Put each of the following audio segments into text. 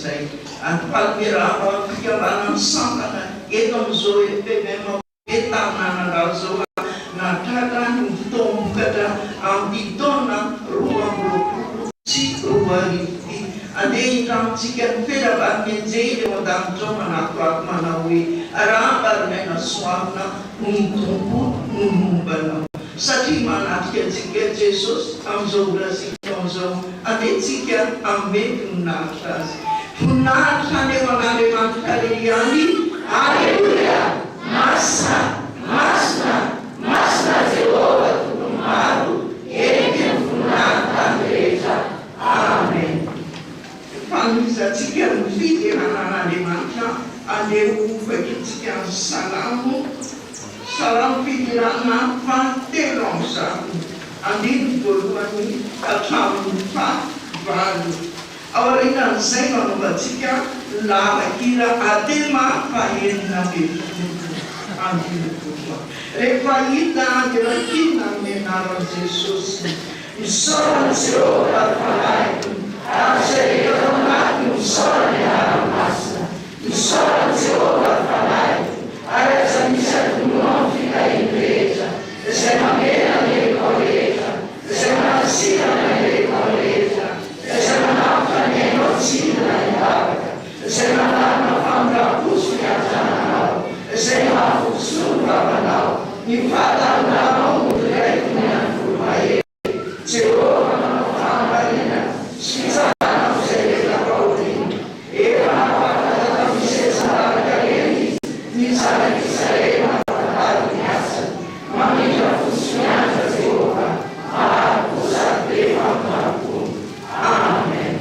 izay. Ary faly miarahaba ny fikambanan'ny sampana eto amin'izao FMM Tananandrano izao nahatratra ny fotoam-bokatra amin'ity taona 2022 ity. Andeha hindramintsika ny felaban'ny anjely eo an-danitra ao manatoato manao hoe, Arahaba ry Naina Soavina, ny Tompo no momba anao. Satria manatrika antsika Jesosy amin'izao ora sy fotoana izao, andeha tsika hanome voninahitra Azy. Voninahitra haneho an'Andriamanitra irery ihany. Aleloia! Masina, masina, masina Jehovah Tompon'ny maro, heniky ny voninahiny tany rehetra. Amen. Fanohizantsika ny fiderana an'Andriamanitra, andeha ho vakintsika ny Salamo. Salamo fiderana faha 103, andininy voalohany hatramin'ny fahavalo. Aorianan'izay no hanaovantsika lalan-kira Atema faha-16, andininy voalohany. Rehefa hita dia raikina amin'ny anaran'i Jesosy. Misaora an'i Jehovah, ry fanahiko, ary izay rehetra ao anatiny misaora ny anarany masina. Misaora an'i Jehovah, ry fanahiko, ary aza misy adinoinao ny fitahiany rehetra, izay mamela ny helokao rehetra, izay manasitrana ny aretinao rehetra, izay manavotra ny ainao tsy hidina any an-davaka, izay manarona famindram-po sy fiantrana anao, izay mahavotsoa ny vavanao, ny fahatanoranao no deraiko ny an'ny voromahery. Jehovah manao fahamarinana sy fitsarana amin'izay rehetra fahoriana. Efa nampahafantatra tamin'ny seza reny izy, ny zanak'Israely nampahafantary ny asany. Mamindra fo sy miantra Jehovah, mahari-po sady be famindram-po. Amen.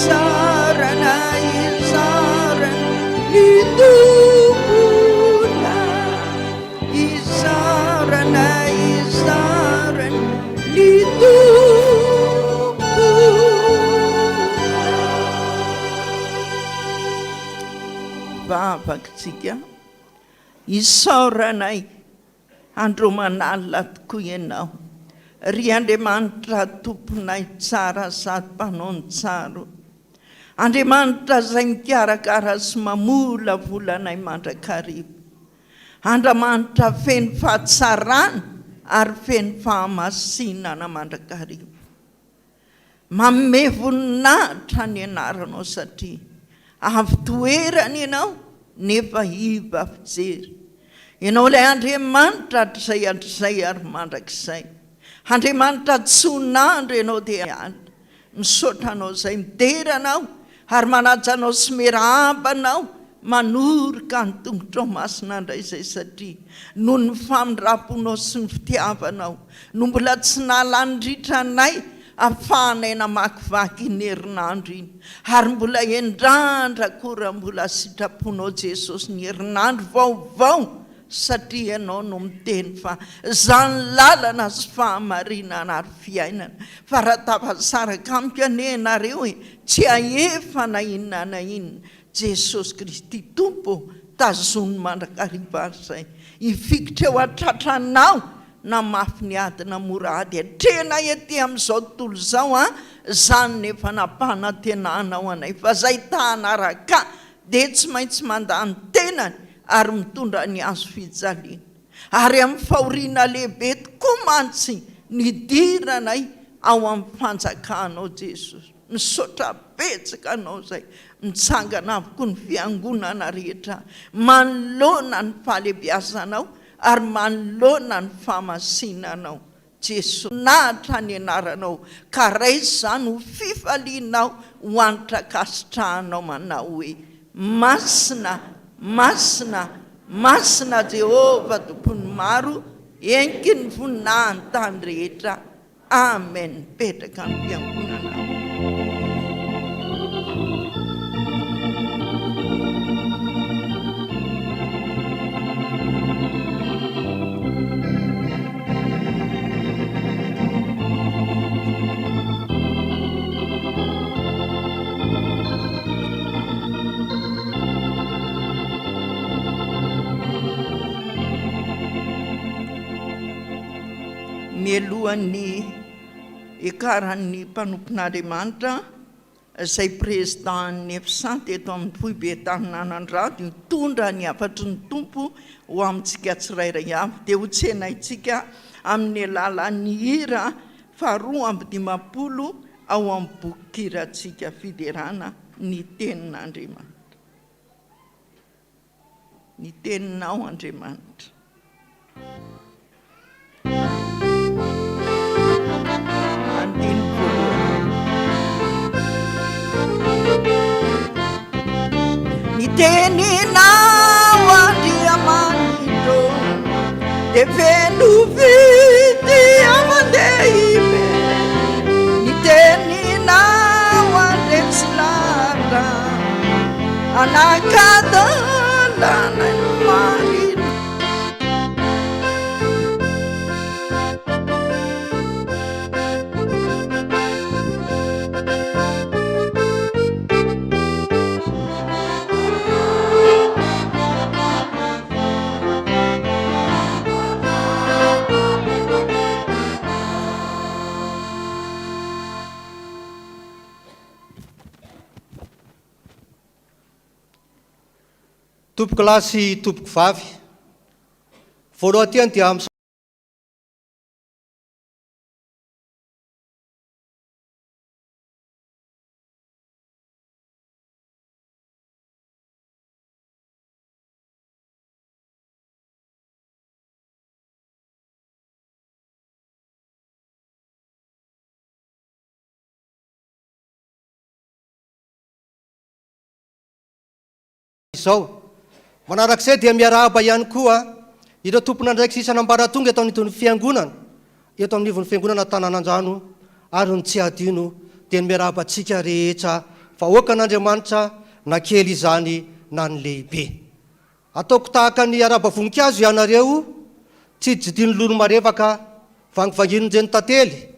Isaorana, isaorana ny Tomponay. Isaorana, isaorana ny Tomponay. Vavakitsika, isaoranay Andro aman'alina tokoa Ianao, ry Andriamanitra Tomponay tsara sady mpanao ny tsara o! Andriamanitra izay mikarakara sy mamolavola anay mandrakariva. Andramanitra feno fahatsarana ary feno fahamasinana mandrakariva. Manome voninahitra ny anaranao satria avo toerana ianao nefa iva fijery. Ianao ilay Andriamanitra hatrizay hatrizay ary mandrakizay. Andriamanitra tson'andro ianao dia alina. Misaotra anao izay midera anao ary manaja anao sy miarahaba anao manoroka ny tongotrao masina indray izay satria noho ny famindram-ponao sy ny fitiavanao no mbola tsy nahalany ritra anay afahanay namakivaky iny herinandro iny ary mbola endrandra koa raha mbola sitraponao Jesosy ny herinandro vaovao satria ianao no miteny fa zany lalana sy fahamarinana ary fiainana fa raha tafasaraka amiko anie ianareo e tsy hahefa na inona na inona Jesosy Kristy Tompo ô tazony mandrakariva ary izay hifikitra eo an-tratranao na mafy ny ady na mora ady atrehina ety amin'izao tontolo izao an zany no efa nampanantenanao anay fa zay ta hanaraka dia tsy maintsy mandà ny tenany ary mitondra ny hazo fijaliana. Ary amin'ny fahoriana lehibe tokoa mantsy nidiranay ao amin'ny fanjakanao Jesosy. Misaotra betsaka anao izay mitsangana avokoa ny fiangonana rehetra manoloana ny fahalebiazanao ary manoloana ny fahamasinanao. Jeso nahatra ny anaranao ka raiso izany ho fifalianao ho hanitra ankasitrahanao manao hoe, Masina, masina, masina Jehovah Tompon'ny maro, heniky ny voninahin'ny tany rehetra. Amen. Mipetraka amin'ny fiangonana aho. Mialohan'ny hiakaran'ny mpanompon'Andriamanitra izay Prezidàn'ny EFSA teto amin'ny Foibe Taninanandrano hitondra ny hafatry ny Tompo ho amintsika tsirairay avy dia ho tsenaintsika amin'ny alalan'ny hira faharoa 52 ao amin'ny bokin-kirantsika Fiderana ny Tenin'Andriamanitra. Ny teninao Andriamanitra. Andininy voalohany. Ny teninao Andriamanitro dia feno fitiavan-dehibe. Ny teninao Andresy lahatra. Anakadalana ny marina. Tompoko lahy sy tompoko vavy, voalohany tiany dia Izao. Manarak'izay dia miarahaba ihany koa ireo tompon'andraikitra isan'ambaratonga eto anivon'ny Fiangonana, eto anivon'ny Fiangonana Tananandrano ary ny tsy hadino dia ny miarahaba antsika rehetra. Vahoakan'Andriamanitra na kely izany na ny lehibe. Ataoko tahaka ny araba voninkazo ianareo, tsiditsidin'ny lolo marevaka, vangivangin'ny tantely,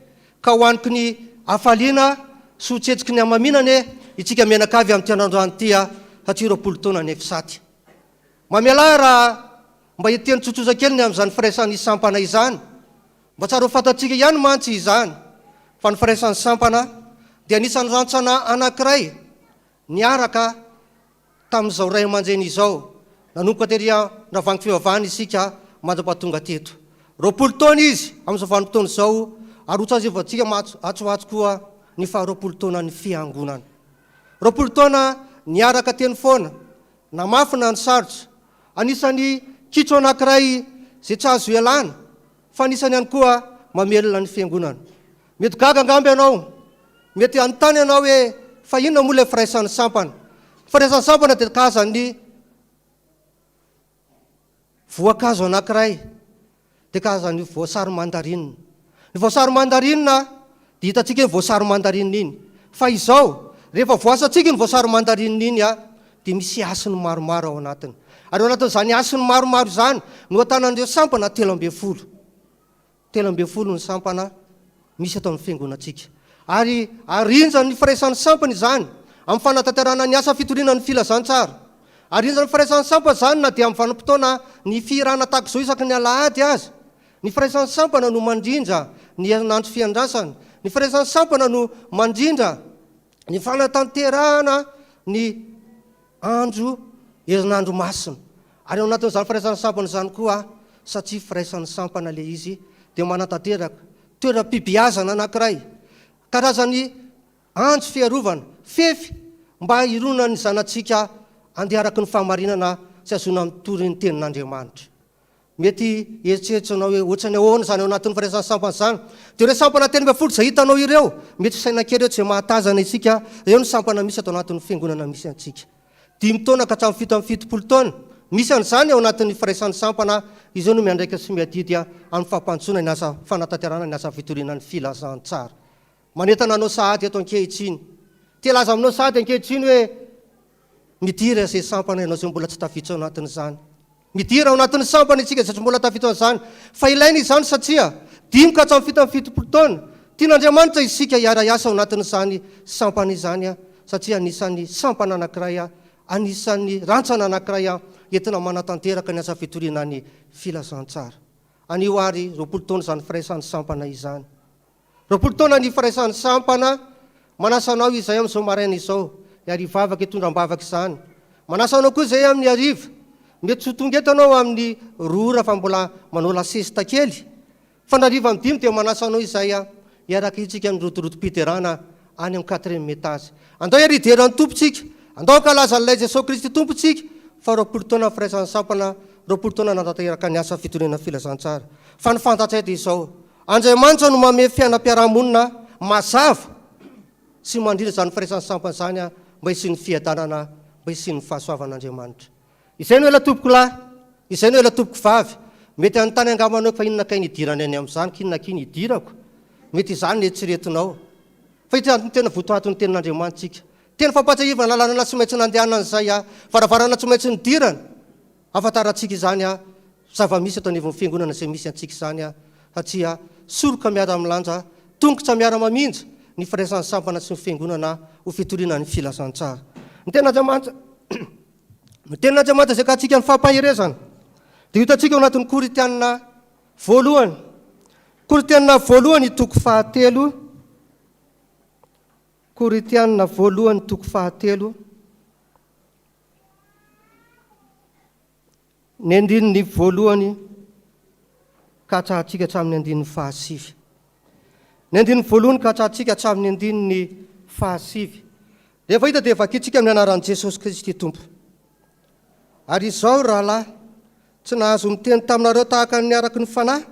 ka hohaniko ny hafaliana sy ho tsetsiky ny hamamiana anie itsika mianakavy amin'ity androandroany ity a, satria 20 taona ny EFSAT. Mamelà ahy raha mba hiteny tsotsotra kely ny amin'izany firaisan'ny sampana izany. Mba tsara ho fantatsika ihany mantsy izany fa ny firaisan'ny sampana dia anisan'ny rantsana anankiray niaraka tamin'izao ray aman-dreny izao, nanomboka tery an-dravahangy fivavahana isika mandra-pahatonga teto. 20 taona izy amin'izao vanim-potoana izao ary ho tsazivantsika atsy ho atsy koa ny faha-20 taonan'ny Fiangonana. 20 taona niaraka teny foana, na mafy na ny sarotra. Anisan'ny kitro anankiray izay tsy azo ialana fa anisany ihany koa mamelona ny Fiangonana. Mety gaga angamba ianao, mety hanontany ianao hoe fa inona moa ilay firaisan'ny sampana? Ny firaisan'ny sampana dia karazan'ny voankazo anankiray, dia karazan'ny voasary mandarinina. Ny voasary mandarinina dia hitantsika iny voasary mandarinina iny. Fa izao, rehefa voasantsika iny voasary mandarinina iny dia misy hasiny maromaro ao anatiny. Ary ao anatin'izany hasiny maromaro izany no atanan'ireo sampana 13. 13 ny sampana misy eto amin'ny fiangonantsika. Ary arinjan'ny firaisan'ny sampana izany amin'ny fanatanterahana ny asa fitoriana ny filazantsara. Arinjan'ny firaisan'ny sampana izany na dia amin'ny vanim-potoana ny fihirana tahaka izao isaky ny alahady aza. Ny firaisan'ny sampana no mandrindra ny herinandro fiandrasana. Ny firaisan'ny sampana no mandrindra ny fanatanterahana ny andro herinandro masina. Ary ao anatin'izany firaisan'ny sampana izany koa, satria firaisan'ny sampana ilay izy, dia manatanteraka toeram-pibeazana anankiray, karazan'ny andro fiarovana, fefy mba hironan'ny zanatsika handeha araka ny fahamarinana sy hahazoana mitory ny tenin'Andriamanitra. Mety hieritreritra ianao hoe, 'Ohatran'ny ahoana izany ao anatin'ny firaisan'ny sampana izany? Dia ireo sampana 13 izay hitanao ireo, mety ho saina kely hoe tsy mahatazana isika, ireo no sampana misy ato anatin'ny fiangonana misy antsika. Dimy taona ka hatramin'ny 77 taona, misy an'izany ao anatin'ny firaisan'ny sampana, izy ireo no miandraikitra sy miadidy amin'ny fampandrosoana ny asa fanatanterahana ny asa fitoriana ny filazantsara. Manentana anao sahady eto ankehitriny. Te hilaza aminao sahady ankehitriny hoe, Midira izay sampana ianao izay mbola tsy tafiditra ao anatin'izany. Midira ao anatin'ny sampana isika izay tsy mbola tafiditra ao an'izany. Fa ilaina izany satria dimy ka hatramin'ny 77 taona, tian'Andriamanitra isika hiara-hiasa ao anatin'izany sampana izany satria anisan'ny sampana anankiray, anisan'ny rantsana anankiray entina manatanteraka ny asa fitoriana ny filazantsara. Anio àry, 20 taona izany firaisan'ny sampana izany. 20 taona ny firaisan'ny sampana, manasa anao izahay amin'izao maraina izao, ary hivavaka hitondra am-bavaka izany. Manasa anao koa izahay amin'ny hariva. Mety tsy ho tonga eto ianao amin'ny roa ora fa mbola manao lasesta kely. Fa ny hariva amin'ny dimy dia manasa anao izahay hiaraka hitsika ny rodorodim-piderana any amin'ny quatrième étage. Andao hiary hidera ny Tompo tsika. Andao hankalaza an'ilay Jesoa Kristy Tompo tsika fa 20 taona ny firaisan'ny sampana, 20 taona nanatanteraka ny asa fitoriana filazantsara. Fa ny fantatray dia izao, Andriamanitra no mamehy fiainam-piarahamonina mazava sy mandrindra izany firaisan'ny sampana izany mba hisian'ny fiadanana, mba hisian'ny fahasoavan'Andriamanitra. Izay no ela tompoko lahy, izay no ela tompoko vavy. Mety hanontany angamba anao fa inona kay ny idirany any amin'izany, k'inona akia ny idirako? Mety izany no eritreretinao. Fa ity no tena votoatin'ny tenin'Andriamanitra isika. Teny fampahatsiahivana lalana tsy maintsy nandehanana izay, varavarana tsy maintsy nidirana. Ahafantarantsika izany zava-misy eto anivon'ny fiangonana izay misy antsika izany satria soroka miara-milanja, tongotra miara-maminja ny firaisan'ny sampana sy ny fiangonana ho fitoriana ny filazantsara. Ny tenin'Andriamanitra Ny tenin'Andriamanitra izay katsika ny fampaherezana dia hitantsika ao anatin'ny Korintiana voalohany. Korintiana voalohany toko fahatelo. Korintiana voalohany toko fahatelo. Ny andininy voalohany ka hatrahantsika hatramin'ny andininy fahasivy. Ny andininy voalohany ka hatrahantsika hatramin'ny andininy fahasivy. Rehefa hita dia vakintsika amin'ny anaran'i Jesosy Kristy Tompo. Ary izao, rahalahy, tsy nahazo niteny taminareo tahaka ny araky ny fanahy,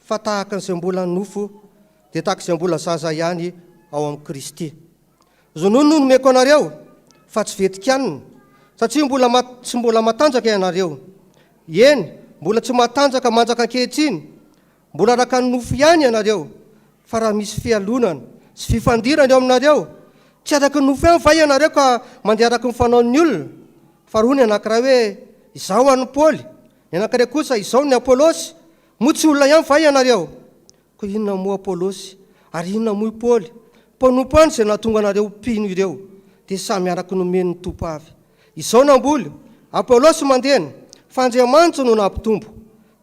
fa tahaka izay mbola nofo, dia tahaka izay mbola zaza ihany ao amin'i Kristy. Ronono no nomeko anareo, fa tsy vetikanina, satria mbola tsy mbola matanjaka ianareo. Eny, mbola tsy matanjaka mandraka ankehitriny, mbola araka ny nofo ihany ianareo. Fa raha misy fialonana sy fifandirana eo aminareo, Tsy araka ny nofo ihany va ianareo ka mandeha araka ny fanaon'ny olona? Fa hoy ny anankiray hoe, Izaho an'i Paoly, ny anankiray kosa, Izaho ny Apolosy. Moa tsy olona ihany va ianareo? Koa inona moa Apolosy, ary inona moa i Paoly? Mpanompo ihany izay nahatonga anareo ho mpino ireo, dia samy araka ny nomen'ny Tompo avy. Izao namboly, Apolosy mandena, fa Andriamanitra no nampitombo.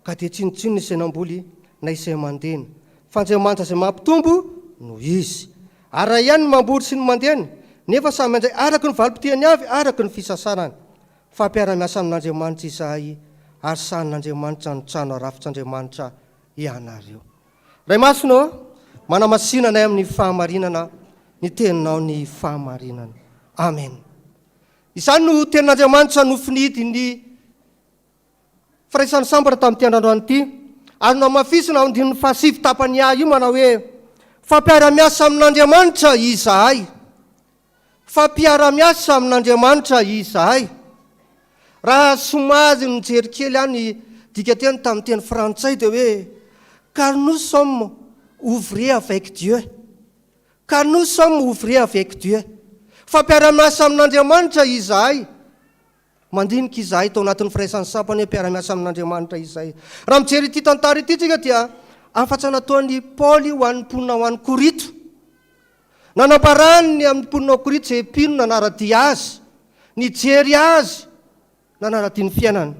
Ka dia tsinontsinona izay namboly na izay mandena, fa Andriamanitra izay mampitombo no Izy. Ary raha ihany ny mamboly sy ny mandena, nefa samy handray araka ny valim-pitiany avy araka ny fisasarany. Fa mpiara-miasa amin'Andriamanitra izahay, ary sahanin'Andriamanitra ny trano arafitr'Andriamanitra ianareo. Ray Masina ô, manamasina anay amin'ny fahamarinana, ny Teninao ny fahamarinana. Amen. Izany no Tenin'Andriamanitra nofinidin'ny Firaisan'ny sambatra tamin'ity androandroany ity, ary nohamafisina ao andininy fahasivy tapany A io manao hoe, Fa mpiara-miasa amin'Andriamanitra izahay. Fa mpiara-miasa amin'Andriamanitra izahay. Raha somary nijery kely aho ny dikanteny tamin'ny teny frantsay dia hoe, Car nous sommes ouvriers avec Dieu. Car nous sommes ouvriers avec Dieu. Fa mpiara-miasa amin'Andriamanitra izahay. Mandinika izahay tao anatin'ny firaisan'ny sampana hoe mpiara-miasa amin'Andriamanitra izahay. Raha mijery ity tantara ity isika dia hafatra nataon'i Paoly ho an'ny mponina ho any Korinto. Nanambarany ny amin'ny mponina ao Korinto izay mpino nanara-dia azy, nijery azy, nanara-dia ny fiainany.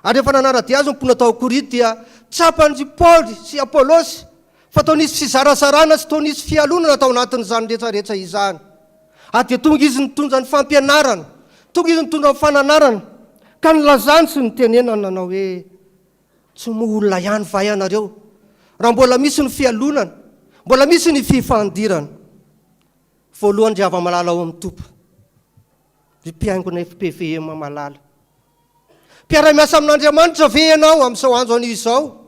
Ary rehefa nanara-dia azy ny mponina tao Korinto dia tsapan'i Paoly sy Apolosy fa toa nisy fizarazarana sy toa nisy fialonana tao anatin'izany rehetrarehetra izany. Ary dia tonga izy nitondra ny fampianarana, tonga izy nitondra ny fananarana, ka nilazany sy nitenenany nanao hoe, Tsy moa olona ihany va ianareo, raha mbola misy ny fialonana, mbola misy ny fifandirana? Voalohany ry hava-malala ao amin'ny Tompo, ry mpiangona FPVM malala, mpiara-miasa amin'Andriamanitra ve ianao amin'izao andro anio izao?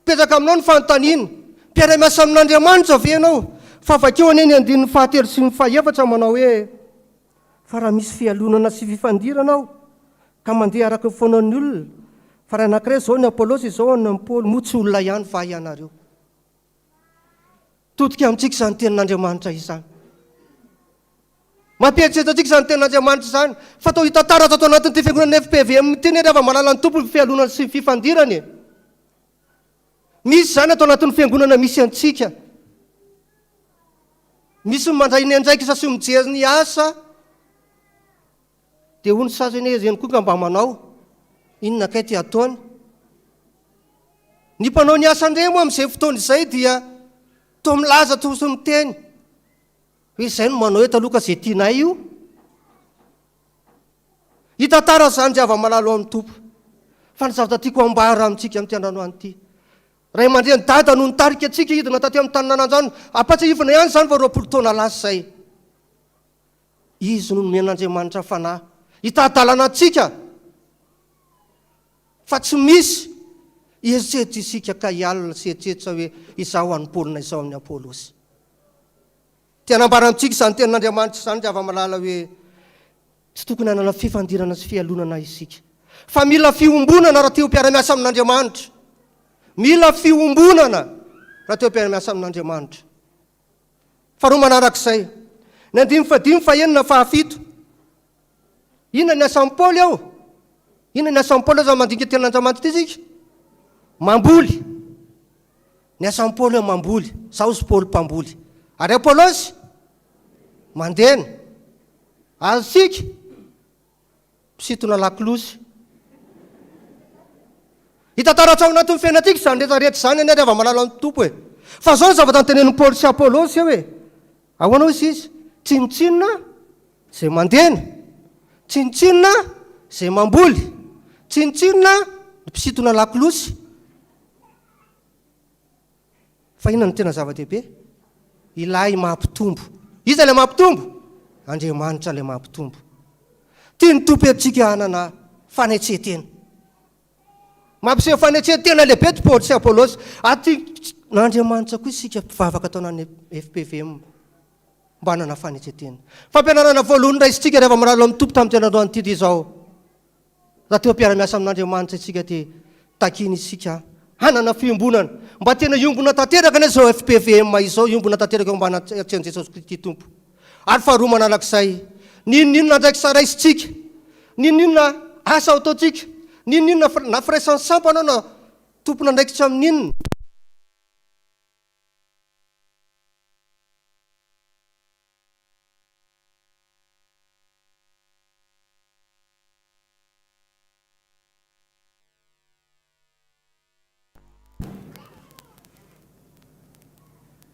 Mipetraka aminao ny fanontaniana, Mpiara-miasa amin'Andriamanitra ve ianao? Fa vakio anie ny andininy fahatelo sy ny fahefatra manao hoe, Fa raha misy fialonana sy fifandirana ao, ka mandeha araka ny fanaon'ny olona, fa raha anankiray izao ny Apolosy, izao ny an'i Paoly, moa tsy olona ihany va ianareo? Todika amintsika izany tenin'Andriamanitra izany. Mampieritreritra antsika izany tenin'Andriamanitra izany, fa toa hita taratra ato anatin'ity fiangonana FPVM ity anie ry hava-malala ny Tompo ny fialonana sy ny fifandirana e! Misy izany ato anatin'ny fiangonana misy antsika. Misy ny mandray ny andraikitra sy mijery ny asa, dia hoy ny sasany hoe ireny koa nga mba manao, inona kay ty ataony? Ny mpanao ny asa indray moa amin'izay fotoana izay dia toa milaza toa sy miteny, Hoe izay no manao eto aloha ka izay tianay io. Hitantara izany ry hava-malala ao amin'ny Tompo. Fa ny zavatra tiako hambara amintsika amin'ity androany ity. Ray aman-dreny dada no nitarika antsika hidina taty amin'ny tanin'Ananjano. Ampatsiahivina ihany izany fa 20 taona lasa izay. Izy no nomen'Andriamanitra fanahy hitari-dalana antsika. Fa tsy misy eritreritra isika ka hialona sy hieritreritra hoe izaho an'i Paoly na izaho an'i Apolosy. Te hanambara amintsika izany tenin'Andriamanitra izany ry hava-malala hoe tsy tokony hanana fifandirana sy fialonana isika, fa mila fiombonana raha te ho mpiara-miasa amin'Andriamanitra. Mila fiombonana raha te ho mpiara-miasa amin'Andriamanitra. Faharoa manarak'izay, ny andininy fahadimy, fahenina, fahafito. Inona ny asan'i Paoly eo? Inona ny asan'i Paoly eo raha mandinika tenin'Andriamanitra ity isika? Mamboly. Ny asan'i Paoly eo mamboly. Izaho hozy Paoly mpamboly. Ary Apolosy? Mandena. Ary isika? Mpisintona lakolosy. Hita taratra ao anatin'ny fiainantsika izany rehetra rehetra izany anie ry hava-malala ny Tompo e. Fa izao ny zavatra notenenin'i Paoly sy Apolosy eo e. Ahoana hoy izy? Tsinontsinona izay mandena, tsinontsinona izay mamboly, tsinontsinona ny mpisintona lakolosy. Fa inona no tena zava-dehibe? Ilay mampitombo. Iza ilay mampitombo? Andriamanitra ilay mampitombo. Tian'ny Tompo antsika hanana fanetren-tena. Mampiseho fanetren-tena lehibe ry Paoly sy Apolosy. Ary tian'Andriamanitra koa isika mpivavaka ato anatin'ny FPVM mba hanana fanetren-tena. Fampianarana voalohany raisintsika rehefa mirary amin'ny Tompo tamin'ity androany ity dia izao. Raha teo am-piara-miasa amin'Andriamanitra isika dia takiany isika hanana fiombonana. Mba tena hiombona tanteraka anie izao FPVM izao, hiombona tanteraka eo ambany atrehan'i Jesosy Kristy Tompo. Ary faharoa manarak'izay, n'inon'inona andraikitra raisintsika, n'inon'inona asa ataontsika, n'inon'inona na firaisan'ny sampana na tompon'andraikitra amin'inona,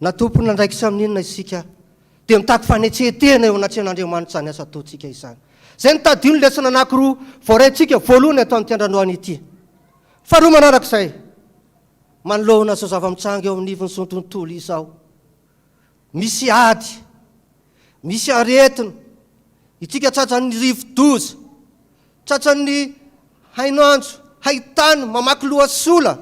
Na tompon'andraikitra amin'inona isika, dia mitaky fanetren-tena eo anatrehan'Andriamanitra izany asa ataontsika izany. Izay no tadidio ny lesona anankiroa voaraintsika voalohany ato amin'ity androany ity. Faharoa manarak'izay, manoloana izao zava-mitranga eo anivon'izao tontolo izao, misy ady, misy aretina, isika tratran'ny rivo-doza, Tratran'ny hainandro, haitany, mamaky loha sola.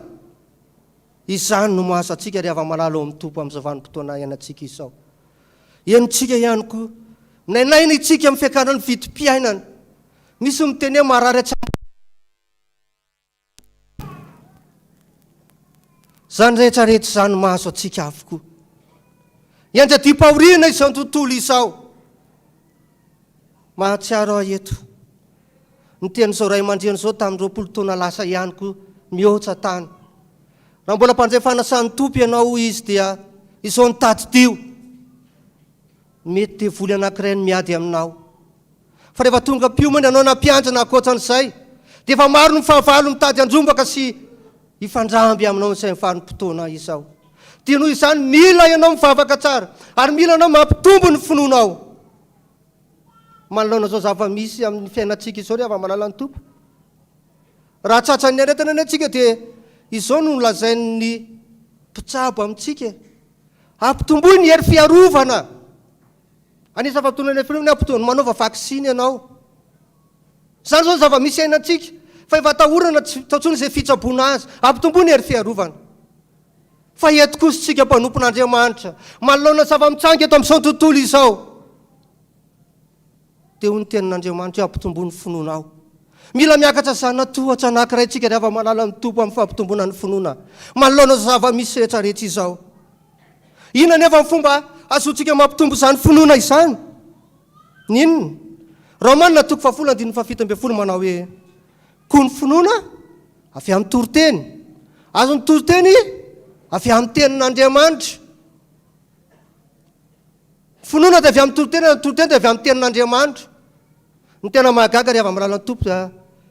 Izany no mahazo antsika ry hava-malala ao amin'ny Tompo amin'izao vanim-potoana iainantsika izao. Henontsika ihany koa, minainaina isika amin'ny fiakaran'ny vidim-piainana. Misy miteny hoe marary hatramin'ny. Izany rehetra rehetra izany mahazo antsika avokoa. Ianjadiam-pahoriana izao tontolo izao. Mahatsiaro aho eto. Niteny izao ray aman-dreny izao tamin'ny 20 taona lasa ihany koa, mihoatra tany. Raha mbola mpandray fanasan'ny Tompo ianao hoy izy dia izao no tadidio. Mety devoly anankiray no miady aminao. Fa rehefa tonga mpiomana ianao na mpiandry na ankoatran'izay, dia efa maro ny fahavalo mitady handrombaka sy hifandramby aminao amin'izay vanim-potoana izao. Dia noho izany mila ianao mivavaka tsara ary mila ianao mampitombo ny finoanao. Manoloana izao zava-misy amin'ny fiainantsika izao ry hava-malala ny Tompo. Raha tratran'ny aretina anie tsika dia izao no nolazain'ny mpitsabo amintsika e. Ampitomboy ny hery fiarovana. Anisan'ny fampitoniana ny filoha ny hampitony manaova vaksiny ianao. Izany izao ny zava-misy iainantsika fa efa atahorana tsy atao intsony izay fitsaboana azy. Ampitomboy ny hery fiarovana. Fa eto kosa isika mpanompon'Andriamanitra, manoloana ny zava-mitranga eto amin'izao tontolo izao, dia hoy ny tenin'Andriamanitra hoe ampitomboy ny finoanao. Mila miakatra zana-tohatra anankiray isika ry hava-malala ny Tompo amin'ny fampitomboana ny finoana manoloana izao zava-misy rehetra rehetra izao. Inona anefa ny fomba azontsika mampitombo izany finoana izany? Ny inona? Romana toko fahafolo andininy fahafito ambin'ny folo manao hoe, Koa ny finoana avy amin'ny toriteny. Azon'ny toriteny avy amin'ny tenin'Andriamanitra. Ny finoana dia avy amin'ny toriteny ary ny toriteny dia avy amin'ny tenin'Andriamanitra. Ny tena mahagaga ry hava-malala ny Tompo dia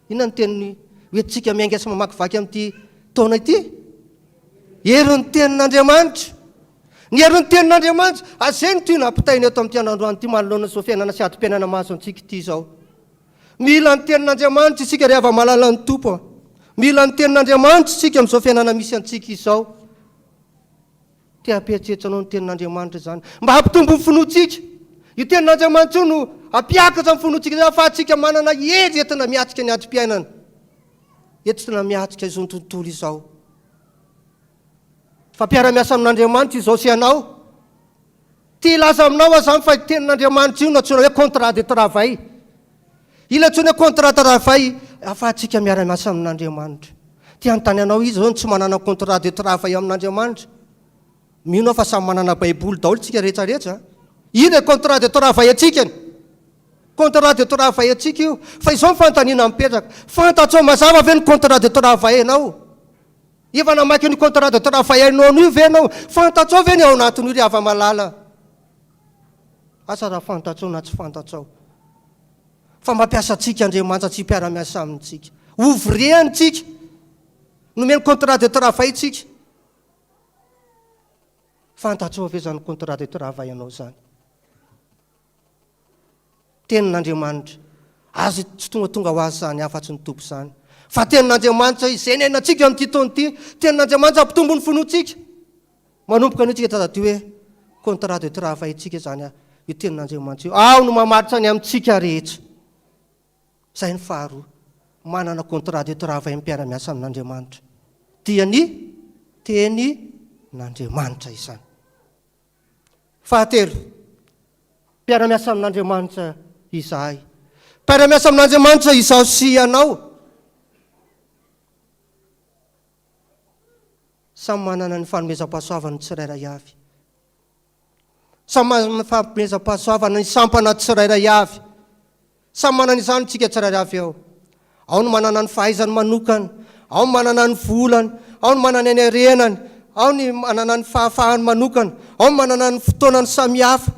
inona ny teny hoentintsika miainga sy mamakivaky amin'ity taona ity? Herin'ny tenin'Andriamanitra. Ny herin'ny tenin'Andriamanitra. Ary izay no tiana ampitaina eto amin'ity androany ity manoloana izao fiainana sy adim-piainana mahazo antsika ity izao. Mila ny tenin'Andriamanitra isika ry hava-malala ny Tompo a. Mila ny tenin'Andriamanitra isika amin'izao fiainana misy antsika izao. Te hampieritreritra anao ny tenin'Andriamanitra izany mba hampitombo ny finoantsika. Io tenin'Andriamanitra io no hampiakatra ny finoantsika izay ahafahantsika manana hery entina miatrika ny adim-piainana, entina miatrika izao tontolo izao. Fa mpiara-miasa amin'Andriamanitra izao sy ianao. Te hilaza aminao aho izany fa io tenin'Andriamanitra io no antsoina hoe contrat de travail. Ilay antsoina hoe contrat de travail ahafahantsika miara-miasa amin'Andriamanitra. Te hanontany anao iza izao no tsy manana contrat de travail amin'Andriamanitra? Mino aho fa samy manana baiboly daholo tsika rehetra rehetra. Io ilay contrat de travail antsika. Contrat de travail antsika io. Fa izao ny fanontaniana mipetraka. Fantatrao mazava ve ny contrat de travail anao? Efa namaky ny contrat de travail anao io ve ianao? Fantatrao ve ny ao anatin'io ry hava-malala? Asa raha fantatrao na tsy fantatrao. Fa mampiasa antsika Andriamanitra tsy mpiara-miasa amintsika. Ouvrier tsika. Nomeny contrat de travail tsika. Fantatrao ve izany contrat de travail anao izany? Tenin'Andriamanitra. Azy tsy tongatonga ho azy izany hafatry ny Tompo izany. Fa Tenin'Andriamanitra izay niainantsika amin'ity taona ity. Tenin'Andriamanitra hampitombo ny finoantsika. Manomboka anio tsika tadidio hoe contrat de travail tsika izany io Tenin'Andriamanitra io. Ao no mamaritra ny amintsika rehetra. Izay ny faharoa. Manana contrat de travail mpiara-miasa amin'Andriamanitra. Dia ny Tenin'Andriamanitra izany. Fahatelo, mpiara-miasa amin'Andriamanitra izahay. Mpiara-miasa amin'Andriamanitra izaho sy ianao. Samy manana ny fanomezam-pahasoavany ny tsirairay avy. Samy manana ny fanomezam-pahasoavana ny sampana tsirairay avy. Samy manana izany isika tsirairay avy ao. Ao ny manana ny fahaizany manokana, ao ny manana ny volany, ao ny manana ny harenany, ao ny manana ny fahafahany manokana, ao ny manana ny fotoanany samihafa,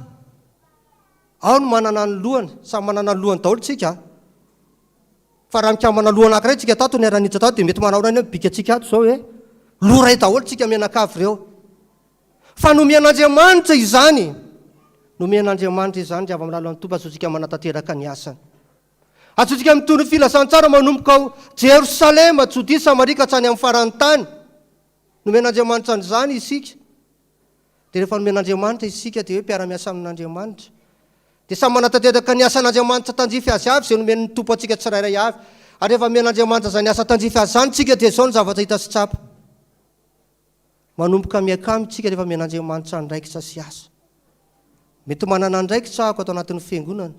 ao ny manana ny lohany. Samy manana ny lohany daholo isika a. Fa raha mikambana loha anankiray tsika tato niara-niditra tato dia mety manao ahoana ny bikantsika ato izao e? Loha iray daholo tsika mianakavy ireo. Fa nomen'Andriamanitra izany. Nomen'Andriamanitra izany ry hava-milalan'ny Tompo azontsika manatanteraka ny asany. Azontsika mitory ny filazantsara manomboka ao Jerosalema, Jodia, Samaria ka hatrany amin'ny faran'ny tany. Nomen'Andriamanitra an'izany isika. Dia rehefa nomen'Andriamanitra isika dia hoe mpiara-miasa amin'Andriamanitra. Dia samy manatanteraka ny asan'Andriamanitra tandrify azy avy izay nomen'ny Tompo antsika tsirairay avy. Ary rehefa omen'Andriamanitra izany asa tandrify azy izany isika dia izao ny zavatra hita sy tsapa. Manomboka miakamy isika rehefa omen'Andriamanitra andraikitra sy asa. Mety manana andraikitra aho ato anatin'ny fiangonana.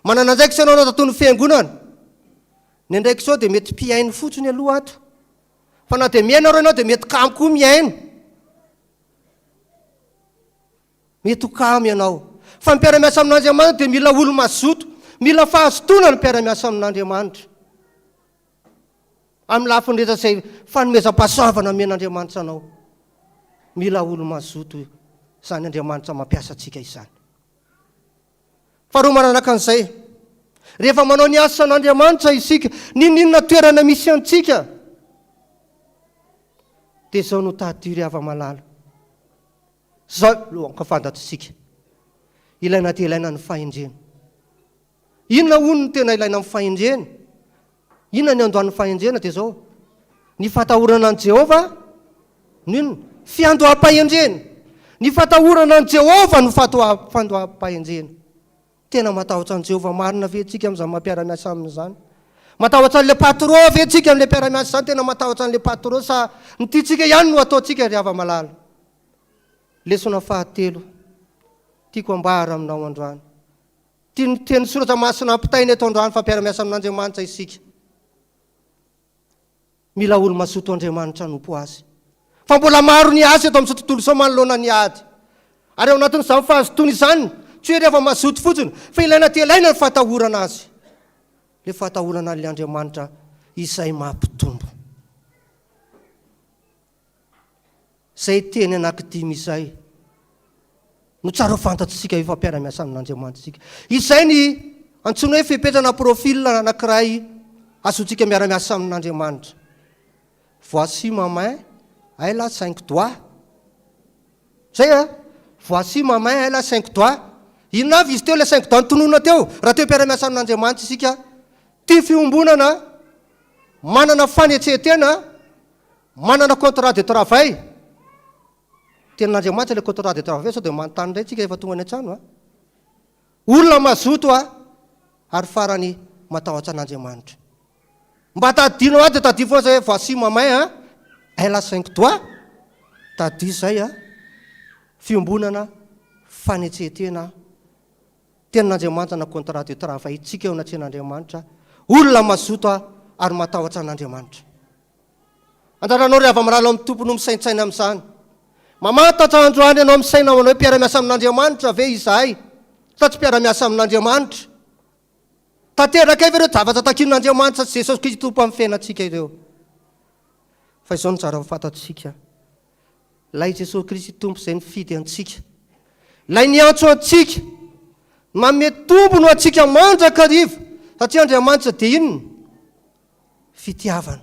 Manana andraikitra ianao ato anatin'ny fiangonana. Ny andraikitrao dia mety mpihaino fotsiny aloha ato. Fa na dia mihaino ary ianao dia mety kamo koa mihaino. Mety ho kamo ianao. Fa ny mpiara-miasa amin'Andriamanitra dia mila olo-mazoto. Mila fahazotoana ny mpiara-miasa amin'Andriamanitra. Amin'ny lafiny rehetra izay fanomezam-pahasoavana omen'Andriamanitra anao. Mila olo-mazoto izany Andriamanitra mampiasa antsika izany. Faharoa manaraka an'izay, rehefa manao ny asan'Andriamanitra isika, n'inon'inona toerana misy antsika, dia izao no tadidio ry hava-malala. Izao no aoka fantatsika, ilaina dia ilaina ny fahendrena. Inona hono no tena ilaina amin'ny fahendrena? Inona ny andohan'ny fahendrena? Dia izao, ny fatahorana an'i Jehovah no inona? Fiandoham-pahendrena. Ny fatahorana an'i Jehovah no fandoham-pahendrena. Tena matahotra an'i Jehovah marina ve isika amin'izany maha mpiara-miasa aminy izany? Matahotra an'ilay patron ve isika amin'ilay mpiara-miasa izany? Tena matahotra an'ilay patron sa ny tiantsika ihany no ataontsika ry hava-malala? Lesona fahatelo tiako ambara aminao androany. Tian'ny teny soratra masina ampitaina eto androany fa mpiara-miasa amin'Andriamanitra isika. Mila olo-mazoto Andriamanitra hanompo Azy. Fa mbola maro ny asa eto amin'izao tontolo izao manoloana ny ady. Ary ao anatin'izany fahazotoana izany, tsy hoe rehefa mazoto fotsiny, fa ilaina dia ilaina ny fahatahorana Azy. Ilay fahatahorana an'ilay Andriamanitra izay mampitombo. Izay teny anankidimy izay no tsara ho fantatsika efa mpiara-miasa amin'Andriamanitra isika. Izay ny antsoina hoe fepetra na profil anankiray azontsika miara-miasa amin'Andriamanitra. Voici ma main, elle a cinq doigts. Zay a! Voici ma main, elle a cinq doigts. Inona avy izy teo ilay cinq doigts notononina teo? Raha teo mpiara-miasa amin'Andriamanitra isika, tia fiombonana, manana fanetren-tena, Manana contrat de travail. Tenin'Andriamanitra ilay contrat de travail sao dia manontany indray tsika efa tonga any an-trano a. Olona mazoto a, ary farany matahotra an'Andriamanitra. Mba tadidinao ahy dia tadidio foana zay hoe voici ma main a, elle a cinq doigts. Tadidio izay a. Fiombonana, fanetren-tena, Tenin'Andriamanitra na contrat de travail tsika eo anatrehan'Andriamanitra, olona mazoto a, ary matahotra an'Andriamanitra. Anjaranao ry hava-miralo amin'ny Tompo no misaintsaina amin'izany. Mamantatra androany ianao misaina manao hoe mpiara-miasa amin'Andriamanitra ve izahay sa tsy mpiara-miasa amin'Andriamanitra? Tanterakay ve ireo zavatra takian'Andriamanitra sy Jesosy Kristy Tompo amin'ny fiainantsika ireo? Fa izao no tsara ho fantatsika, ilay Jesosy Kristy Tompo izay nifidy antsika, ilay niantso antsika, manome tombony ho antsika mandrakariva, satria Andriamanitra dia inona? Fitiavana.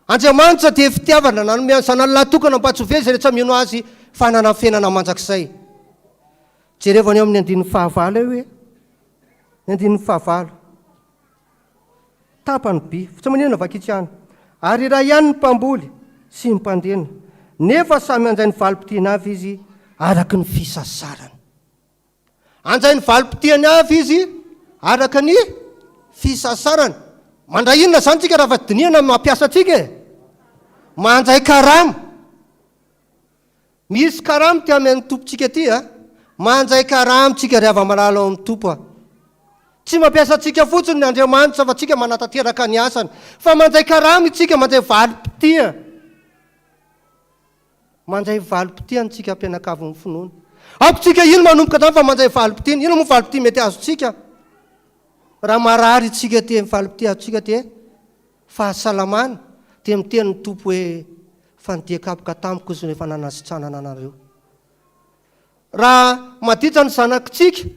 Andriamanitra dia fitiavana, nanome ny Zanany lahy tokana mba tsy ho very izay rehetra mino Azy fa hanana fiainana mandrakizay. Jerevo any amin'ny andininy fahavalo eo hoe, ny andininy fahavalo. Tapany by, tsy maninona vakitsy ihany. Ary iray ihany ny mpamboly sy ny mpandena, nefa samy handray ny valim-pitiany avy izy araka ny fisasarany. Handray ny valim-pitiany avy izy araka ny fisasarany. Mandray inona izany tsika raha fa dinihana ny mampiasa antsika e? Mandray karama. Misy karama ity amen'ny Tompontsika ity a. Mandray karama tsika ry hava-malala ao amin'ny Tompo a. Tsy mampiasa antsika fotsiny ny Andriamanitra fa tsika manatanteraka ny asany. Fa mandray karama isika, mandray valim-pitia. Mandray valim-pitia antsika mpianakavin'ny finoana. Aoka tsika hino manomboka hatrany fa mandray valim-pitia. Inona moa valim-pitia mety azontsika? Raha marary isika dia ny valim-pitia azontsika dia fahasalamana. Dia miteny ny Tompo hoe, Fa ny dia kapoka tamiko izy no efa nanasitranana anareo. Raha maditra ny zanakitsika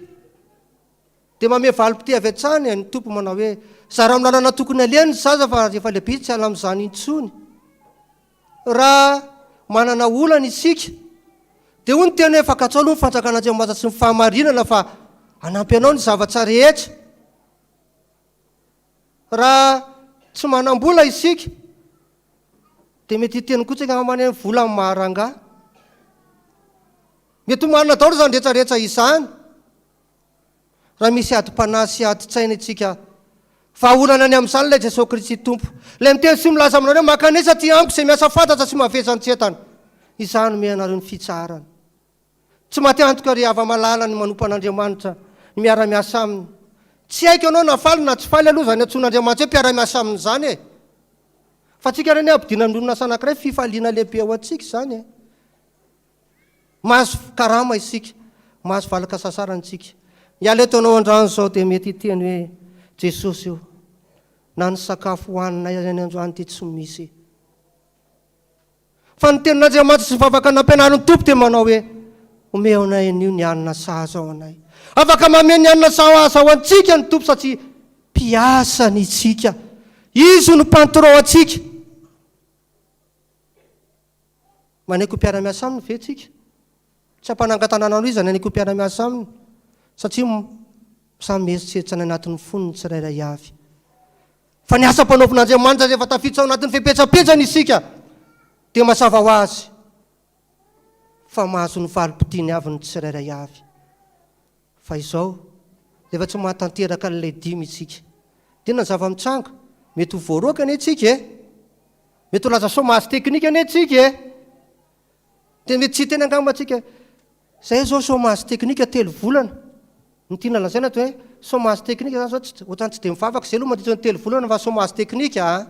dia mamehy valim-pitia avy hatrany ny Tompo manao hoe, Zaro amin'ny lalana tokony alehany ny zaza fa rehefa lehibe izy tsy hiala amin'izany intsony. Raha manana olana isika dia hoy ny teny hoe, Fankatsao aloha ny fanjakan'Andriamanitra sy ny fahamarinana fa hanampy anao ny zavatra rehetra. Raha tsy manam-bola isika dia mety hiteny koa tsika angamba hoe vola ny maha rangahy. Mety ho marina daholo izany rehetra rehetra izany. Raha misy adim-panahy sy adin-tsaina isika, vahaolana ny amin'izany ilay Jesoa Kristy Tompo. Ilay miteny sy milaza aminareo, Mankanesa aty amiko izay miasa fantatra sy mavesa-ntsentana. Izaho hanome anareo ny fitsaharana. Tsy maty antoka ry hava-malala ny manompo an'Andriamanitra, ny miara-miasa Aminy. Tsy haiko ianao na faly na tsy faly aloha izany antsoin'Andriamanitra hoe mpiara-miasa Aminy izany e! Fa antsika ireny ampidina amin'ny orinasa anankiray, fifaliana lehibe ho antsika izany e! Mahazo karama isika, mahazo valin-kasasarana isika. Miala eto ianao androany izao dia mety hiteny hoe, Jesosy o, na ny sakafo hohaninay aza ny androany dia tsy misy. Fa ny tenin'Andriamanitra sy ny vavaka nampianarin'ny Tompo dia manao hoe, Omeo anay anio ny hanina sahaza ho anay. Afaka manome ny hanina sahaza ho antsika ny Tompo satria mpiasany isika. Izy no patron antsika. Manaiky ho mpiara-miasa aminy ve tsika? Tsy hampanangan-tanana anao izy hanaiky ho mpiara-miasa aminy satria samy mieritreritra ny anatin'ny fony ny tsirairay avy. Fa ny asa ampanaovin'Andriamanitra rehefa tafiditra ao anatin'ny fepetsapetrany isika dia mazava ho azy fa mahazo ny valim-pitiany avy ny tsirairay avy. Fa izao, rehefa tsy mahatanteraka an'ilay dimy isika, dia inona ny zava-mitranga? Mety ho voaroaka anie isika e! Mety ho lasa chômage technique anie isika e! Dia mety tsy hiteny angamba isika, izay izao chômage technique telo volana. Ny tiana lazaina dia hoe chômage technique izany izao tsy, ohatran'ny tsy dia mivavaka izay aloha mandritra ny telo volana fa chômage technique a!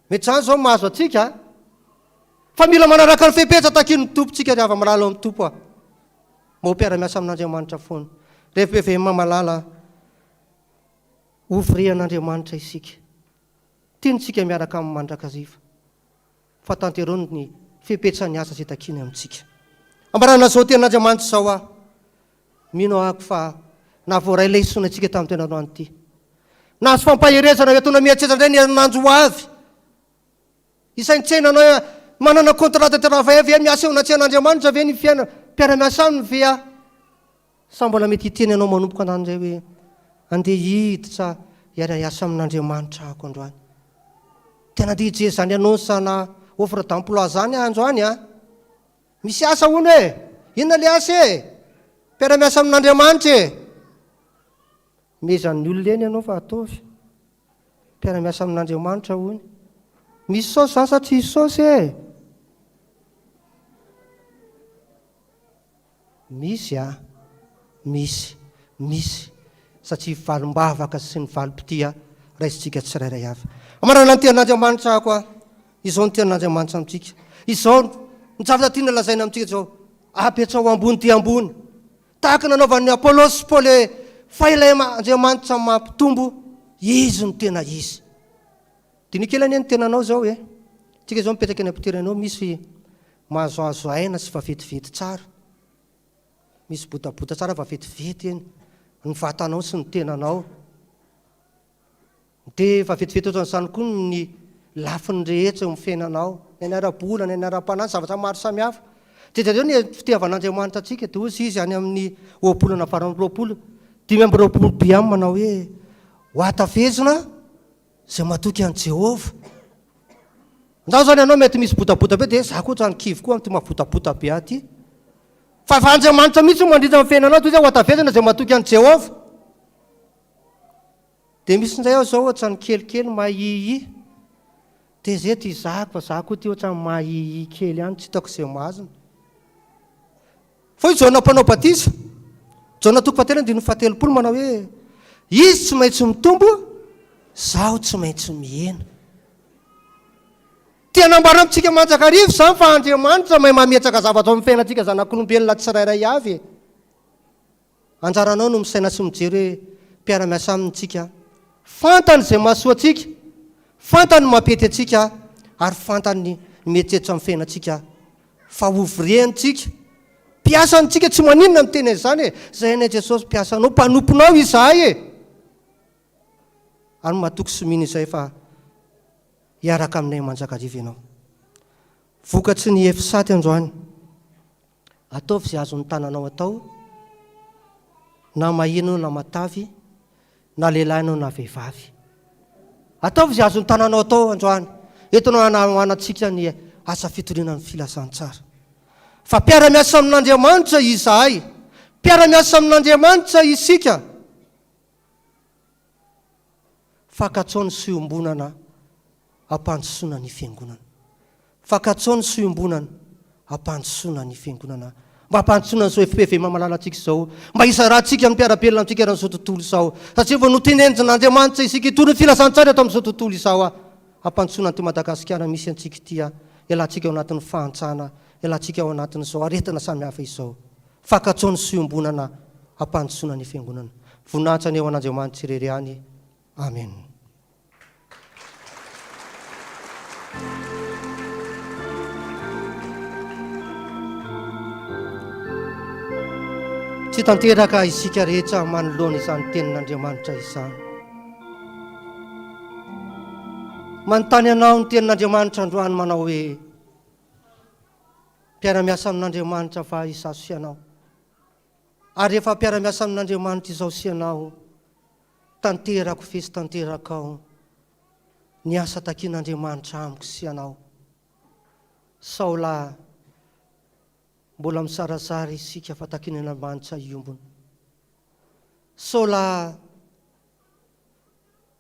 Mety izany izao mahazo antsika a! Fa mila manaraka ny fepetra takian'ny Tompo tsika ry hava-malala ao amin'ny Tompo a! Mba ho mpiara-miasa amin'Andriamanitra foana. Ry FPVM malala a! Ouvrir an'Andriamanitra isika. Tiany tsika miaraka aminy mandrakariva. Fa tanterao ny fepetsan'ny asa izay takiany amintsika. Ambarana izao tenin'Andriamanitra izao aho. Mino ahako fa nahavoaray lesona isika tamin'ity androany ity. Nahazo fampaherezana hoentina mihatsetra indray ny herinandro ho avy. Hisaintsaina anao hoe, manana contrat de travail ve aho? Miasa eo anatrehan'Andriamanitra ve ny fiainana? Mpiara-miasa aminy ve aho? Sa mbola mety hiteny anao manomboka androany indray hoe, Andeha hiditra hiara-hiasa amin'Andriamanitra ahako androany. Tena andeha hijery izany annonce na offre d'emploi izany aho androany an! Misy asa hono e! Inona ilay asa e? Mpiara-miasa amin'Andriamanitra e! Mezan'ny olona eny ianao fa ataovy. Mpiara-miasa amin'Andriamanitra hono. Misy saosy izany sa tsisy saosy e? Misy a! Misy. Misy. Satria valim-bavaka sy ny valim-pitia raisintsika tsirairay avy. Manana ny tenin'Andriamanitra aho koa. Izao ny tenin'Andriamanitra amintsika. Izao ny zavatra tiana lazaina amintsika izao. Apetsaho ambony dia ambony. Tahaka ny nanaovan'i Apolosy sy Paoly hoe, Fa ilay Andriamanitra mampitombo, Izy no tena Izy. Diniho kely anie ny tenanao izao e. Tsika izao mipetraka eny am-pitoerana eo, misy mahazoazo aina sy vaventiventy tsara. Misy botabota tsara vaventiventy eny ny vatanao sy ny tenanao. Dia vaventiventy ohatran'izany koa ny lafiny rehetra eo amin'ny fiainanao, na ny ara-bola, na ny ara-panahy, ny zavatra maro samihafa. Dia jereo ny fitiavan'Andriamanitra antsika, dia hoy Izy any amin'ny ohabolana 28, 25 BM manao hoe, Ho hatavezina Izay matoky an'i Jehovah. Andrao izany ianao mety misy botabota be dia za koa ohatran'ny kivy koa amin'ity maha botabota be ahy ity. Fa efa Andriamanitra mihitsy no mandrindra ny fiainanao toy izay ho hatavezana izay matoky an'i Jehovah. Dia misy indray aho izao ohatran'ny kelikely mahihi. Dia izay ity zako fa za koa ity ohatran'ny mahihi kely ihany tsy hitako izay mahazona. Fa hoy Jaona Mpanao Batisa, Jaona toko fahatelo andininy fahatelopolo manao hoe, Izy tsy maintsy mitombo, izaho tsy maintsy mihena. Te hanambara amintsika mandrakariva izany fa Andriamanitra mahay mametraka zavatra ao amin'ny fiainantsika zanak'olombelona tsirairay avy e. Anjaranao no misaina sy mijery hoe mpiara-miasa aminy tsika. Fantany izay mahasoa antsika, fantany ny mampety antsika ary fantany ny mihetsetra amin'ny fiainantsika. Fa ouvrier tsika, mpiasany tsika, tsy maninona miteny an'izany e! Zay anie Jesosy mpiasanao, mpanomponao izahay e! Ary matoky sy mino izahay fa hiaraka aminay mandrakariva ianao. Vokatry ny EFSAT androany. Ataovy izay azon'ny tananao atao, na mahina io na matavy, na lehilahy ianao na vehivavy. Ataovy izay azon'ny tananao atao androany, eto no hanohanantsika ny asa fitoriana ny filazantsara. Fa mpiara-miasa amin'Andriamanitra izahay, mpiara-miasa amin'Andriamanitra isika. Fankatsoa ny soiombonana hampandrosoana ny fiangonana. Fankatsoa ny soiombonana hampandrosoana ny fiangonana. Mba hampandrosoana an'izao FPVM malalantsika izao. Mba hizarantsika amin'ny mpiara-belona amintsika eran'izao tontolo izao. Satria efa notenenzin'Andriamanitra isika hitory ny filazantsara eto amin'izao tontolo izao. Hampandrosoana an'ity Madagasikara misy antsika ity. Ialantsika ao anatin'ny fahantrana. Ialantsika ao anatin'izao aretina samihafa izao. Fankatsoa ny soiombonana hampandrosoana ny fiangonana. Voninahitra anie ho an'Andriamanitra irery ihany. Amen. Tsy tanteraka isika rehetra manoloana izany tenin'Andriamanitra izany. Manontany anao ny tenin'Andriamanitra androany manao hoe Mpiara-miasa amin'Andriamanitra va izaho sy ianao? Ary rehefa mpiara-miasa amin'Andriamanitra izaho sy ianao, tanterako ve sy tanterakao ny asa takian'Andriamanitra amiko sy ianao? Sao lahy mbola mizarazara isika fa takian'Andriamanitra hiombona? Sao lahy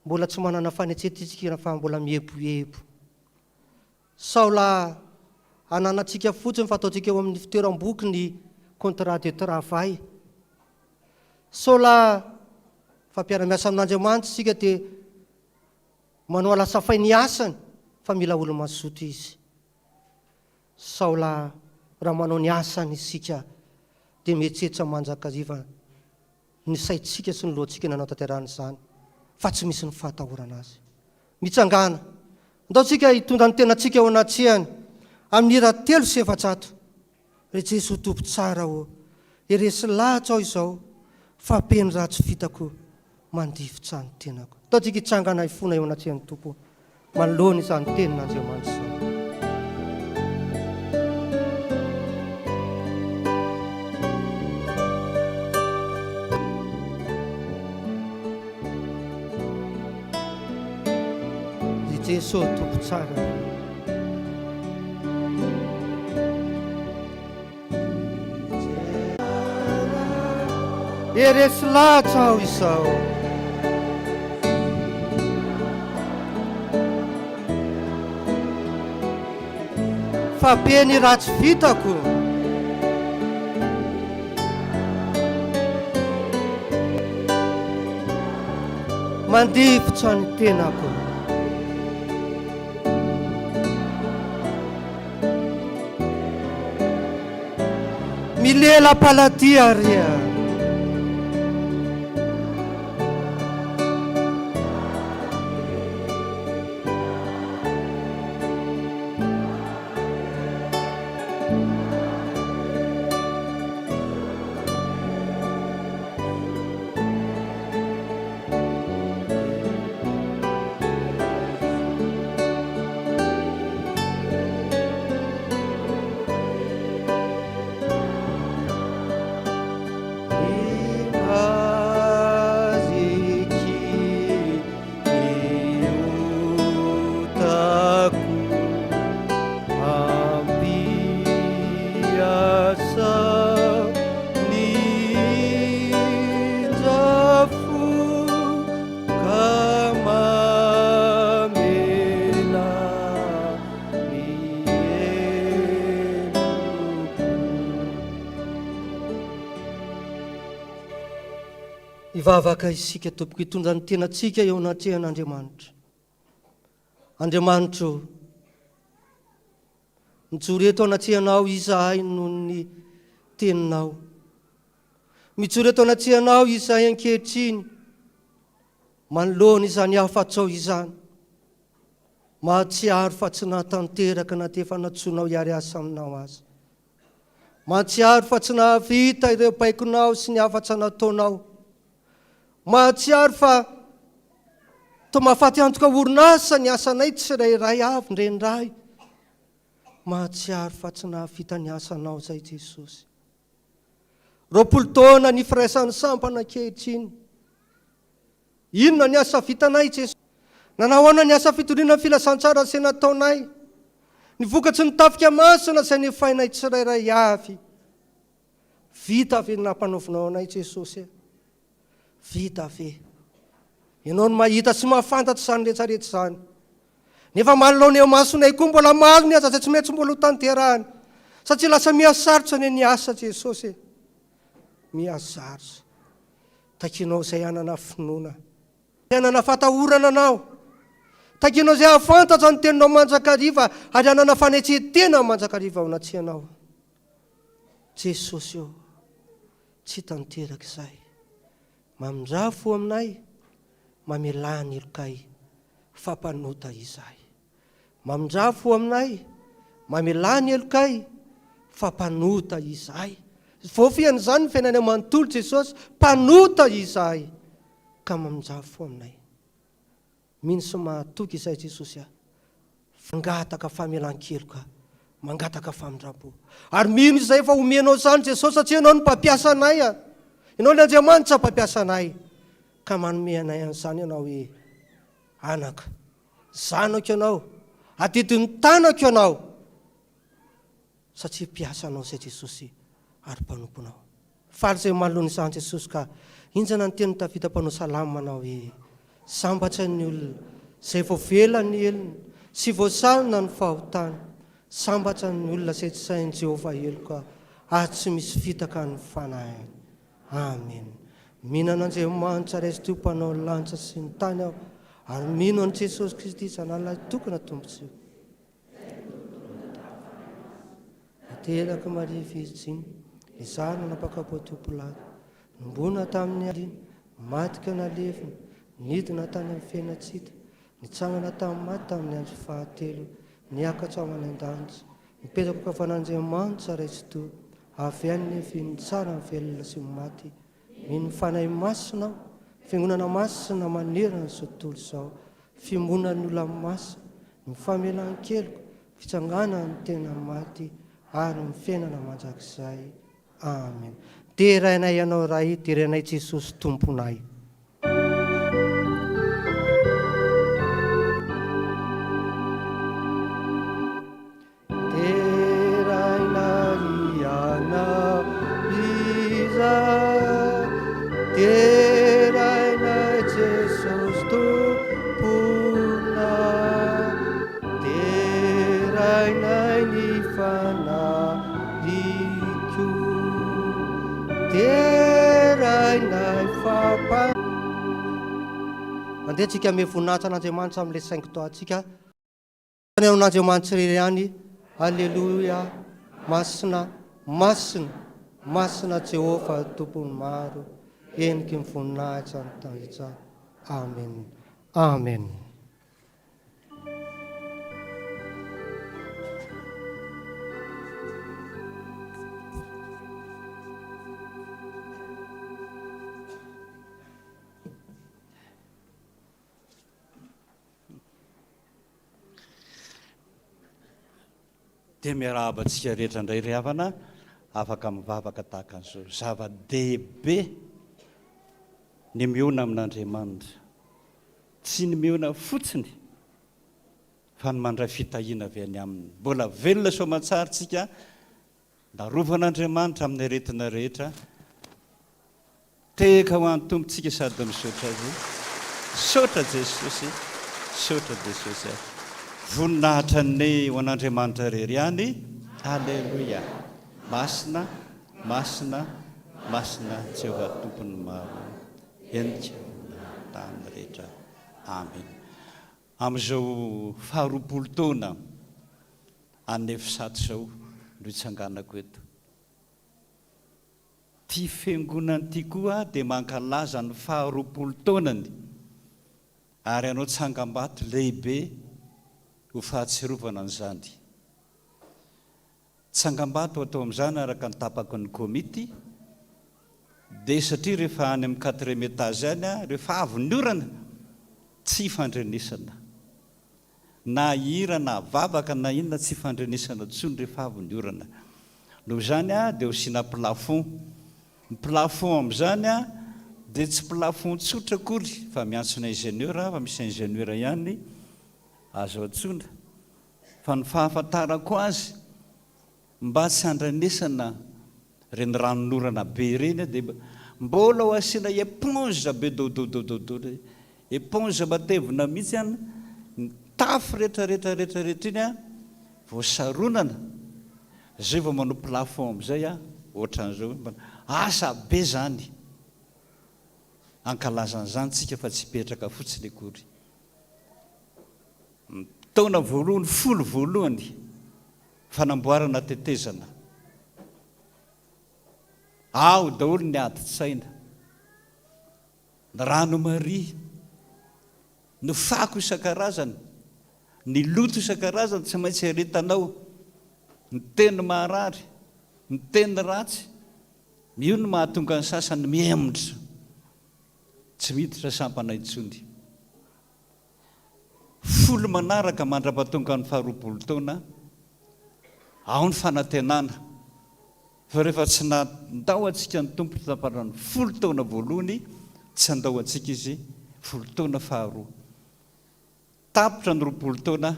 mbola tsy manana fanetsetra isika fa mbola mieboebo? Sao lahy ananantsika fotsiny fa ataontsika eo amin'ny fitoeram-boky ny contrat de travail. Sao lahy fa mpiara-miasa amin'Andriamanitra isika dia manao alasafay ny asany fa mila olo-mazoto izy. Sao lahy raha manao ny asany isika dia mihetsetra mandrakariva ny saintsika sy ny lohantsika ny hanatanterahana izany fa tsy misy ny fahatahorana azy. Mitsangàna. Andao tsika hitondra ny tenantsika eo anatrehany amin'ny hira 403. Ry Jesoa Tompo tsara ô, resy lahatra aho izao fa be ny ratsy vitako mandifotra ny tenako. Andao tsika hitsangana hifona eo anatrehan'ny Tompo. Manoloana izany tenin'Andriamanitra izany. Ry Jeso Tompo tsara. Dia resy lahatra aho izao. Fa be ny ratsy vitako. Mandifotra ny tenako. Milela paladia ry a. Ka mamela ny heloko. Hivavaka isika tompoko hitondra ny tenantsika eo anatrehan'Andriamanitra. Andriamanitra o! Mijoro eto anatrehanao izahay noho ny Teninao. Mijoro eto anatrehanao izahay ankehitriny manoloana izany hafatrao izany. Mahatsiaro fa tsy nahatanteraka na dia efa nantsoinao hiary-asa aminao aza. Mahatsiaro fa tsy nahavita ireo baikonao sy ny hafatra nataonao. Mahatsiaro fa toa mahafaty antoka orinasa ny asanay tsirairay avy indraindray. Mahatsiaro fa tsy nahavita ny asanao izay Jesosy. 20 taona ny firaisan'ny sampana ankehitriny. Inona ny asa vitanay Jesosy? Nanao ahoana ny asa fitoriana ny filazantsara izay nataonay? Ny vokatry ny tafika masina izay nefainay tsirairay avy. Vita ve ny nampanaovinao anay Jesosy e? Vita ve? Ianao no mahita sy mahafantatra izany rehetra rehetra izany. Nefa manoloana eo masonay koa mbola maro ny asa izay tsy maintsy mbola ho tanterahana. Satria lasa miha sarotra anie ny asa Jesosy e. Miha sarotra. Takinao izay hanana finoana. Hanana fatahorana Anao. Takinao izay hahafantatra ny Teninao mandrakariva ary hanana fanetren-tena mandrakariva ao anatrehanao. Jesosy ô, tsy tanteraka izay. Mamindrà fo aminay, mamelà ny helokay, fa mpanota izahay. Mamindrà fo aminay, mamelà ny helokay, fa mpanota izahay. Voafihan'izany ny fiainanay manontolo Jesosy, mpanota izahay, ka mamindrà fo aminay. Mino sy mahatoky izahay Jesosy a, mangataka famelan-keloka, mangataka famindram-po. Ary mino izahay fa omenao izany Jesosy satria Ianao no mpampiasa anay a. Ianao ilay Andriamanitra mpampiasa anay, ka manome anay an'izany Ianao hoe, anaka. Zanako ianao, adidin'ny tanako ianao, satria mpiasa anao izay Jesosy ary mpanomponao. Faly izay manoloana izany Jesosy ka injana ny tenin'i Davida mpanao salamo manao hoe, Sambatra ny olona izay voavela ny helony sy voasarona ny fahotany. Sambatra ny olona izay tsy sahin'i Jehovah heloka ary tsy misy fitaka ny fanahiny. Amen. Mino an'Andriamanitra Ray sy Tompo Mpanao ny lanitra sy ny tany aho, ary mino an'i Jesosy Kristy Zanany Lahitokana Tompontsika. Naterak'i Maria Virjiny, izaho no nampaka Pontio Pilato, nombona tamin'ny alina, maty ka nalevina, nidina tany amin'ny fiainan-tsy hita, nitsangana tamin'ny maty tamin'ny andro fahatelo, niakatra ho any an-danitra, Mipetraka ankavan'Andriamanitra Ray Tsitoha, avy any ny vin'ny tsara ny velona sy ny maty. Mino ny Fanahy Masina aho, Fiangonana Masina manerana izao tontolo izao, fiombonan'ny olona masina, ny famelan-keloka, fitsanganan'ny tena maty ary ny fiainana mandrakizay. Amen. Derainay Ianao Ray, derainay Jesosy Tomponay. Deraina Ianao izahay, deraina Jesosy Tomponay, derainay ny Fanahiko, derainay fa Andeha tsika ame voninahitra an'Andriamanitra amin'ilay cinq doigts-tsika. Any amin'Andriamanitra irery ihany. Aleloia! Masina, masina, masina Jehovah Tompon'ny maro, heniky ny voninahitra ny tany. Amen. Amen. Dia miarahaba antsika rehetra indray ry havana, afaka mivavaka tahaka an'izao. Zava-dehibe ny mihaona amin'Andriamanitra. Tsy ny mihaona fotsiny fa ny mandray fitahiana avy any Aminy. Mbola velona soamantsara isika, narovan'Andriamanitra amin'ny aretina rehetra. Tehaka ho an'ny Tompontsika sady misaotra Azy. Misaotra Jesosy, misaotra Jesosy a. Voninahitra ny ho an'Andriamanitra irery ihany. Aleloia. Masina, masina, masina Jehovah Tompon'ny maro. Henika ny tany rehetra. Amen. Amin'izao faharoapolo taona. Anefisat izao no itsanganako eto. Ity fiangonana ity koa dia mankalaza ny faharoapolo taonany ary hanao tsangambato lehibe ho fahatsiarovana an'izany. Tsangambato atao amin'izany araka ny tapaky ny komity dia satria rehefa any amin'ny quatrième étage any rehefa avy ny orana tsy ifandrenesana. Na hira na vavaka na inona tsy ifandrenesana intsony rehefa avy ny orana. Noho izany dia hosiana plafond. Ny plafond amin'izany dia tsy plafond tsotra akory fa miantsona ingénieur fa misy ingénieur ihany azo antsoina. Fa ny fahafantarako azy mba tsy handrenesana ireny ranonorana be ireny dia mbola ho asiana éponge be dododododo, éponge matevina mihitsy an, ny tafo rehetra rehetra rehetra rehetra iny an, vao saronana, zay vao manao plafond amin'izay an, ohatran'izao, asa be zany, ankalaza an'izany tsika fa tsy hipetraka fotsiny akory. Ny taona voalohany, folo voalohany, fanamboarana tetezana. Ao daholo ny adin-tsaina, ny rano maria, ny fako isan-karazany, ny loto isan-karazany tsy maintsy aretanao, ny teny maharary, ny teny ratsy. Io no mahatonga ny sasany mihemotra, tsy miditra sampana intsony. Folo manaraka mandra-pahatonga ny faharoapolo taona, ao ny fanantenana fa rehefa tsy nandao antsika ny Tompo tamin'ny folo taona voalohany, tsy handao antsika Izy folo taona faharoa. Tapitra ny 20 taona,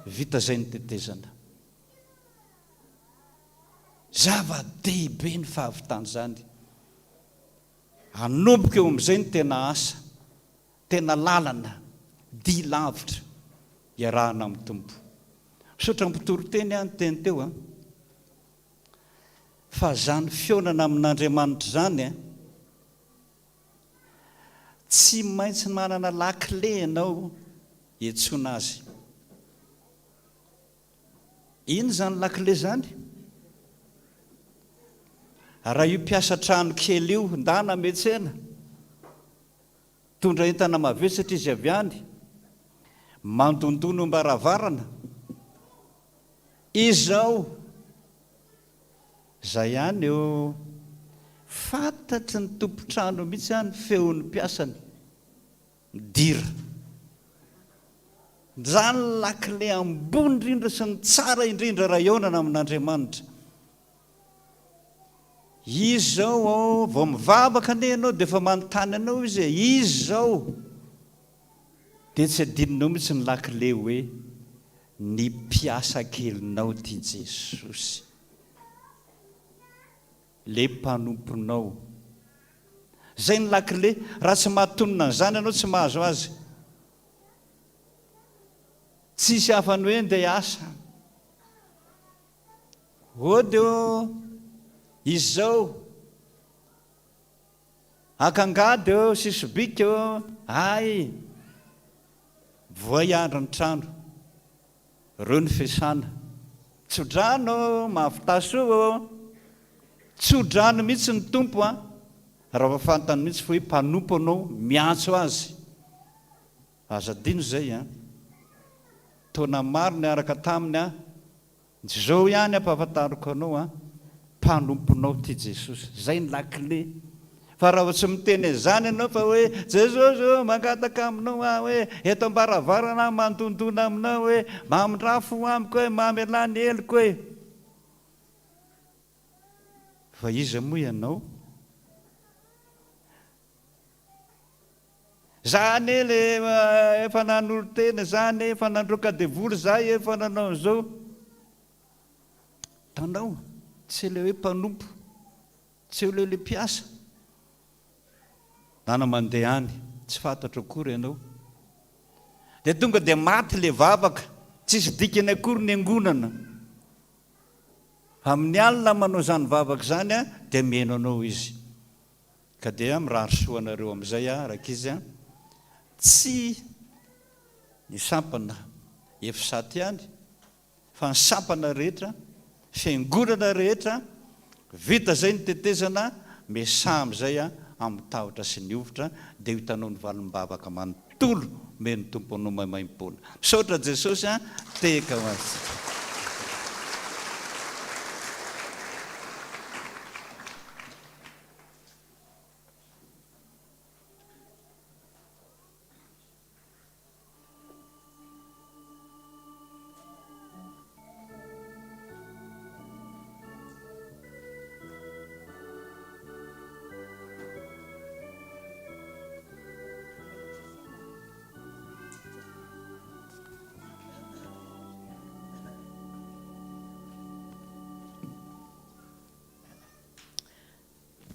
vita izay ny tetezana. Zava-dehibe ny fahavitan'izany. Hanomboka eo amin'izay ny tena asa. Tena lalana, dia lavitra iarahana amin'ny Tompo. Misaotra mpitory teny aho niteny teo an. Fa zany fihaonana amin'Andriamanitra izany an, tsy maintsy manana lakile ianao hiantsoana Azy. Inona izany lakile izany? Raha io mpiasa trano kely io, ndana miantsena. Mitondra entana mavesatra izy avy any, mandondona am-baravarana. Izao, izay ihany eo, fantatry ny tompon-trano mihitsy ny feon'ny mpiasany. Midira. Izany lakile ambony indrindra sy ny tsara indrindra raha hihaonana amin'Andriamanitra. Izy izao ô, vao mivavaka anie ianao dia efa manontany anao izy e, izy izao. Dia tsy adinonao mihitsy ny lakile hoe ny mpiasa kelinao ity Jesosy. Le mpanomponao. Izay ny lakile, raha tsy mahatonona an'izany ianao tsy mahazo azy. Tsisy hafa ny hoe ndeha hiasa. Ody ô! Izao! Haka angady ô sy sobika ô! Hay! Voay andro ny trano, reo ny fesana. Tso-drano ô! Mahavità soa ô! Tso-drano mihitsy ny Tompo an! Raha vao fantany mihitsy fa hoe mpanompo anao, miantso azy. Aza adino izay an! Taona maro niaraka taminy aho. Zao ihany ampahafantariko anao an, mpanomponao ty Jesosy. Zay ny lakile. Fa raha vao tsy miteny an'izany ianao fa hoe Jesosy ô, mangataka aminao aho hoe, eto am-baravarana aho mandondona aminao hoe, mamindrà fo amiko hoe, mamelà ny heloko hoe. Fa iza moa ianao? Za anie le efa nanolo-tena, za anie efa nandroaka devoly, za efa nanao an'izao. Tanao, tsy ilay hoe mpanompo, tsy ilay hoe mpiasa. Nana mandeha any, tsy fantatro akory ianao. Dia tonga dia maty ilay vavaka, tsisy dikany akory ny angonana. Amin'ny alina manao izany vavaka izany dia mihaino anao izy. Ka dia mirary soa anareo amin'izay aho rankizy a! Tsy ny sampana EFSAT ihany. Fa ny sampana rehetra, fiangonana rehetra, vita izay ny tetezana, miasaha amin'izay amin'ny tahotra sy ny hovitra, dia ho hitanao ny valim-bavaka manontolo omen'ny Tompo anao maimaimpoana. Misaotra Jesosy a! Tehaka ho antsika.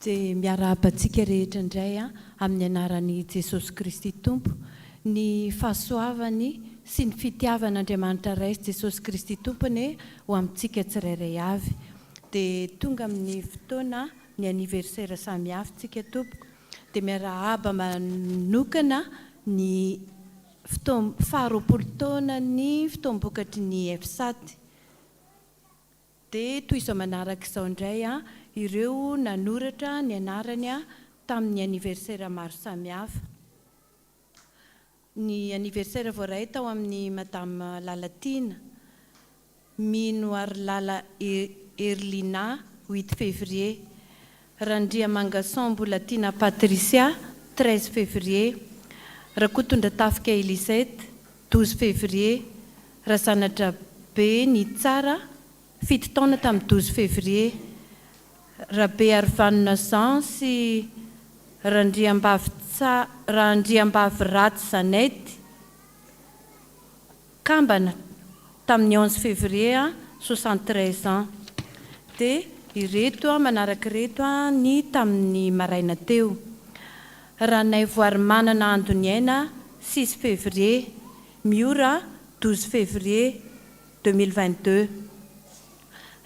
Dia miarahaba antsika rehetra indray amin'ny anaran'i Jesosy Kristy Tompo. Ny fahasoavany sy ny fitiavan'Andriamanitra Ray sy Jesosy Kristy Tompo anie ho amintsika tsirairay avy. Dia tonga amin'ny fotoana ny anniversaire samihafa tsika tompoko. Dia miarahaba manokana ny fotoam faha 20 taonan'ny fotoam-bokatry ny FSAT. Dia toy izao manaraka izao indray ireo nanoratra ny anarany tamin'ny anniversaire maro samihafa. Ny anniversaire voaray tao amin'ny Madame Lalatiana Minoarilala Herlina, huit février. Randriamangason Mbolatiana Patricia, 13 février. Rakotondratafika Elisette, 12 février, Razanadrabe Nitsara, fito taona tamin'ny 12 février, Rabearivanona Jean sy Randriambavy Randriambaviratsy Jeannette, kambana, tamin'ny 11 février, 73 ans. Dia ireto manaraka ireto ny tamin'ny maraina teo. Ranaivoarimanana Andoniaina, six février, Miora, 12 février 2022.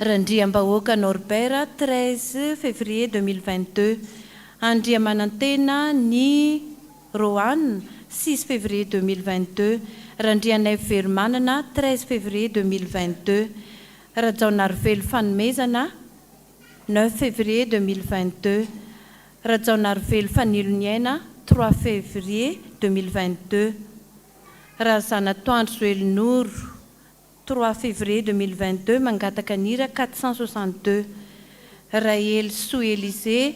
Randriambahoaka Norbert, 13 février 2022. Andriamanantena Ny Rohan, 6 février 2022. Randrianaivo Veromanana, 13 février 2022. Rajaonarivelo Fanomezana, 9 février 2022. Rajaonarivelo Faniloniaina, 3 février 2022. Razanatoandro Zoelinoro, 3 février 2022, mangataka ny hira 462. Rahelisoa Elysée,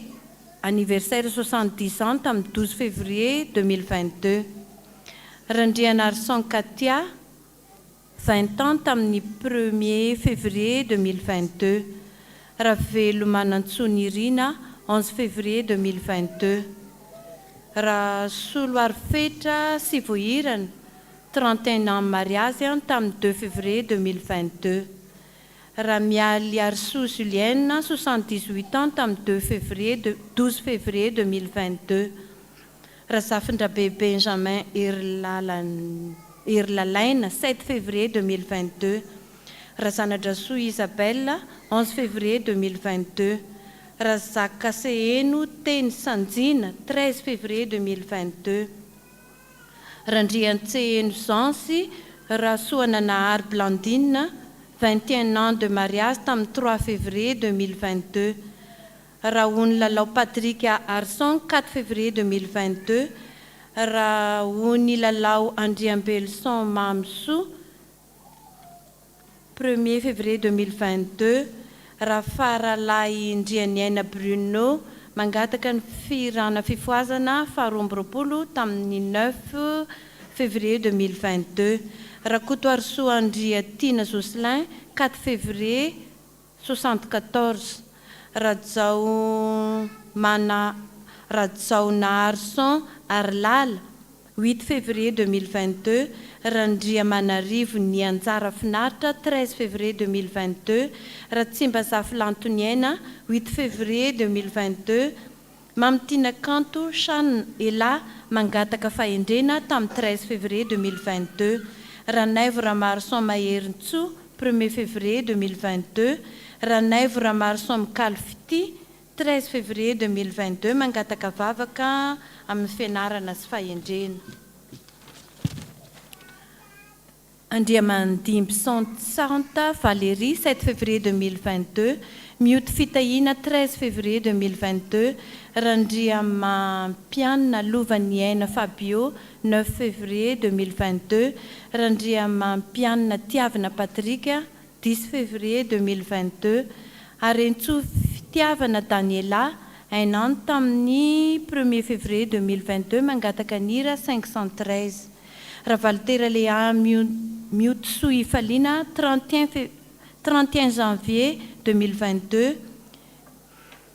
anniversaire 70 ans tamin'ny 12 février 2022. Randrianarison Katia, 20 ans tamin'ny premier février 2022. Ravelomanantsoa Nirina, 11 février 2022. Rasoloarifetra sy Vohirana, 31 ans mariazy tamin'ny 2 février 2022. Ramialiarisoa Julienne, 78 ans tamin'ny 2 février 12 février 2022. Razafindrabe Benjamin Herilalaina, 7 février 2022. Razanadrasoa Isabelle, 11 février 2022. Razakaseheno Teny Sanjina, 13 février 2022. Randriantseheno Jean sy Rasoananahary Blandine, 21 ans de mariage tamin'ny 3 février 2022. Rahonilalao Patrick Arson, 4 février 2022. Rahonilalao Andriambeloson Mamisoa, premier février 2022, Rafaralahy Ndrianiaina Bruno, mangataka ny fihirana fifohazana faha 22 tamin'ny neuf février 2022. Rakotoarisoa Andriatiana Jocelyn, quatre février 74. Rajaomana Rajaonaharison Arilala, huit février 2022, Randriamanarivo Nianjara Finaritra, 13 février 2022, Ratsimbazafy Lantoniaina, huit février 2022, Mamitiana Kanto Shan Ela mangataka fahendrena tamin'ny 13 février 2022, Ranaivo Ramaroson Maherintsoa, premier février 2022, Ranaivo Ramaroson Mikalo Fitia, 13 février 2022, mangataka vavaka amin'ny fianarana sy fahendrena. Andriamandimby Santa Valérie, 7 février 2022, Mioty Fitahiana, 13 février 2022, Randriamampianina Lovaniaina Fabio, 9 février 2022, Randriamampianina Tiavina Patrick, 10 février 2022, Harentsoa Fitiavana Daniela, un an tamin'ny premier février 2022, mangataka ny hira 513. Ravalitera Léa Miotisoa Ifaliana, 31 31 janvier 2022,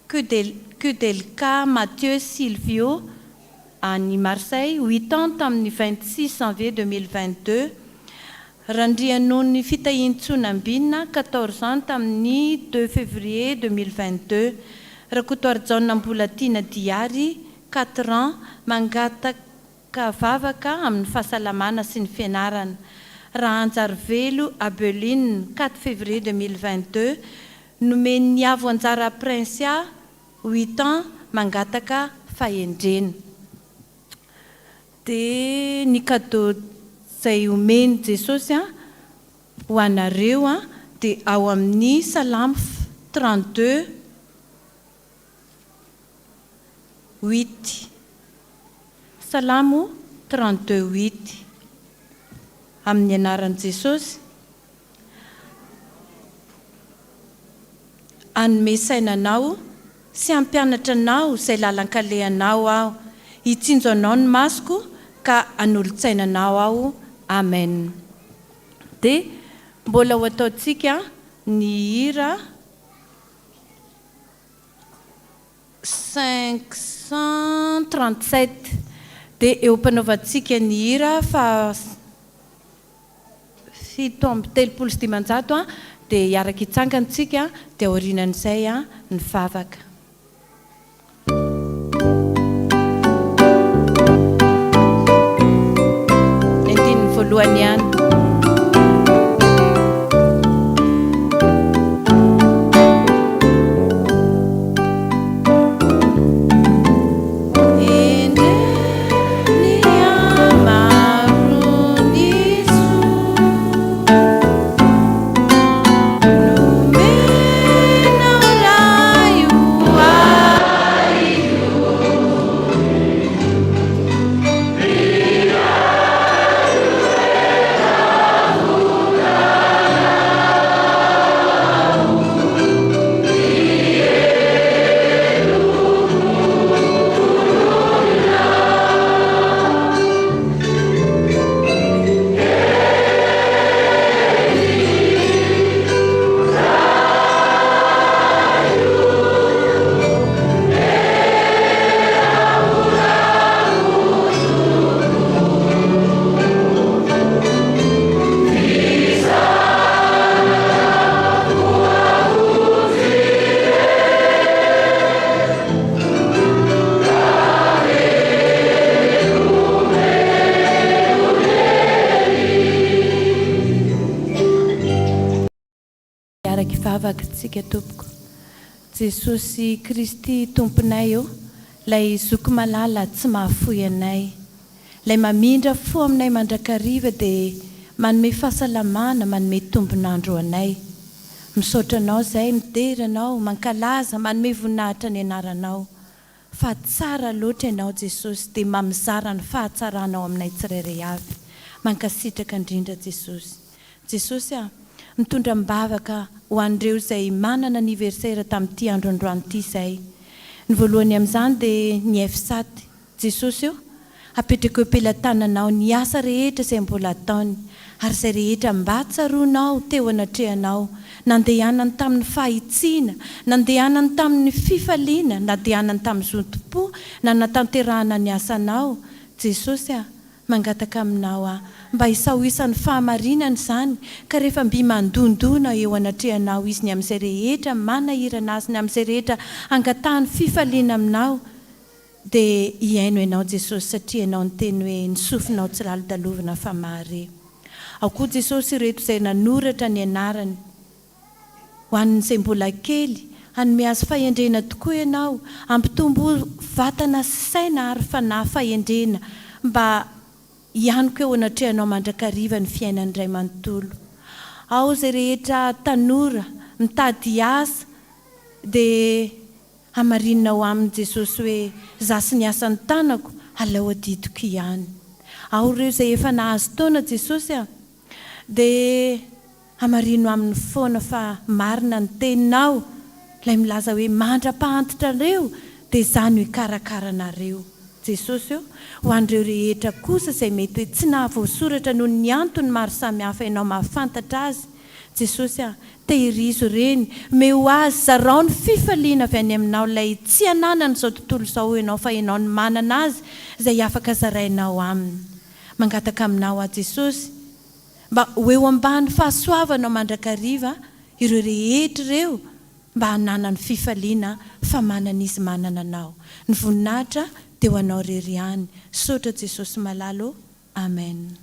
Kudelka Mathieu Silvio, any Marseille, huit ans tamin'ny 26 janvier 2022, Randrianony Fitahiantsoa Nambinina, 14 ans tamin'ny 2 février 2022, Rakotoarijaona Mbolatiana Diary, 4 ans, mangataka vavaka amin'ny fahasalamana sy ny fianarana. Rahanjarivelo Abeline, 4 février 2022, nomen'ny Avo Anjara Princia, huit ans, mangataka fahendrena. Dia ny cadeau izay omen'i Jesosy ho anareo dia ao amin'ny Salamo 32 huit. Salamo 32 huit. Amin'ny anaran'i Jesosy. Hanome saina anao sy hampianatra anao izay lalan-kalehanao aho, hitsinjo anao ny masoko ka hanolo-tsaina anao aho. Amen. Dia mbola ho ataontsika ny hira 537. Dia eo am-panaovantsika ny hira faha. 537 an, dia hiaraka hitsangana tsika dia aorianan'izay ny vavaka. Ny andininy voalohany ihany. Hiaraka hivavaka tsika tompoko. Jesosy Kristy Tomponay ô, Ilay Zoky malala tsy mahafoy anay, Ilay mamindra fo aminay mandrakariva dia manome fahasalamana, manome tombon'andro ho anay. Misaotra Anao izay, midera Anao, mankalaza, manome voninahitra ny Anaranao. Fa tsara loatra Ianao Jesosy dia mamizara ny fahatsaranao aminay tsirairay avy. Mankasitraka indrindra Jesosy. Jesosy a! Mitondra am-bavaka ho an'ireo izay manana anniversaire tamin'ity andro androany ity izay. Ny voalohany amin'izany dia ny FSAT. Jesosy ô! Apetrako eo am-pelatananao ny asa rehetra izay mbola ataony, ary izay rehetra mba tsaroanao teo anatrehanao, nandehanany tamin'ny fahitsiana, nandehanany tamin'ny fifaliana, nadehanany tamin'ny zotom-po, nanatanterahana ny asanao. Jesosy a! Mangataka aminao aho, mba isaho isan'ny fahamarinana izany, ka rehefa mby mandondona eo anatrehanao izy ny amin'izay rehetra manahirana azy, ny amin'izay rehetra angatahany fifaliana aminao, Dia hihaino Ianao Jesosy satria Ianao niteny hoe ny sofinao tsy lalodalovina fa mahare. Ao koa Jesosy ireto izay nanoratra ny anarany ho an'izay mbola kely, hanome azy fahendrena tokoa Ianao, hampitombo vatana sy saina ary fanahy fahendrena mba. Hianoka eo anatrehanao mandrakariva ny fiainany iray manontolo. Ao izay rehetra tanora mitady asa dia hamarinina ao aminy Jesosy hoe za sy ny asan'ny tanako alao adidiko ihany. Ao ireo izay efa nahazo taona Jesosy a! Dia hamarino aminy foana fa marina ny teninao ilay milaza hoe mandra-pahantitrareo dia za no hikarakara anareo. Jesosy ô, ho an'ireo rehetra kosa izay mety hoe tsy nahavoasoratra noho ny antony maro samihafa Ianao mahafantatra azy, Jesosy a, tehirizo ireny, omeo azy, zarao ny fifaliana avy any Aminao ilay tsy ananan'izao tontolo izao Ianao fa Ianao no manana azy izay afaka zarainao aminy. Mangataka Aminao aho Jesosy mba ho eo ambany fahasoavanao mandrakariva ireo rehetra ireo mba hananany fifaliana fa manana izy manana anao. Ny voninahitra dia ho anao rery ihany. Misaotra Jesosy malala ô. Amen.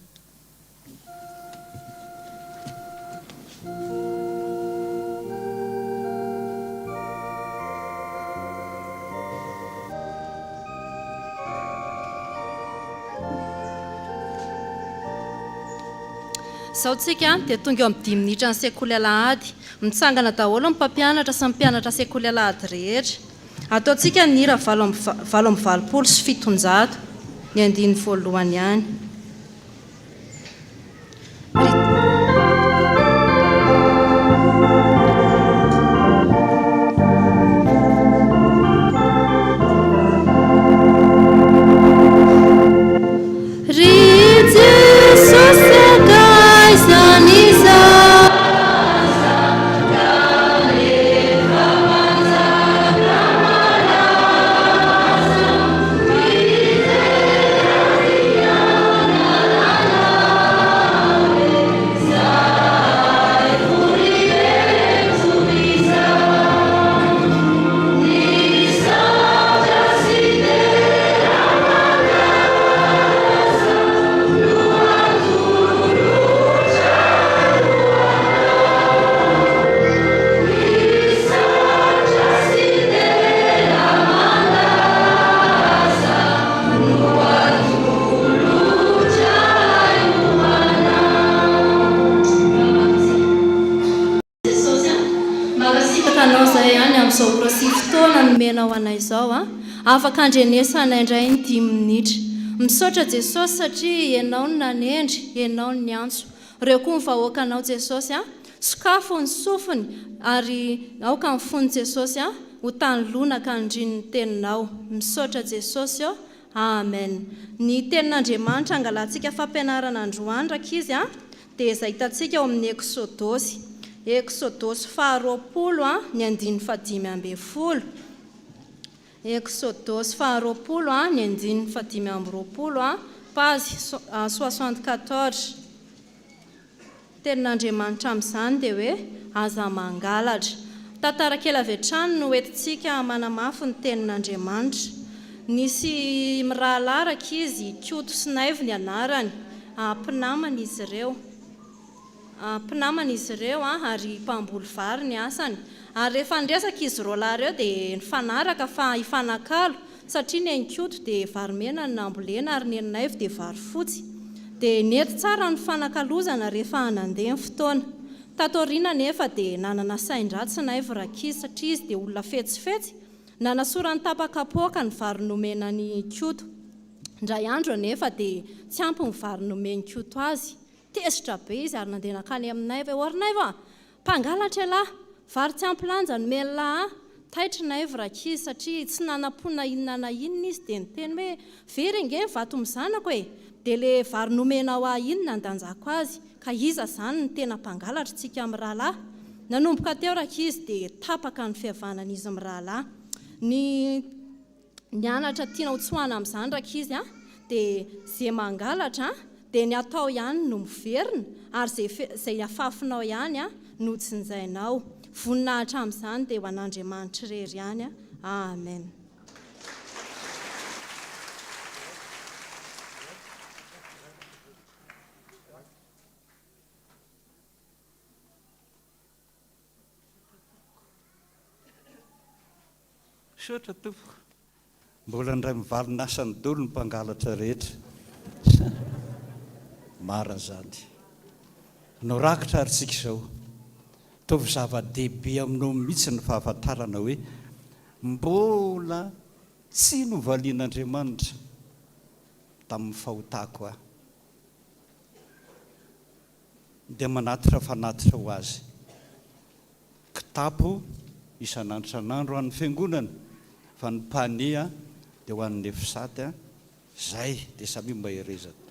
Izao tsika dia tonga eo amin'ny dimy minitra ny sekoly alahady. Mitsangana daholo ny mpampianatra sy ny mpianatra sekoly alahady rehetra. Ataontsika ny hira 788, ny andininy voalohany ihany. Ry Jesosy akaizan'iza. Jesosy a! Mankasitraka Anao izahay any amin'izao ora sy fotoana nomenao anay izao a! Afaka andrenesanay indray ny dimy minitra. Misaotra Jesosy satria Ianao no nanendry, Ianao no niantso. Reo koa ny vahoakanao Jesosy a! Sokafo ny sofiny ary aoka ny fony Jesosy a! ho tany lonaka handriny ny teninao. Misaotra Jesosy ô! Amen. Ny tenin'Andriamanitra angalantsika fampianarana androany rankizy a! dia izay hitantsika ao amin'ny Eksodosy. Eksodosy faharoapolo a, ny andininy fahadimy ambin'ny folo. Eksodosy faharoapolo a, ny andininy fahadimy amby roapolo a, page 74. Tenin'Andriamanitra amin'izany dia hoe aza mangalatra. Tantara kely avy hatrany no entintsika manamafy ny tenin'Andriamanitra. Nisy mirahalahy rankizy, Koto sy Naivo ny anarany. Mpinamana izy ireo. Mpinamana izy ireo ary mpamboly vary ny asany. Ary rehefa niresaka izy roalahy ireo dia nifanaraka fa hifanakalo satria ny an'i Koto dia vary mena no nambolena ary ny an'i Naivo dia vary fotsy. Dia nety tsara ny fanakalozana rehefa nandeha ny fotoana. Tato aoriana anefa dia nanana sain-dratsy Naivo rankizy satria izy dia olona fetsifetsy, nanasorany tapa-kapoaka ny vary nomena an'i Koto. Indray andro anefa dia tsy ampy ny vary nomen'i Koto azy. Tezitra be izy ary nandeha nankany amin'i Naivo hoe, Ô ry Naivo a! Mpangalatra ialahy! Vary tsy ampy lanja nomen'ilahy ahy! Taitra i Naivo rankizy satria tsy nanam-po na inona na inona izy dia niteny hoe, Very ange ny vato mizanako e! Dia ilay vary nomenao ahy iny nandanjako azy, ka iza izany no tena mpangalatra tsika mirahalahy? Nanomboka teo rankizy dia tapaka ny fihavanan'izy mirahalahy. Ny. Ny anatra tiana ho tsoahana amin'izany rankizy a, dia ze mangalatra dia ny atao ihany no miverina ary ze zay afafinao ihany no jinjainao. Voninahitra amin'izany dia ho an'Andriamanitra irery ihany. Amen. Misaotra tompoko. Mbola indray mivalona asany dolo ny mpangalatra rehetra. Marina izany. No rakitra ary tsika izao. Ataovy zava-dehibe aminao mihitsy ny fahafantarana hoe mbola tsy novalian'Andriamanitra tamin'ny fahotako aho. Dia manatitra fanatitra ho Azy. Kitapo isan'andro isan'andro ho an'ny fiangonana fa ny panier dia ho an'ny EFSAT. Zay dia samia mahereza tompoko.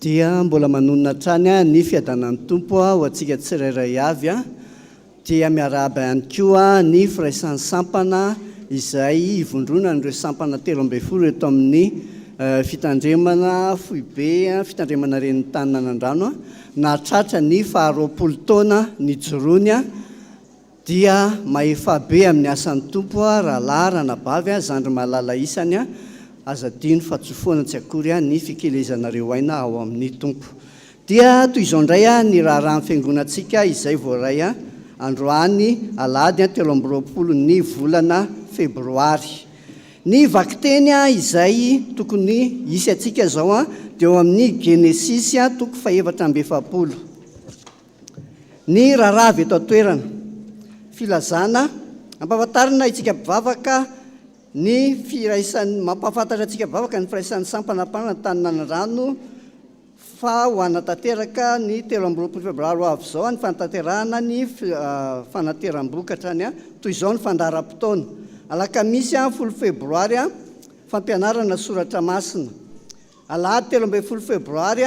Dia mbola manonona hatrany ny fiadanan'ny Tompo ho antsika tsirairay avy. Dia miarahaba ihany koa ny firaisan'ny sampana izay ivondronan'ireo sampana 13 eto amin'ny fitandremana foibe fitandremana renin'ny tanin'Anandrano nahatratra ny faha 20 taona nijoroany. Dia mahefa be amin'ny asan'ny Tompo aho rahalahy, ranabavy a, zandry malala isany a, aza adino fa tsy ho foana tsy akory a ny fikelezanareo aina ao amin'ny Tompo. Dia toy izao indray ny raharahan'ny Fiangonantsika izay voaray androany alahady 23 ny volana febroary. Ny vakiteny izay tokony hisy antsika izao dia ao amin'ny Genesisy toko fahefatra amby 40. Ny raharaha avy eto an-toerana. Filazana, ampahafantarina isika mpivavaka ny firaisan'ny, mampahafantatra antsika mpivavaka ny firaisan'ny sampana Antananandrano fa ho hanatanteraka ny 23 febroary ho avy izao ny fanatanterahana ny fanateram-bokatra ny toy izao ny fandaharam-potoana. Alakamisy 10 febroary, fampianarana soratra masina. Alahady 13 febroary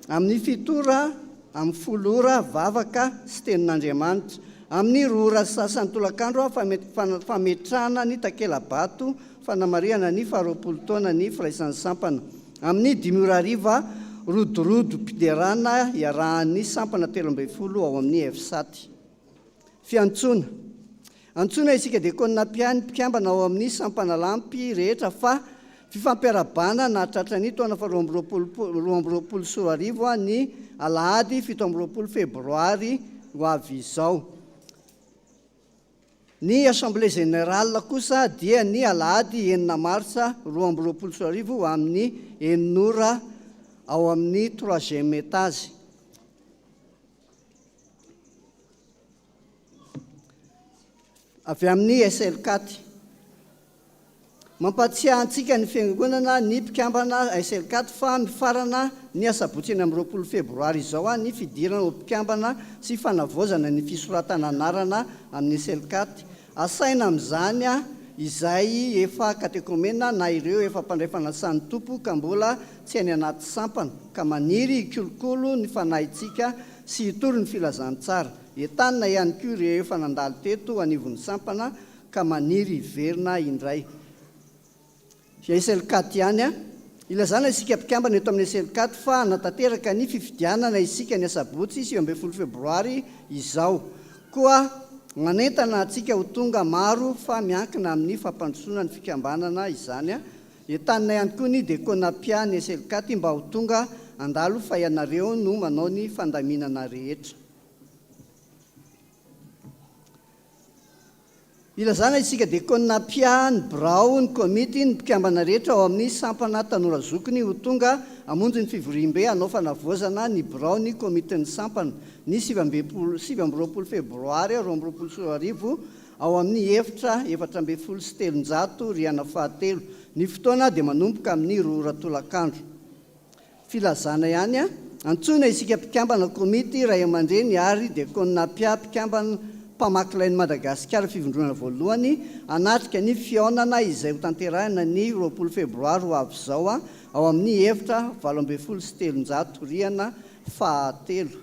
amin'ny 7 ora amin'ny 10 ora vavaka sy tenin'Andriamanitra. Amin'ny 2 ora sy sasany tolakandro fametrahana ny takela-bato fanamarihana ny faharoapolo taona ny firaisan'ny sampana. Amin'ny dimy ora hariva, rodorodom-piderana iarahan'ny sampana 13 ao amin'ny EFSAT. Fiantsoana. Antsoina isika diakona mpiahy ny mpikambana ao amin'ny sampana Lampy rehetra fa fifampiarahabana nahatratra ny taona faha 2022 ny alahady 27 febroary ho avy izao. Ny Assemblée Générale kosa dia ny alahady 6 martsa 2022 amin'ny 6 ora ao amin'ny troisième étage. Avy amin'ny SLCAT. Mampahatsiahy antsika ny Fiangonana ny mpikambana SLCAT fa mifarana ny asabotsy 26 febroary izao ny fidirana ho mpikambana sy fanavaozana ny fisoratana anarana amin'ny SLCAT. Asaina amin'izany izay efa katekomena na ireo efa mpandray fanasan'ny Tompo ka mbola tsy any anaty sampana ka maniry hikolokolo ny fanahintsika sy hitory ny filazantsara. Entanina ihany koa ireo efa nandalo teto anivon'ny sampana ka maniry hiverina indray. SLCAT ihany. Ilazana isika mpikambana eto amin'ny SLCAT fa hanatanteraka ny fifidianana isika ny asabotsy 19 febroary izao. Koa manentana antsika ho tonga maro fa miankina amin'ny fampandrosoana ny fikambanana izany. Entanina ihany koa ny Dekonapia ny SLCAT mba ho tonga handalo fa ianareo no manao ny fandaminana rehetra. Ilazana isika Dekonapia, ny birao, ny komity, ny mpikambana rehetra ao amin'ny sampana Tanora Zokiny ho tonga hamonjy ny fivoriambe hanao fanavaozana ny birao ny komitin'ny sampana ny 29 febroary 2022 ao amin'ny efitra 314 rihana fahatelo. Ny fotoana dia manomboka amin'ny 2 ora tolakandro. Filazana ihany, antsoina isika mpikambana komity, ray aman-dreny ary diakona mpiahy mpikambana mpamaky lain'i Madagasikara fivondronana voalohany hanatrika ny fihaonana izay hotanterahina ny 20 febroary ho avy izao ao amin'ny efitra 318 rihana fahatelo.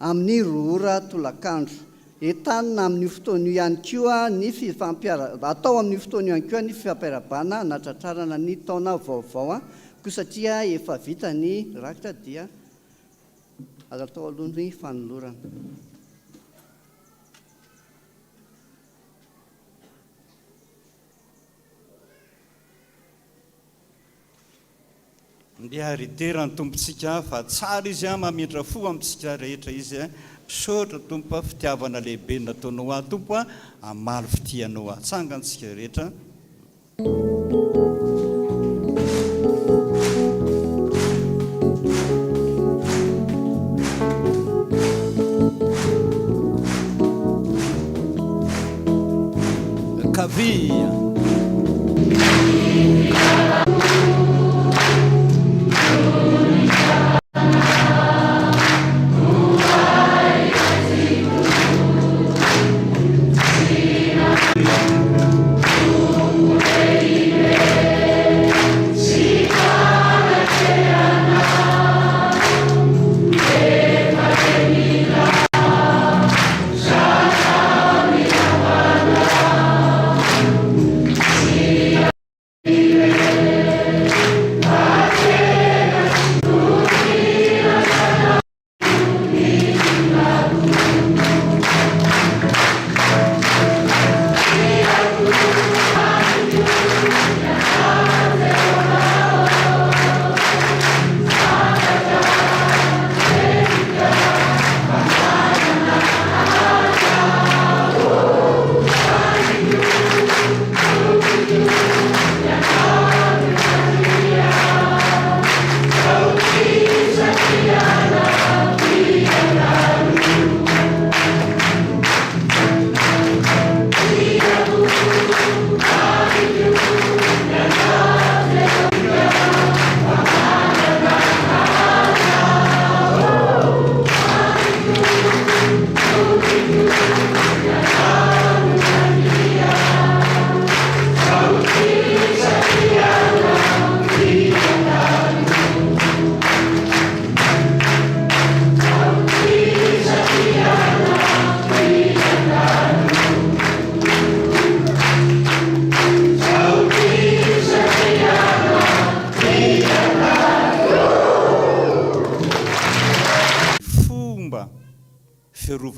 Amin'ny 2 ora tolakandro. Entanina amin'io fotoana io ihany koa ny fifampiara-, atao amin'io fotoana io ihany koa ny fifampiarahabana hanatratrarana ny taona vaovao. Koa satria efa vita ny rakitra dia aza atao aloha ny fanolorana. Ndeha ary hidera ny Tompontsika fa tsara Izy mamindra fo amintsika rehetra Izy. Misaotra Tompo a, fitiavana lehibe nataonao ahy Tompo a, hamaly fitia anao aho. Atsangantsika rehetra. Ankavia.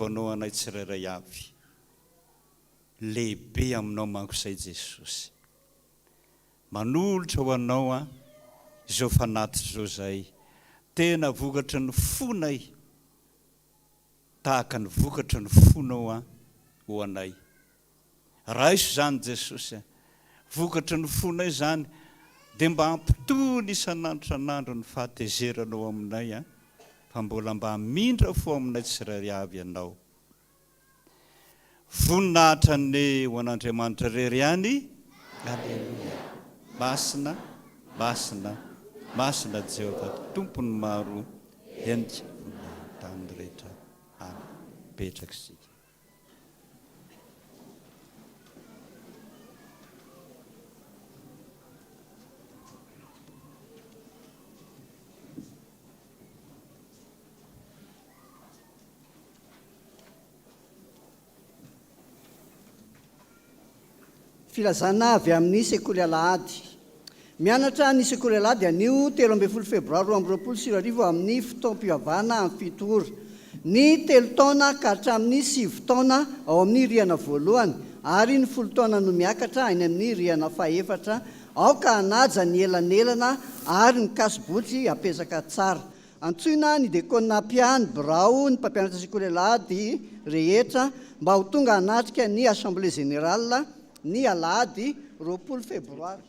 fitiavanao anay tsirairay avy. Lehibe aminao manko izay Jesosy. Manolotra ho anao an izao fanatitra izao izay tena vokatry ny fonay tahaka ny vokatry ny fonao an ho anay. Raiso izany Jesosy a. Vokatry ny fonay izany dia mba ampitony isan'andro isan'andro ny fahatezeranao aminay an fa mbola mba hamindra fo aminay tsirairay avy ianao. Voninahitra anie ho an'Andriamanitra irery ihany. Aleloia. Masina, masina, masina Jehovah Tompon'ny maro, henika ny tany rehetra. Amen. Mipetraka isika. Filazana avy amin'ny Sekoly Alahady. Mianatra ny Sekoly Alahady anio 13 Febroary 2022 amin'ny fotoam-pivavahana amin'ny fito ora. Ny telo taona ka hatramin'ny sivy taona ao amin'ny rihana voalohany ary ny folo taona no miakatra any amin'ny rihana fahefatra. Aoka hanaja ny elanelana ary ny kasibotsy apesaka tsara. Antsoina ny diakona mpiahy ny birao, ny mpampianatra sekoly alahady rehetra mba ho tonga hanatrika ny Assemblée Générale ny alahady 20 febroary.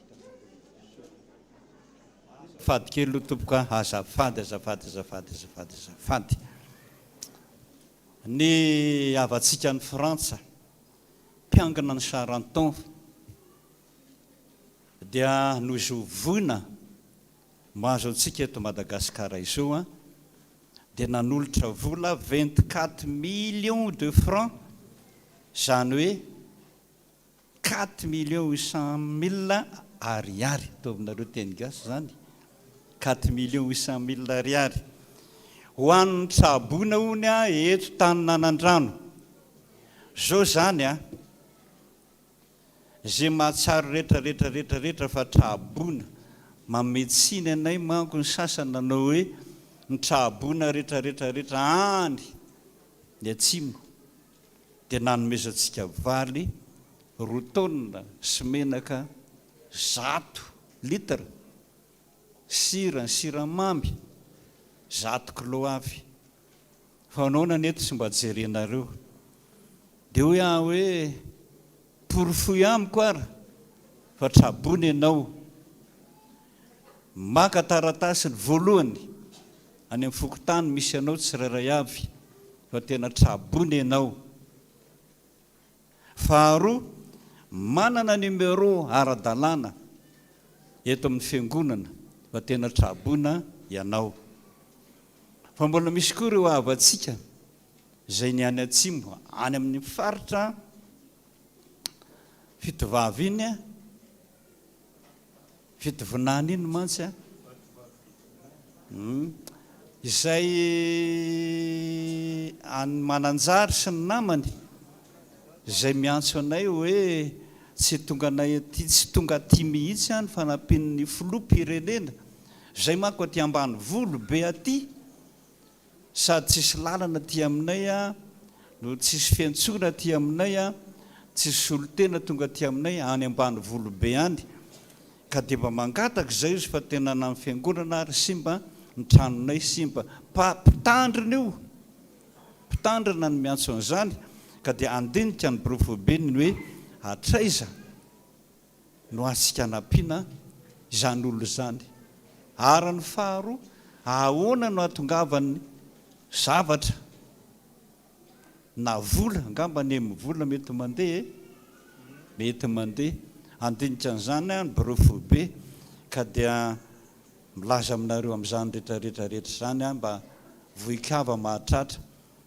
Fady kely aloha tompoko a, azafady azafady azafady azafady azafady. Ny havantsika any Frantsa, mpiangona any Charenton dia noho izao voina mahazo antsika eto Madagascar izao an, dia nanolotra vola 24 millions de francs, izany hoe quatre millions huit cent mille ariary, ataovinareo teny gasy izany, quatre millions huit cent mille ariary, ho an'ny tsaboina hono an eto Taninanandrano. Zao izany an. Ze mahatsiaro retra retra retra retra fa traboina, manome tsiny anay manko ny sasany nanao hoe ny traboina retra retra retra any ny atsimo dia nanomezantsika vary roa taonina sy menaka zato litre, sira ny siramamy zato kilao avy. Fa nahoana anie tsy mba jerenareo? Dia hoy aho hoe, Porofoy amiko ary fa traboina ianao. Maka taratasy ny voalohany any amin'ny fokontany misy anao tsirairay avy fa tena traboina ianao. Faharoa, manana numéro ara-dalàna eto amin'ny fiangonana fa tena traboina ianao. Fa mbola misy koa ireo havantsika izay ny any atsimo, any amin'ny faritra Fitovavy iny, Fitovinany iny mantsy an, izay any Mananjary sy ny namany, izay miantso anay hoe tsy tonga anay aty, tsy tonga aty mihitsy an ny fanampian'ny filoham-pirenena. Zay manko aty ambanivolo be aty sady tsisy lalana aty aminay a no tsisy fiantsoana aty aminay a tsisy solontena tonga aty aminay any ambanivolo be any ka dia mba mangataka izay izy fa tena na ny fiangonana ary simba ny tranonay simba pa mpitandrina io mpitandrina no miantso an'izany ka dia andinika ny birao foibeny ny hoe hatraiza no azontsika anampiana izany olona izany? Ary ny faharoa, ahoana no ahatongavan'ny zavatra na vola, angamba ny amin'ny vola mety mandeha e, mety mandeha, handinika an'izany aho ny birao foibe ka dia milaza aminareo amin'izany rehetra rehetra rehetra izany aho mba vohikava mahatratra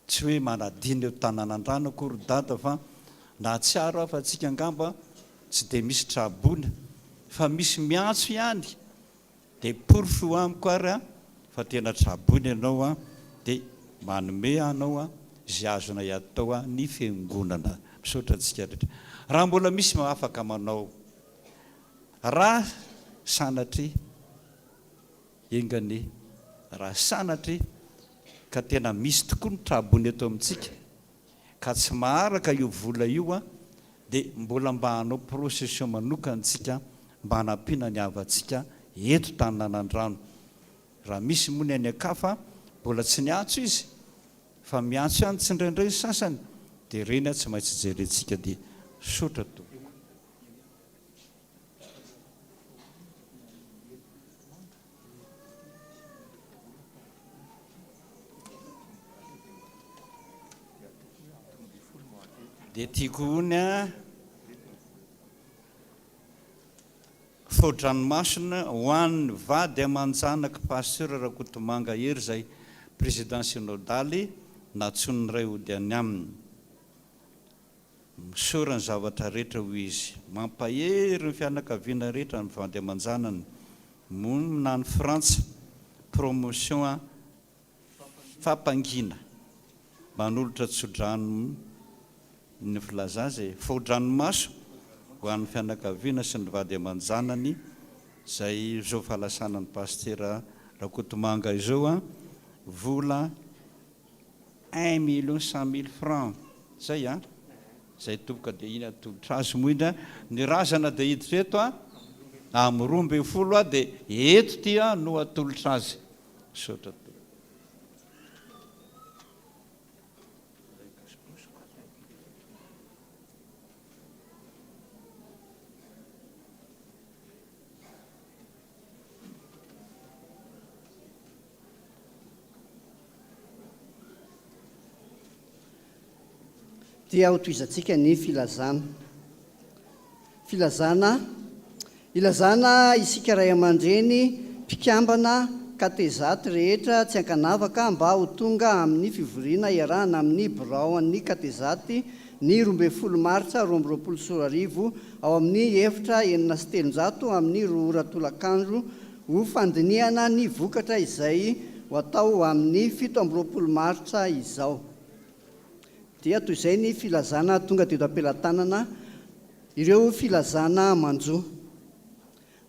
Tsy hoe manadino eto tananandrano akory ry dada fa nahatsiaro aho fa tsika angamba tsy dia misy traboina fa misy miantso ihany dia porofo amiko ary an fa tena traboina ianao an dia manome anao an izay azonay atao an ny fiangonana. Misaotra antsika rehetra. Raha mbola misy afaka manao raha sanatria. Enga anie raha sanatria ka tena misy tokoa ny trabony eto amintsika. ka tsy maharaka io vola io an, dia mbola mba hanao procession manokana tsika mba hanampiana ny havantsika eto Taninanandrano. Raha misy moa ny any an-kafa mbola tsy niantso izy fa miantso ihany tsindraindray ny sasany dia ireny tsy maintsy jerentsika dia misaotra tompoko. Dia tiako hony a Fao-dranomasina ho an'ny vady aman-janak'i Pasteur Rakotomanga Hery izay Président Synodaly nantsoin'ny Ray hody any aminy. Misaora ny zavatra rehetra hoy izy. Mampahery ny fianakaviana rehetra ny vady aman-janany monina any Frantsa. Promotion a Fampangina. Manolotra tsodrano ny filaza azy e. Fao-dranomaso ho an'ny fianakaviana sy ny vady aman-janany izay izao fahalasanan'i Pasitera Rakotomanga izao a. Vola un million cent mille francs zay an! Zay tompoko dia iny atolotra azy moa iny an! Ny razana dia hiditra eto an! Amin'ny 12 an dia eto ity an no atolotra azy. Misaotra tompoko. Dia hotohizantsika ny filazana. Filazana, Ilazana isika ray aman-dreny, mpikambana, katezaty rehetra tsy ankanavaka mba ho tonga amin'ny fivoriana iarahana amin'ny biraon'ny katezaty ny 12 martsa 2022 ao amin'ny efitra 306 amin'ny roa ora tolakandro Ho fandinihana ny vokatra izay ho atao amin'ny 27 martsa izao. Dia toy izay ny filazana tonga teto am-pelatanana ireo filazana manjo.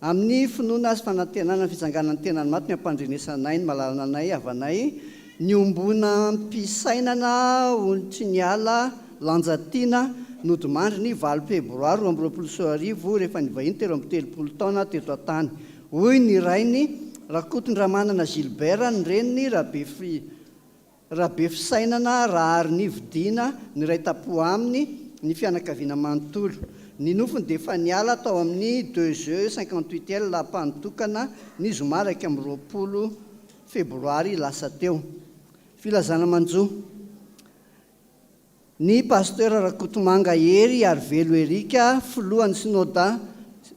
Amin'ny finoana sy fanantenana ny fitsanganan'ny tenan'ny maty ny ampandrenesanay ny malalanay havanay niombonam-pisainana onitry ny ala Lanjatiana nodimandry ny valo febroary 2022 rehefa nivahiny 33 taona teto an-tany. Hoy ny rainy, Rakotondramanana Gilbert, ny reniny, Rabefisainana Raharinivo Dina, niray tampo aminy, ny fianakaviana manontolo. Ny nofony dia efa niala tao amin'ny deux E cinquante huit L Ampanotokana ny zoma 21 febroary lasa teo. Filazana manjo. Ny Pasteur Rakotomanga Hery Arivelo Eric, filohan'ny Synoda,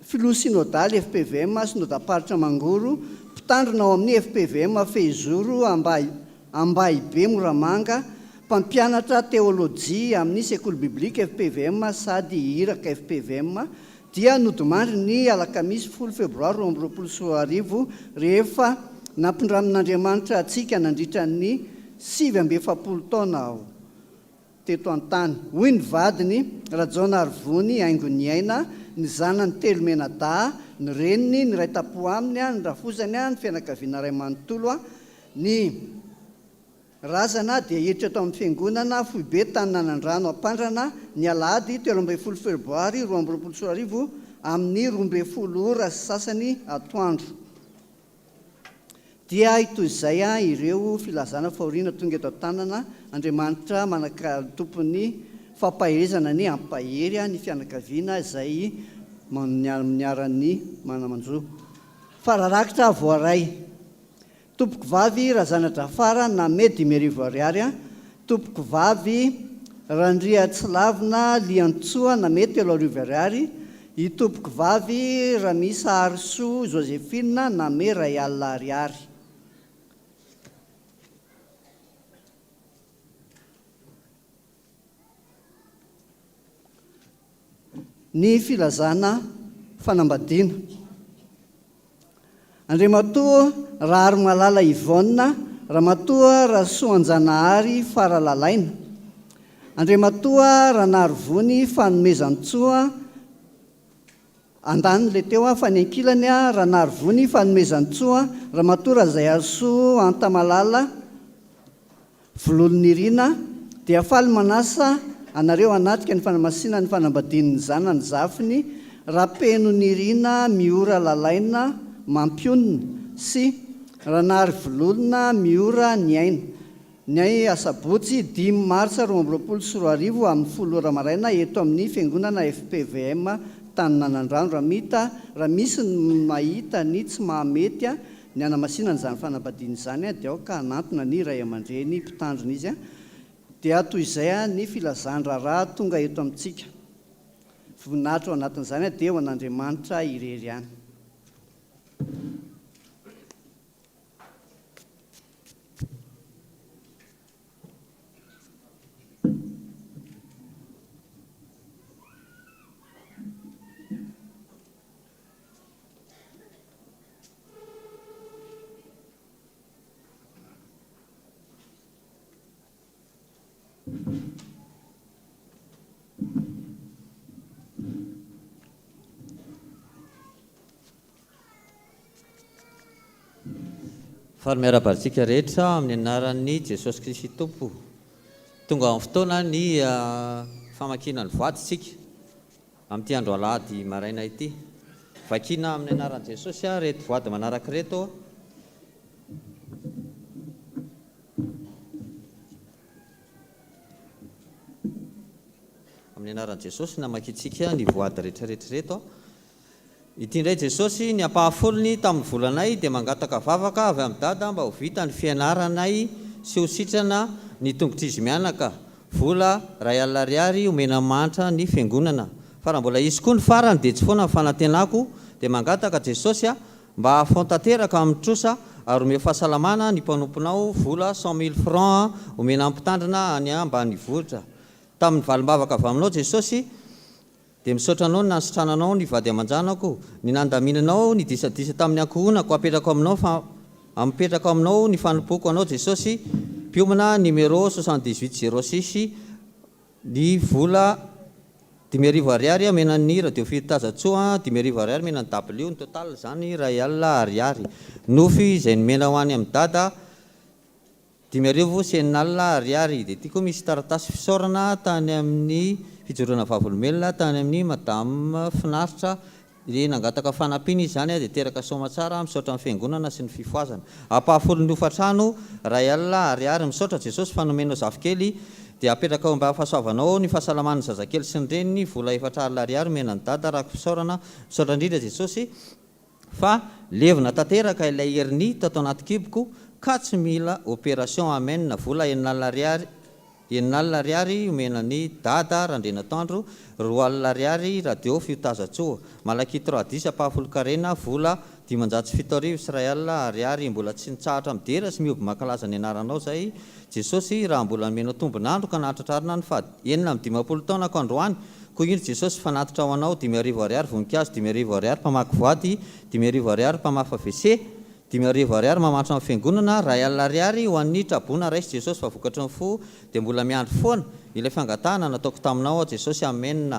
filoha synodaly fpvm Synodam-paritra Mangoro, mpitandrina ao amin'ny fpvm Fehizoro Ambahy, Ambahibe Moramanga, mpampianatra teolojia amin'ny Sekoly Biblika fpvm sady iraka fpvm, dia nodimandry ny alakamisy folo febroary 2022 rehefa nampindramin'Andriamanitra antsika nandritra ny 49 taona aho teto an-tany, hoy ny vadiny, Rajaonarivony Haingoniaina, ny zanany telo mianadahy, ny reniny, ny iray tampo aminy, ny rafozany, ny fianakaviana iray manontolo, ny. Razana dia hiditra tao amin'ny fiangonana foibe tany Nanandrano Ampandrana ny alahady 13 febroary 2022 amin'ny 12 ora sy sasany atoandro. Dia toy izay ireo filazana fahoriana tonga eto an-tanana, Andriamanitra manaka tompon'ny fampaherezana anie hampahery ny fianakaviana izay niharan'ny mana-manjo. Fararakitra voaray. Tompokovavy Razanadrafara Name 5000 ariary a, Tompokovavy Randriatsilavina Liantsoa Name 3000 ariary, i Tompokovavy Ramisaharisoa Josephine Name 1000 ariary. Ny filazana fanambadiana. Andriamatoa Raharimalala Yvonne, Ramatoa Rasoanjanahary Faralalaina, Andriamatoa Ranarivony Fanomezantsoa, andaniny ilay teo fa ny ankilany Ranarivony Fanomezantsoa, Ramatoa Razaiarisoa Antamalala, Vololonirina. dia faly manasa anareo hanatrika ny fanamasinana ny fanambadian'ny zanany zafiny Rapenonirina Miora Lalaina Mampionona sy Ranarivololona Miora Niaina ny asabotsy dimy martsa 2022 amin'ny folo ora maraina eto amin'ny Fiangonana fpvm Taninanandrano raha mita raha misy ny mahita ny tsy mahamety ny hanamasinana izany fanambadiana izany dia aoka hanantona ny ray aman-dreny mpitandrina izy dia toy izay ny filazan-draharaha tonga eto amintsika. Voninahitra ao anatin'izany dia ho an'Andriamanitra irery ihany. Faly miarahaba antsika rehetra amin'ny anaran'i Jesosy Kristy Tompo. Tonga amin'ny fotoana ny famakiana ny voady isika amin'ity andro alahady maraina ity. Vakiana amin'ny anaran'i Jesosy ireto voady manaraka ireto. Amin'ny anaran'i Jesosy namakiantsika ny voady rehetrarehetra ireto. Ity indray Jesosy, ny ampahafolony tamin'ny volanay dia mangataka vavaka avy amin'i Dada mba ho vita ny fianaranay sy ho sitrana ny tongotr'izy mianaka. Vola 1000 ariary omena mantra ny fiangonana. Fa raha mbola hisy koa ny farany dia tsy foana ny fanantenako dia mangataka Jesosy a Mba ahafaho tanteraka amin'ny trosa ary omeo fahasalamana ny mpanomponao vola 100000 francs omena mpitandrina any ambanivohitra. Tamin'ny valim-bavaka avy aminao Jesosy dia misaotra anao ny nanasitrananao ny vady aman-janako, ny nandaminanao ny disadisa tamin'ny ankohonako apetrako aminao fa ampetrako aminao ny fanompoako anao Jesosy mpiomana numéro 78 06 Ny vola 5000 ariary omena ny radio Firintazatsoa, 5000 ariary omena ny dabilio, ny total izany 1000 ariary. Nofy izay nomena ho any amin'i Dada, 6005 ariary. Dia ity koa misy taratasy fisaorana tany amin'ny fijoroana vavolombelona tany amin'ny Madame Finaritra Dia nangataka fanampiana izy izany dia teraka soamatsara misaotra ny fiangonana sy ny fifohazana. Ampahafolon'ny hofantrano, 1000 ariary, misaotra Jesosy fa nomenao zafikely dia apetraka ao ambany fahasoavanao ny fahasalaman'ny zazakely sy ny reniny, vola 40 ariary omena an'i Dada rako fisaorana, misaotra indrindra Jesosy fa levona tanteraka ilay hernie tato anaty kiboko ka tsy mila operation amen, vola 60 ariary 60 ariary omena an'i Dada Randrianatoandro, 20 ariary Radio Fiotazantsoa, Malakia trois dix ampahafolon-karena, vola 1705 ariary, mbola tsy nitsahatra midera sy mihoby mankalaza ny anaranao zay Jesosy raha mbola nomenao tombon'andro ka nahatratrarina ny faha 56 taonako androany koa indro Jesosy fanatitra ho anao 5000 ariary voninkazo 5000 ariary mpamaky voady 5000 ariary mpamafa WC 5000 ariary mamantra ny fiangonana, 1000 ariary ho an'ny traboina raiso Jesosy fa vokatry ny fo dia mbola miandry foana ilay fangatahana nataoko taminao aho Jesosy Amen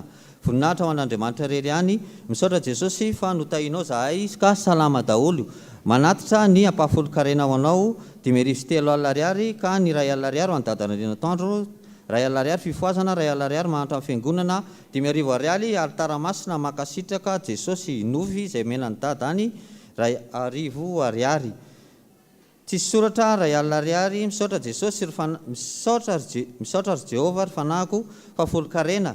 Voninahitra ho an'Andriamanitra irery ihany Misaotra Jesosy fa notahinao zahay ka salama daholo Manatitra ny ampahafolon-karena ho anao 3005 ariary ka ny 1000 ariary ho an'i Dada Randrianatoandro 1000 ariary fifohazana 1000 ariary mahantra ny fiangonana 5000 ariary alitara masina Mankasitraka Jesosy Nofy izay omena an'i Dada any 1000 ariary. Tsisy soratra 1000 ariary misaotra Jesosy ry fan misaotra ry Je misaotra ry Jehovah ry fanahiko fa folon-karena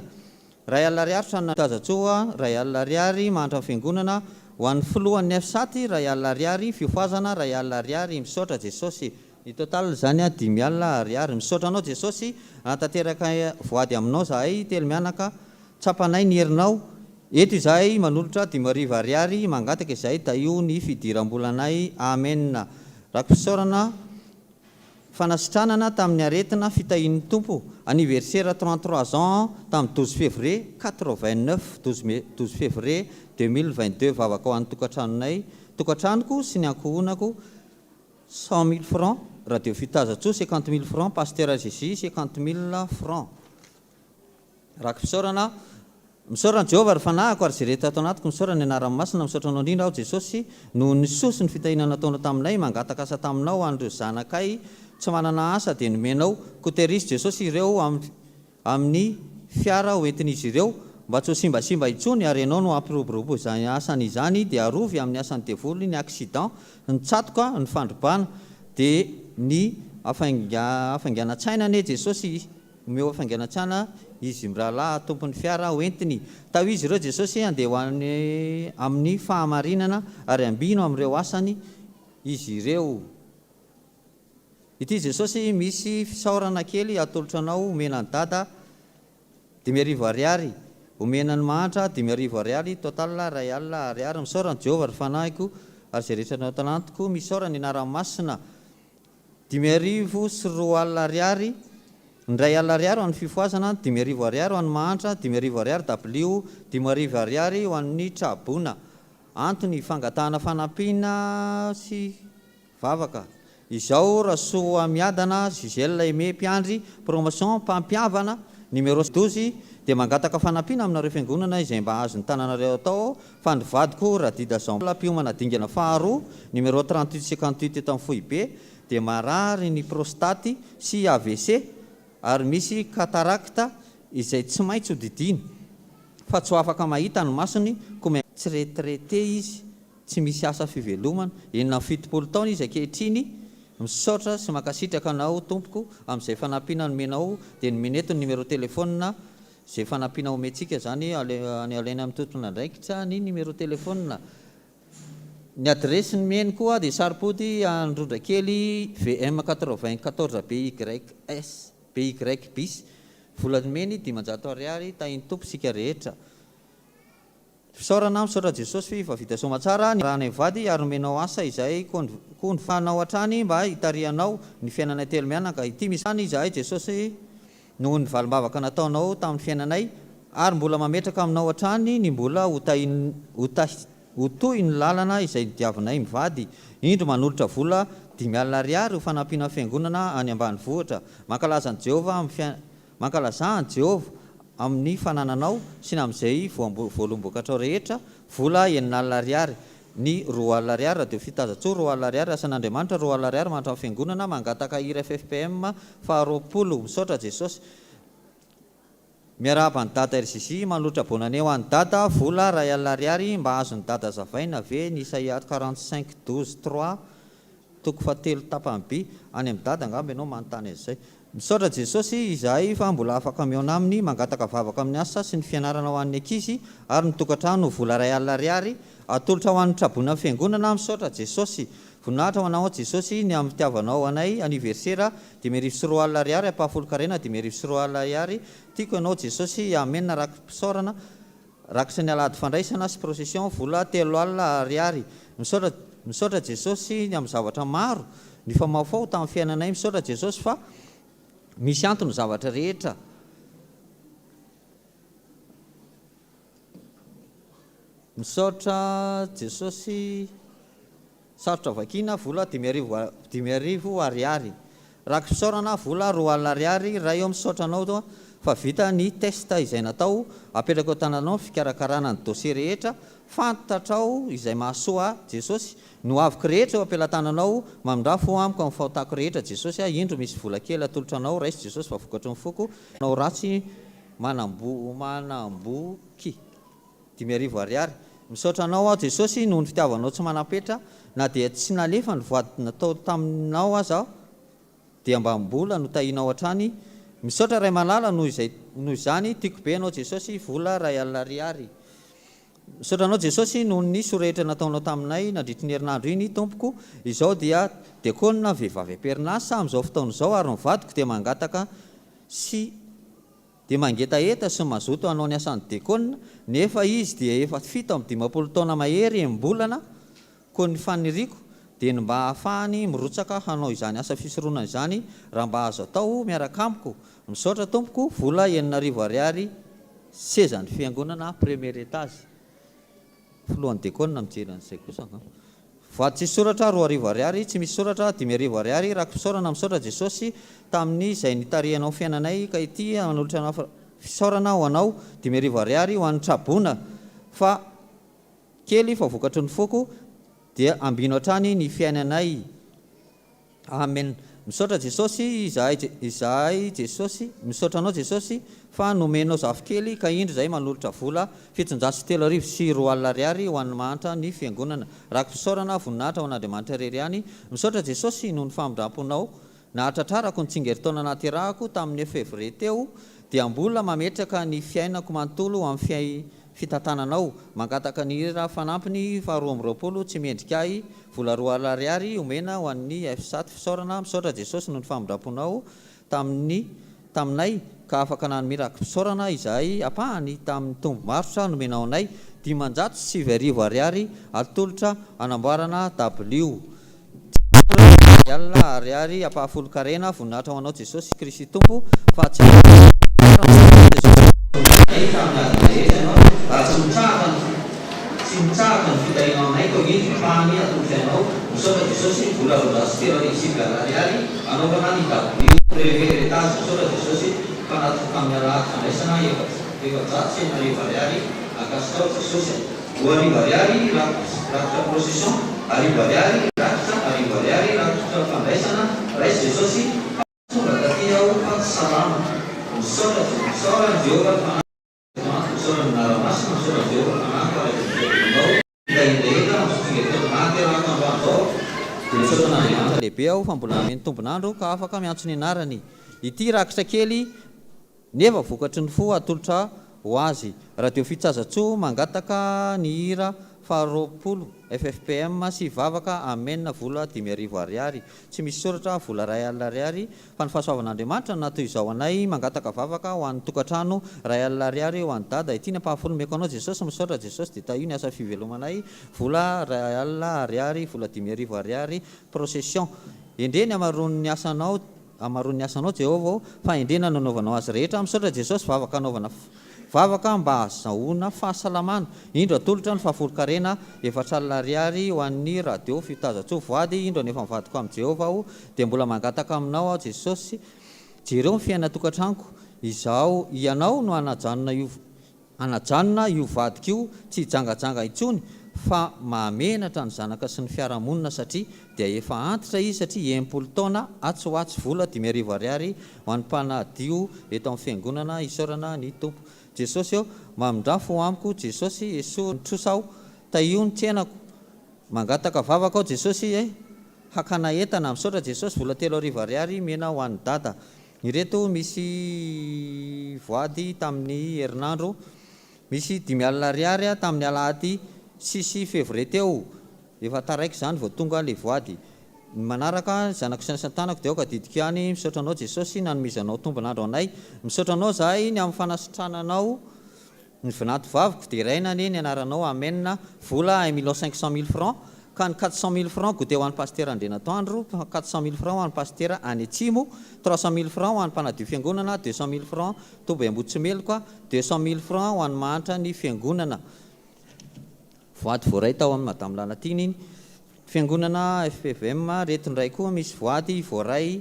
1000 ariary tranona Tazatsoa 1000 ariary mahantra fiangonana ho an'ny filohan'ny FSAT 1000 ariary fiofohazana 1000 ariary misaotra Jesosy ny total izany 50 ariary misaotra anao Jesosy hanatanteraka voady aminao zahay telo mianaka Tsapanay ny herinao, eto izahay manolotra 5000 ariary mangataka izahay tahio ny fidiram-bolanay Amen Raki-pisaorana fanasitranana tamin'ny aretina fitahian'ny Tompo anniversaire 33 ans tamin'ny 12 février 89 12 mai 12 février 2022 vavaka ho an'ny tokantranonay tokantranoko sy ny ankohonako 100 mille francs radio fitazatsoa 50 mille francs pasteur Jésus 50 mille francs Raki-pisaorana. Misaora an'i Jehovah, ry fanahiko, ary izay rehetra ato anatiko, misaora ny anarany masina, misaotra anao indrindra aho, Jesosy, noho ny soa sy ny fitahiana nataonao taminay, mangataka asa taminao ho an'ireo zanakay tsy manana asa dia nomenao, koa tehirizo Jesosy ireo amin'ny fiara ho entin'izy ireo, mba tsy ho simbasimba intsony, ary Ianao no hampiroborobo izany asany izany, dia arovy amin'ny asan'ny devoly, ny accident, ny tsatoka, ny fandrobana, dia ny hafainganan-tsaina anie Jesosy Omeo hafainganan-tsana izy mirahalahy tompon'ny fiara ho entiny. Tao izy ireo Jesosy handeha ho any amin'ny fahamarinana ary ambino amin'ireo asany izy ireo. Ity Jesosy misy fisaorana kely atolotra anao omena an'i Dada 5000 ariary omena ny mahantra 5000 ariary total 1000 ariary misaora an'i Jehovah ry fanahiko ary izay rehetra naotanantiko misaora ny anarany masina 2005 ariary, ny 1000 ariary ho an'ny fifohazana, 5000 ariary ho an'ny mahantra, 5000 ariary dabilio, 5000 ariary ho an'ny traboina. Antony, fangatahana fanampiana sy vavaka. Izao Rasoamiadana Gisèle Aimé Mpiandry, Promotion Mpampihavana, Numéro 12, dia mangataka fanampiana aminareo fiangonana izay mba azon'ny tananareo atao fa ny vadiko Radida Jean Paul mpiomana dingana faharoa, numéro 38 58 eto amin'ny foibe, dia marary ny prostaty sy AVC ary misy cataracte izay tsy maintsy ho didiana fa tsy ho afaka mahita ny masony koa tsy retraité izy tsy misy asa fivelomana, 76 taona izy ankehitriny, misaotra sy mankasitraka anao tompoko amin'izay fanampiana nomenao dia nomena eto ny numéro téléphone Izay fanampiana omentsika izany any alaina amin'ny tompon'andraikitra ny numéro téléphone. Ny adiresy nomeny koa dia Saropody Androndrakely VM 94 BYS BY bis. Vola nomeny 500 ariary tahin'ny Tompo isika rehetra. Fisaorana, misaotra Jesosy fa vita soamatsara ny rahanay mivady ary nomenao asa izahay koa ny fanao hatrany mba hitarihanao ny fiainanay telo mianaka ity misy any izahay Jesosy noho ny valimbavaka nataonao tamin'ny fiainanay ary mbola mametraka aminao hatrany ny mbola ho ho tohy ny lalana izay nodiavinay mivady indro manolotra vola 50 ariary ho fanampiana fiangonana any ambanivohitra mankalaza an'i Jehovah amin'ny Mankalazà an'i Jehovah amin'ny fanananao sy ny amin'izay voaloham-bokatrao rehetra, vola 60 ariary, ny 20 ariary, radio fitazatsoa 20 ariary, asan'Andriamanitra 20 ariary, mahantra amin'ny fiangonana, mangataka hira ffpm faha 20, misaotra Jesosy. Miarahaba an'i Dada RJJ, manolotra bonne année ho an'i Dada, vola 1000 ariary, mba azon'i Dada azavaina ve ny Isaia 45 12 trois Toko fahatelo tapany by, any amin'i Dada angamba ianao manontany an'izay. Misaotra Jesosy izahay fa mbola afaka mihaona aminy, mangataka vavaka amin'ny asa sy ny fianarana ho an'ny ankizy ary ny tokantrano vola 1000 ariary atolotra ho an'ny traboina fiangonana misaotra Jesosy voninahitra ho anao Jesosy ny amin'ny fitiavanao anay anniversaire 2005 ariary ampahafolon-karena 2005 ariary tiako ianao Jesosy Amen raki-pisaorana Rakitry ny alahady fandraisana sy procession vola 30 ariary. Misaotra Misaotra Jesosy ny amin'ny zavatra maro nifamahofaho tamin'ny fiainanay Misaotra Jesosy fa misy antony ny zavatra rehetra. Misaotra Jesosy. Sarotra vakiana, vola 5000 5000 ariary. Raki-pisaorana, vola 20 ariary, Ray ô misaotra anao fa vita ny test izay natao, apetrako eo tananao ny fikarakarana ny dossier rehetra, fantatrao izay mahasoa ahy Jesosy, ny ho aviko rehetra eo am-pelatananao, mamindrà fo amiko amin'ny fahotako rehetra Jesosy a, indro misy vola kely atolotra anao, raiso Jesosy fa vokatry ny foko, manao ratsy manambo manamboky. 5000 ariary. Misaotra anao aho Jesosy noho ny fitiavanao tsy manam-petra, na dia tsy nalefa ny voady natao taminao aza aho dia mba mbola notahianao hatrany, misaotra Ray malala noho izay noho izany, tiako be anao Jesosy, vola 1000 ariary. Misaotra anao Jesosy noho ny soa rehetra nataonao taminay nandritry ny herinandro iny tompoko, izao dia dekona vehivavy am-perinasa amin'izao fotoana izao ary ny vadiko dia mangataka sy dia mangetaheta sy mazoto hanao ny asan'ny dekona, nefa izy dia efa 57 taona mahery enim-bolana, koa ny faniriako dia ny mba hahafahany mirotsaka hanao izany asa fisoronana izany raha mba azo atao miaraka amiko, misaotra tompoko, vola 6000 ariary sezan'ny fiangonana premier étage. Filohan'ny dekona mijery an'izay kosa angamba. Voady tsisy soratra, 2000 ariary, tsy misy soratra, 5000 ariary, raki-pisaorana misaotra Jesosy tamin'ny izay nitarihanao fiainanay ka ity manolotra anao. fisaorana ho anao 5000 ariary ho an'ny traboina fa kely fa vokatry ny foko dia ambino hatrany ny fiainanay Amen Misaotra Jesosy izahay izahay Jesosy Misaotra anao Jesosy fa nomenao zafikely ka indro izahay manolotra vola 2207 ariary ho an'ny mahantra ny fiangonana Raki-pisaorana voninahitra ho an'Andriamanitra irery ihany Misaotra Jesosy noho ny famindramponao Nahatratrarako ny tsingerin-taona nahaterahako tamin'ny février teo dia mbola mametraka ny fiainako manontolo amin'ny fitantananao. Mangataka ny hira fanampiny faha 22 tsy mendrika ahy, vola 20 ariary omena ho an'ny FSAT fisaorana, misaotra Jesosy noho ny famindramponao tamin'ny taminay ka afaka nanome raki-pisaorana izahay ampahany tamin'ny tombom-barotra nomenao anay, 509 ariary atolotra hanamboarana dabilio. Tsy alina ariary ampahafolon-karena voninahitra ho anao Jesosy Kristy Tompo fa tsy Anay tamin'ny ady rehetra ianao ary tsy mitsahatra ny tsy mitsahatra ny fitahianao anay koa indro ampahany atolotray anao misaotra Jesosy vola 2900 ariary anaovana ny dabilio premier étage misaotra Jesosy fa natoky tamin'ny alahady fandraisana 6400 ariary ankasitraho Jesosy a. 2000 ariary rakitra procession, arivo ariary rakitra, arivo ariary rakitra fandraisana, raiso Jesosy, Tonga taty aho fa tsy salama. Misaotra Misaora an'i Jehovah ny fanahiko Andriamanitra misaora ny anara-masina misaora an'i Jehovah ny fanahiko ary aza misaotra anao fitahiany rehetra amin'izao tsingerin-taona nahaterahako androany izao dia misaotra an'Andriamanitra lehibe aho fa mbola nameno tombon'andro ka afaka miantso ny anarany ity rakitra kely Nefa vokatry ny fo atolotra ho azy. Radio Fitsazatsoa mangataka ny hira faha 20 ffpm sy vavaka amen vola 5000 ariary tsy misy soratra vola 1000 ariary fa ny fahasoavan'Andriamanitra no natoy izao anay mangataka vavaka ho an'ny tokantrano 1000 ariary ho an'i dada ity ny ampahafolo omeko anao Jesosy misaotra Jesosy dia tahio ny asa fivelomanay vola 1000 ariary vola 5000 ariary procession Endrey ny hamaroan'ny asanao Hamaroy ny asanao Jehovah ô, fahendrena no anaovanao azy rehetra, misaotra Jesosy vavaka anaovana vavaka mba ahazahoana fahasalamana, indro atolotra ny fahafolonkarena 40 ariary ho an'ny radio fiotazantsoa voady, indro anefa mivadiko amin'i Jehovah aho dia mbola mangataka aminao aho Jesosy jereo ny fiainan-tokantranoko, izaho ianao no hanajanona io Hanajanona io vadiko io tsy hijangajanga intsony fa mahamenatra ny zanaka sy ny fiarahamonina satria dia efa antitra izy satria 60 taona atsy ho atsy vola 5000 ariary ho an'ny mpanadio eto amin'ny fiangonana isaorana ny Tompo Jesosy ô mamindrà fo amiko Jesosy esory ny trosa aho tahio ny tsenako mangataka vavaka aho Jesosy eh hakana entana misaotra Jesosy vola 3000 ariary mena ho an'i dada Ireto misy voady tamin'ny herinandro, misy 50 ariary tamin'ny alahady six février teo, efa taraiky izany vao tonga le voady. Ny manaraka, zanako sy ny tanako dia aoka adidiko ihany, misaotra anao Jesosy nanomezanao tombon'andro anay, misaotra anao zahay ny amin'ny fanasitrananao Ny vinanto vaviko deraina anie ny anaranao amen vola un million 500 mille francs ka ny 400 mille francs goûter ho an'i pasitera Andrianatoandro 400 mille francs ho an'i pasitera any atsimo 300 mille francs ho an'ny mpanadio fiangonana 200 mille francs toby Ambohitsimeloka 200 mille francs ho an'ny mahantra ny fiangonana voady voaray tao amin'i madame Lalatiana iny fiangonana fpvm reto indray koa misy voady voaray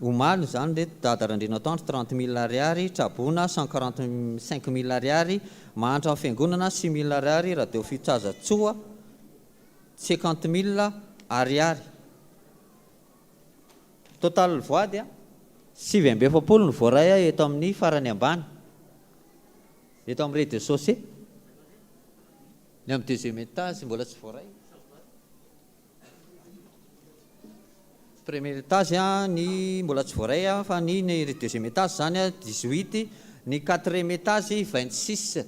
Omaly izany reto, Dada Randrianatoandro 30 mille ariary, Traboina 145 mille ariary, Mahantra ny Fiangonana 6 mille ariary, Radio Fitsazatsoa 50 mille ariary. Total voady 49 no voaray eto amin'ny farany ambany, eto amin'ny rez-de-chaussée. Ny amin'ny deuxième étage mbola tsy voaray. Premier étage ny mbola tsy voaray fa ny ny deuxième étage zany 18, ny quatrième étage 26.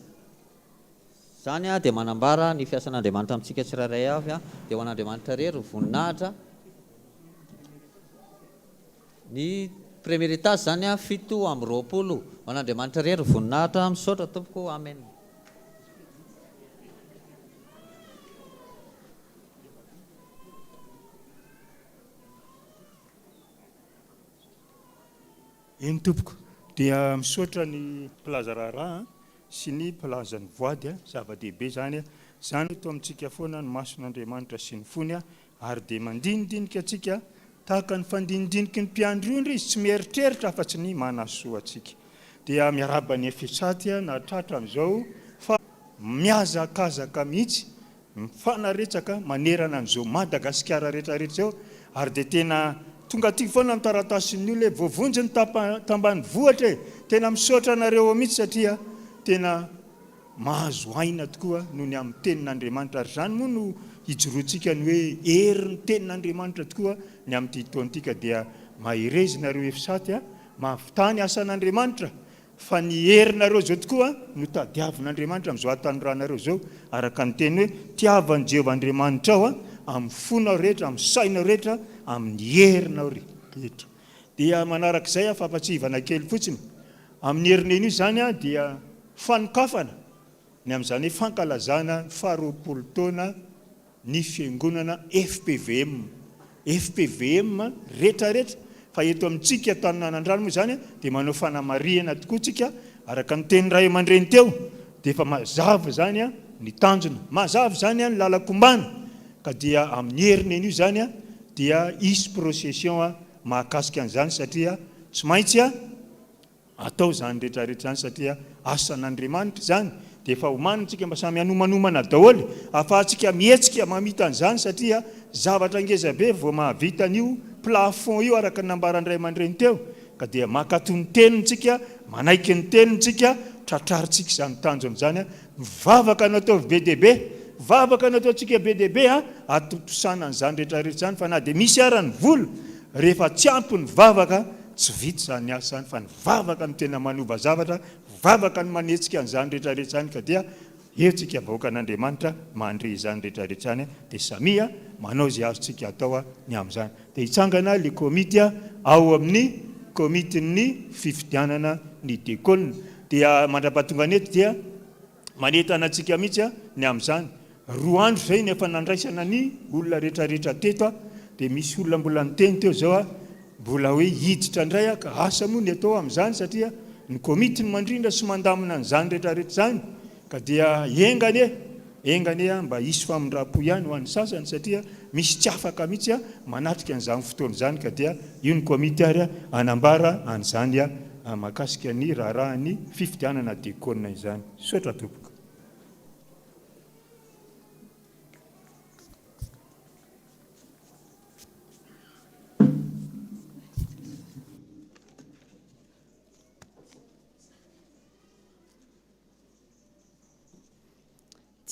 Zany dia manambara ny fiasan'Andriamanitra amintsika tsirairay avy dia ho an'Andriamanitra irery ny voninahitra. Ny premier étage zany 27, ho an'Andriamanitra irery ny voninahitra. Misaotra tompoko. Amen. Eny tompoko, dia misaotra ny mpilaza raharaha sy ny mpilaza ny voady, zava-dehibe izany, izany eto amintsika foana ny mason'Andriamanitra sy ny fony ary dia mandinidinika antsika tahaka ny fandinidiniky ny mpiandry ondry izy, tsy mieritreritra afa-tsy ny manasoa antsika. Dia miarahaba ny FSAT nahatratra an'izao fa mihazakazaka mihitsy, mifanaretsaka manerana an'izao Madagasikara rehetra rehetra izao ary dia tena tonga aty foana ny taratasin'ny olona hoe voavonjy ny tambanivohitra e! Tena misaotra anareo ao mihitsy satria tena mahazo aina tokoa noho ny amin'ny tenin'Andriamanitra ary izany moa no hijoroantsika ny hoe herin'ny tenin'Andriamanitra tokoa ny amin'ity taona ity ka dia mahereza nareo FSAT a! Mahavità ny asan'Andriamanitra, fa ny herinareo izao tokoa no tadiavin'Andriamanitra amin'izao hatanoranareo izao, araka ny teny hoe, Tiava an'i Jehovah Andriamanitrao amin'ny fonao rehetra, amin'ny sainao rehetra, amin'ny herinao rehetra. Dia manarak'izay, fampatsiahivana kely fotsiny, amin'ny herinen'io izany dia fanokafana ny amin'izany hoe fankalazana ny faharoapolo taona ny fiangonana fpvm, fpvm retraretra fa eto amintsika eto Ananandrano moa izany dia manao fanamarihana tokoa tsika araka ny teny ray aman-dreny teo dia efa mazava izany ny tanjona, mazava izany ny lalan-kombana ka dia amin'ny heriny an'io izany dia hisy procession mahakasika an'izany satria tsy maintsy Atao izany rehetra rehetra izany satria asan'Andriamanitra izany dia efa omanina tsika mba samy hanomanomana daholo ahafahantsika mihetsika mamita an'izany satria zavatra ngeza be vao mahavita an'io plafond io araka ny nambaran'ny ray aman-dreny teo ka dia mankato ny teniny tsika manaiky ny teniny tsika tratrarintsika izany tanjona izany mivavaka no ataovy be dia be vavaka no ataontsika be dia be atontosana an'izany rehetra rehetra izany fa na dia misy ara ny vola rehefa tsy ampy ny vavaka Tsy vita izany asa izany fa ny vavaka no tena manova zavatra, vavaka no manetsika an'izany rehetra rehetra izany ka dia eo tsika vahoakan'Andriamanitra mandre izany rehetra rehetra izany dia samia manao izay azontsika atao ny amin'izany. Dia hitsangana ilay komity ao amin'ny komitin'ny fifidianana ny dekona dia mandrapahatongany eto dia Manentana antsika mihitsy ny amin'izany. Roa andro izay no efa nandraisana ny olona rehetrarehetra teto dia misy olona mbola niteny teo izao mbola hoe hiditra indray aho ka asa moa ny atao amin'izany satria ny komity no mandrindra sy mandamina an'izany rehetrarehetra izany ka dia enga anie enga anie mba hisy famindram-po ihany ho an'ny sasany satria misy tsy afaka mihitsy manatrika an'izany fotoana izany ka dia io ny komity ary hanambara an'izany mahakasika ny raharahan'ny fifidianana diakona izany. Misaotra tompoko.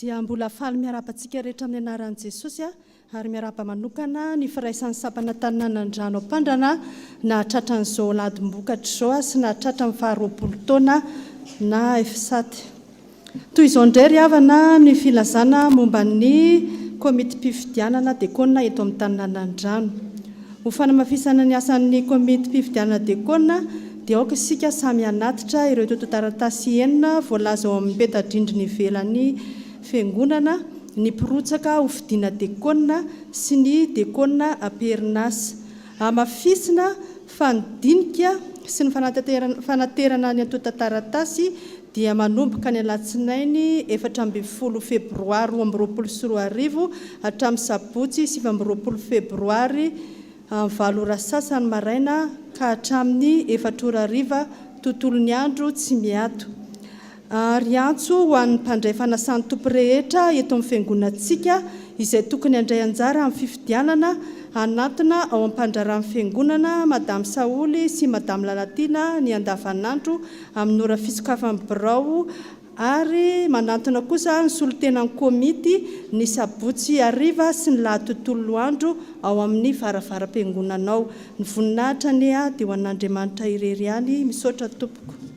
Dia mbola faly miarahaba antsika rehetra amin'ny anaran'i Jesosy aho ary miarahaba manokana ny firaisan'ny sampana Taninanandrano Ampandrana nahatratra an'izao ladim-bokatra izao sy nahatratra ny faha 20 taona na FSAT. Toy izao indray ry havana ny filazana momba ny komitim-pifidianana dekona eto amin'ny Taninanandrano. Ho fanamafisana ny asan'ny komitim-pifidianana dekona dia aoka isika samy hanatitra ireo antontan-taratasy enina voalaza ao amin'ny peta-drindrina ivelan'ny Fiangonana, ny mpirotsaka ho fidiana dekona sy ny dekona am-perinasa. Hamafisina fa ny dinika sy ny fanaterana ny antontan-taratasy dia manomboka ny alatsinainy 14 febroary 2022 hatramin'ny sabotsy 29 febroary Amin'ny valo ora sasany maraina ka hatramin'ny efatra ora hariva tontolon'ny andro tsy miato. Ary antso ho an'ny mpandray fanasan'ny Tompo rehetra eto amin'ny fiangonantsika izay tokony handray anjara amin'ny fifidianana hanantona ao am-pandraran'ny fiangonana Madame Saholy sy Madame Lalatiana ny andavanandro amin'ny ora fisokafan'ny birao Ary manantona kosa ny solontenan'ny komity ny sabotsy hariva sy ny lahady tontolo andro ao amin'ny varavaram-piangonana ao. Ny voninahitra anie dia ho an'Andriamanitra irery ihany. Misaotra tompoko.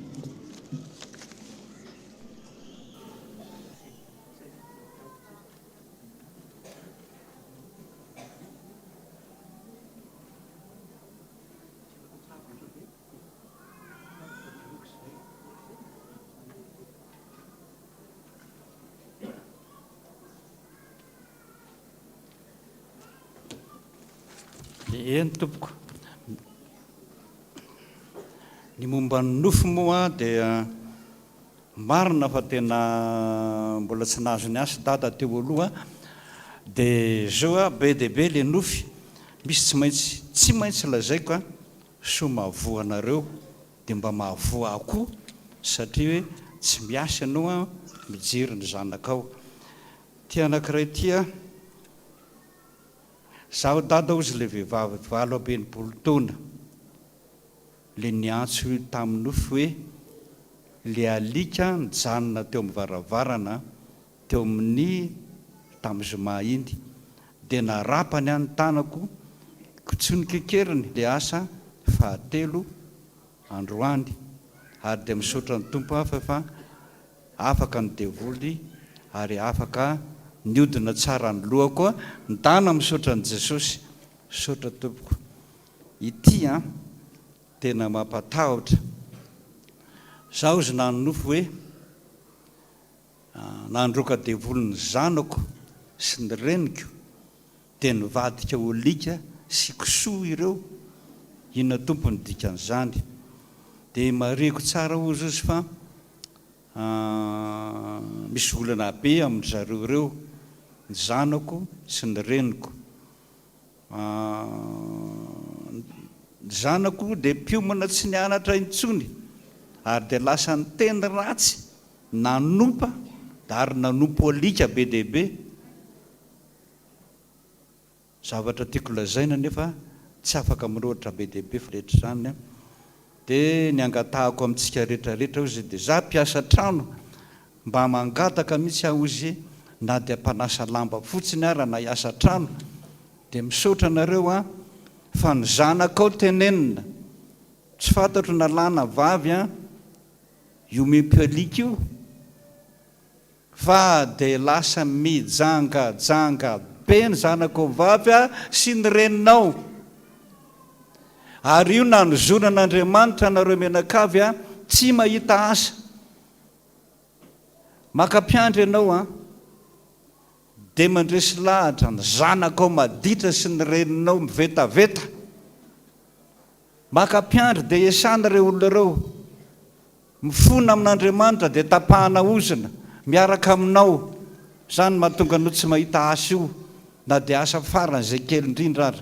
Eny tompoko. Ny momba ny nofy moa dia marina fa tena mbola tsy nahazo ny ahy dada teo aloha dia zao a be dia be le nofy misy tsy maintsy tsy maintsy lazaiko a Soa mahavoa anareo dia mba mahavoa ahy koa. Satria hoe tsy miasa ianao an, mijery ny zanakao. Ity anankiray ity an, zaho dada hozy ilay vehivavy 68 taona, le niantso tamin'ny nofy hoe le alika nijanona teo amin'ny varavarana teo amin'ny tamin'ny zoma iny dia narapany aho ny tanako ko tsy nokekeriny le asa fahatelo androany ary dia misaotra ny Tompo aho fa efa afaka ny devoly ary afaka niodina tsara ny lohako ndana misaotra an'i Jesosy misaotra tompoko ity an tena mampatahotra zaho izy nanonofy hoe Nandroaka devoly ny zanako sy ny reniko dia nivadika ho alika sy kisoa ireo, inona Tompo ny dikan'izany? Dia marihiko tsara hozy izy fa misy olana be amin-dry zareo ireo, ny zanako sy ny reniko. Ny zanako dia mpiomana tsy nianatra intsony ary dia lasa niteny ratsy, nanompa ary nanompo alika be dia be. Zavatra tiako lazaina anefa tsy afaka mirohotra be dia be fa rehetra izany dia ny angatahako amintsika rehetra rehetra hozy dia za mpiasa trano Mba mangataka mihitsy aho ozy na dia mpanasa lamba fotsiny ara na hiasa trano dia misaotra anareo an fa ny zanakao tenenina tsy fantatro na lahy na vavy an io mimpy alika io fa dia lasa mijangajanga be ny zanakao vavy an sy ny reninao ary io nanozonan'Andriamanitra anareo mianakavy an tsy mahita asa Maka mpiandry ianao an, dia mandresy lahatra ny zanakao maditra sy ny reninao mivetaveta. Maka mpiandry dia esana ireo olona ireo. Mifona amin'Andriamanitra dia tapahana ozona miaraka aminao. Izany no mahatonga anao tsy mahita asa io na dia asa faran'izay kely indrindra ara.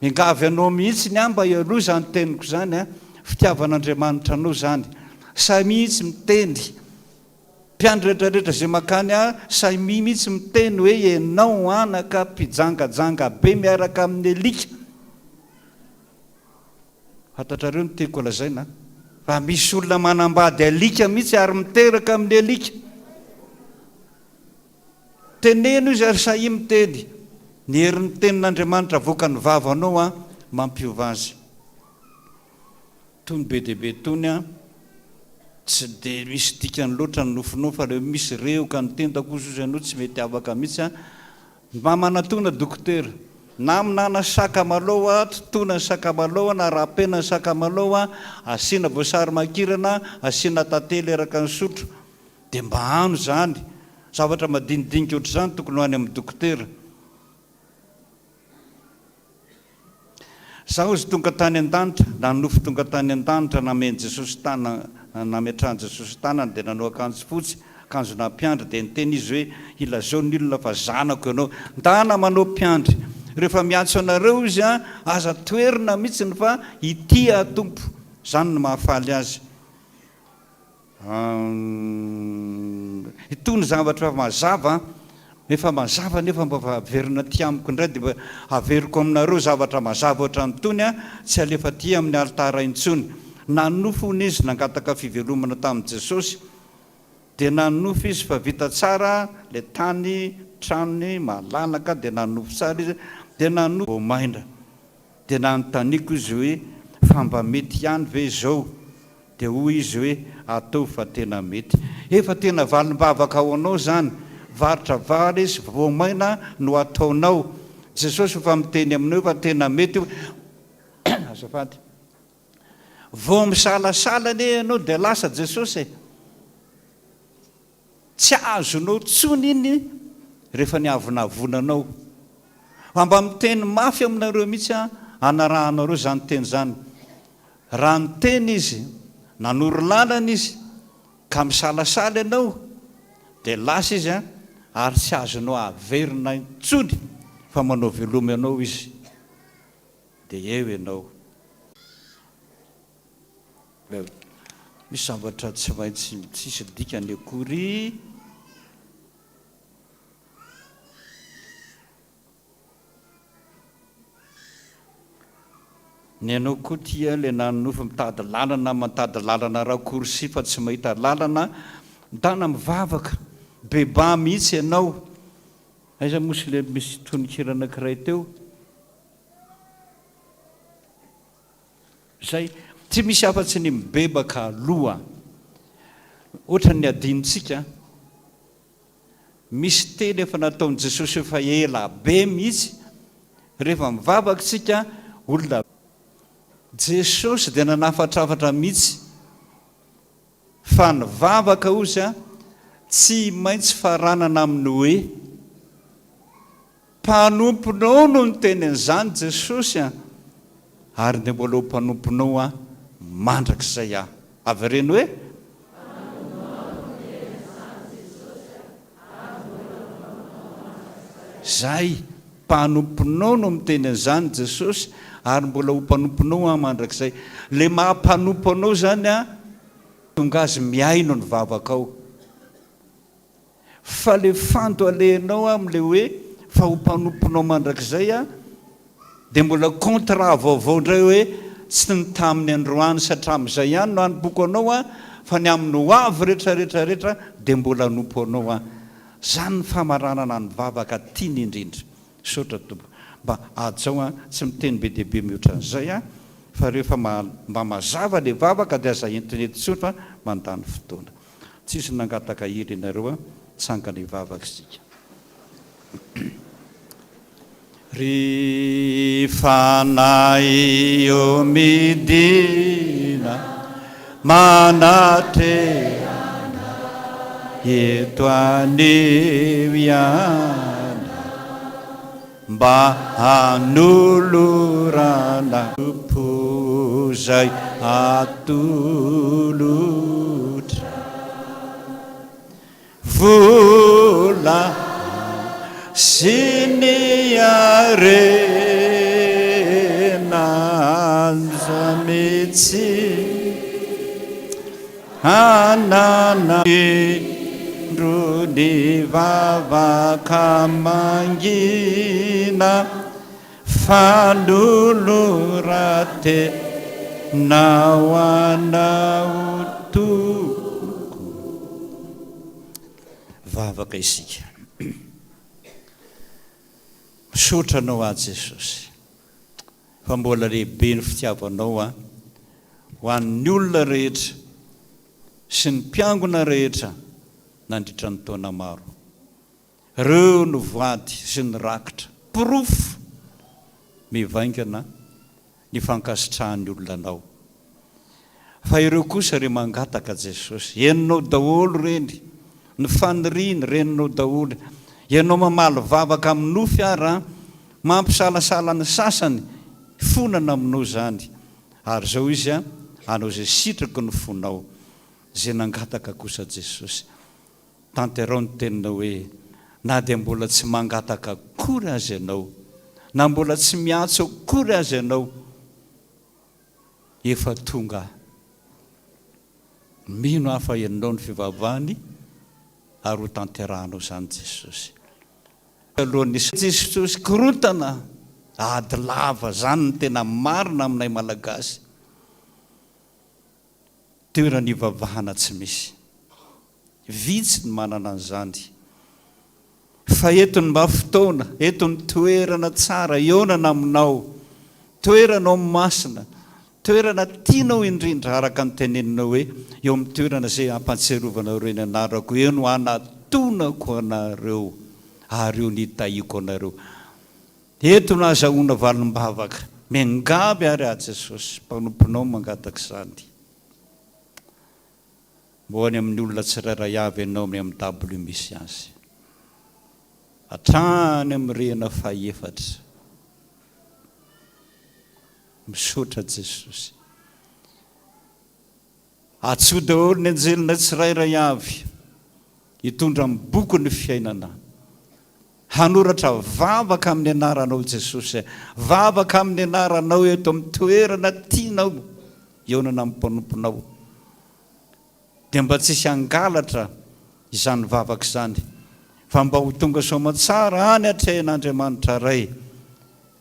Miangavy anao mihitsy ny ahy mba hialoha izany teniko izany an, fitiavan'Andriamanitra anao izany. Sahy mihitsy miteny. Mpiandry rehetra rehetra izay makany ahy, sahy mihitsy miteny hoe ianao anaka mpijangajanga be miaraka amin'ny alika. Fantatrareo ny tiako lazaina an. Fa misy olona manambady alika mihitsy ary miteraka amin'ny alika. Teneno izy ary sahia miteny. Ny herin'ny tenin'Andriamanitra avoakan'ny vavanao an, mampiova azy. Tony be dia be tony an, tsy dia misy dikany loatra ny nofinao fa ilay hoe misy rehoka ny tendako ozy ozy ianao tsy mety afaka mihitsy an. Mba manatona dokotera. Na minana sakamalao an, totoina ny sakamalao na rapena ny sakamalao an, asiana voasary makirana, asiana tantely eraka ny sotro. Dia mba ano izany. Zavatra madinidinika ohatr'izany tokony ho any amin'ny dokotera. Zaho izy tonga tany an-danitra, nanonofy tonga tany an-danitra, namen'i Jesosy tana, nametrahan'i Jesosy tanany dia nanao akanjo fotsy, akanjona mpiandry, dia niteny izy hoe, ilazao ny olona fa zanako ianao. Ndana manao mpiandry. Rehefa miantso anareo izy an, aza toherina mihitsiny fa ity aho Tompo. Izany no mahafaly azy. Itony zavatra mazava efa mazava nefa mba averina aty amiko indray dia mba averiko aminareo zavatra mazava ohatran'itony an, tsy alefa aty amin'ny alitara intsony. Nanonofy hono izy nangataka fivelomana tamin'i Jesosy dia nanonofy izy fa vita tsara ilay tany, tranony, malalaka dia nanonofy tsara izy dia nanonofy voamaina dia nanontaniako izy hoe fa mba mety ihany ve izao Dia hoy izy hoe, Ataovy fa tena mety. Efa tena valim-bavaka ho anao izany. Varotra vary sy voamaina no ataonao. Jesosy efa miteny aminao fa tena mety io. Azafady. Vao misalasala anie ianao dia lasa Jesosy e. Tsy azonao intsony iny rehefa niavonavonanao. Fa mba miteny mafy aminareo mihitsy aho hanarahanareo izany teny izany. Raha niteny izy, nanoro lalana izy, ka misalasala ianao, dia lasa izy ary tsy azonao averina intsony fa manao veloma anao izy. Dia eo ianao. Misy zavatra tsy maintsy tsisy dikany akory. Ny anao koa tia le nanonofy mitady lalana mitady lalana raccourci fa tsy mahita lalana, ndana mivavaka, bebaha mihitsy ianao. Aiza moa sy le misy tononkira anakiray teo? Zay. Tsy misy afa-tsy ny mibebaka aloha. Ohatran'ny adinontsika. Misy teny efa nataon'i Jesosy efa ela be mihitsy, rehefa mivavaka isika, olona. Jesosy dia nanafatrafatra mihitsy fa ny vavaka hozy tsy maintsy faranana amin'ny hoe, Mpanomponao no niteny an'izany Jesosy a! Ary dia mbola ho mpanomponao aho mandrakizay aho. Avereno hoe. Mpanomponao no niteny an'izany Jesosy a! Ary mbola ho mpanomponao mandrakizay. Zay! Mpanomponao no miteny an'izany Jesosy ary mbola ho mpanomponao aho mandrakizay. Le maha mpanompo anao zany a, tonga azy mihaino ny vavakao. Fa le fanto alehanao amle hoe fa ho mpanomponao mandrakizay aho dia mbola contrat vaovao indray hoe tsy ny tamin'ny androany sy hatramin'izay ihany no hanompoako anao aho fa ny amin'ny ho avy rehetra rehetra rehetra dia mbola hanompo anao aho. Zany ny famaranana ny vavaka tiany indrindra. Misaotra tompoko. Mba hajao an, tsy miteny be dia be mihoatra an'izay aho fa rehefa mba mazava le vavaka dia aza entina eto intsony fa mandany fotoana. Tsisy nangataka hira ianareo a, tsangana hivavaka isika. Ry Fanahy ô midina manatreha anay eto anio ihany mba hanolorana Tompo izay atolotra vola sy ny harena aza mitsy Hanana indro ny vavaka mangina Fanoloran-tena ho Anao Tompoko. Vavaka isika. Misaotra Anao aho Jesosy fa mbola lehibe ny fitiavanao ahy ho an'ny olona rehetra sy ny mpiangona rehetra nandritra ny taona maro. Ireo no voady sy ny rakitra, porofo mivaingana ny fankasitrahan'ny olona anao. Fa ireo kosa re mangataka Jesosy, henonao daholo ireny, ny faniriany reninao daholo. Ianao mamaly vavaka amin'ny nofy ara, mampisalasala ny sasany, fonana aminao izany. Ary izao izy a, hanao izay sitraky ny fonao. Izay nangataka kosa Jesosy. Tanterao ny teninao hoe, na dia mbola tsy mangataka akory aza ianao, na mbola tsy miantso akory aza ianao, efa tonga aho. Mino aho fa henonao ny fivavahany ary ho tanterahanao izany Jesosy. Alohan'ny Jesosy korontana, ady lava, izany no tena marina aminay Malagasy. Toerana ivavahana tsy misy. Vitsy ny manana an'izany. Fa eto ny mba fotoana, eto ny toerana tsara hihaonana aminao, toeranao masina, toerana tianao indrindra araka ny teneninao hoe eo amin'ny toerana izay hampahatsiarovanareo ny anarako, eo no hanatonako anareo ary eo no hitahiako anareo. Eto no ahazahoana valim-bavaka. Miangavy ary aho Jesosy, mpanomponao mangataka izany. Mba any amin'ny olona tsirairay avy ianao amin'ny MW misy azy. Hatrany amin'ny rihana fahefatra. Misaotra Jesosy. Atsoy daholo ny anjelinay tsirairay avy hitondra ny bokin'ny fiainana. Hanoratra vavaka amin'ny anaranao Jesosy. Vavaka amin'ny anaranao eto amin'ny toerana tianao hihaonana amin'ny mpanomponao. Dia mba tsisy hangalatra izany vavaka izany fa mba ho tonga soamantsara any atrehin'Andriamanitra Ray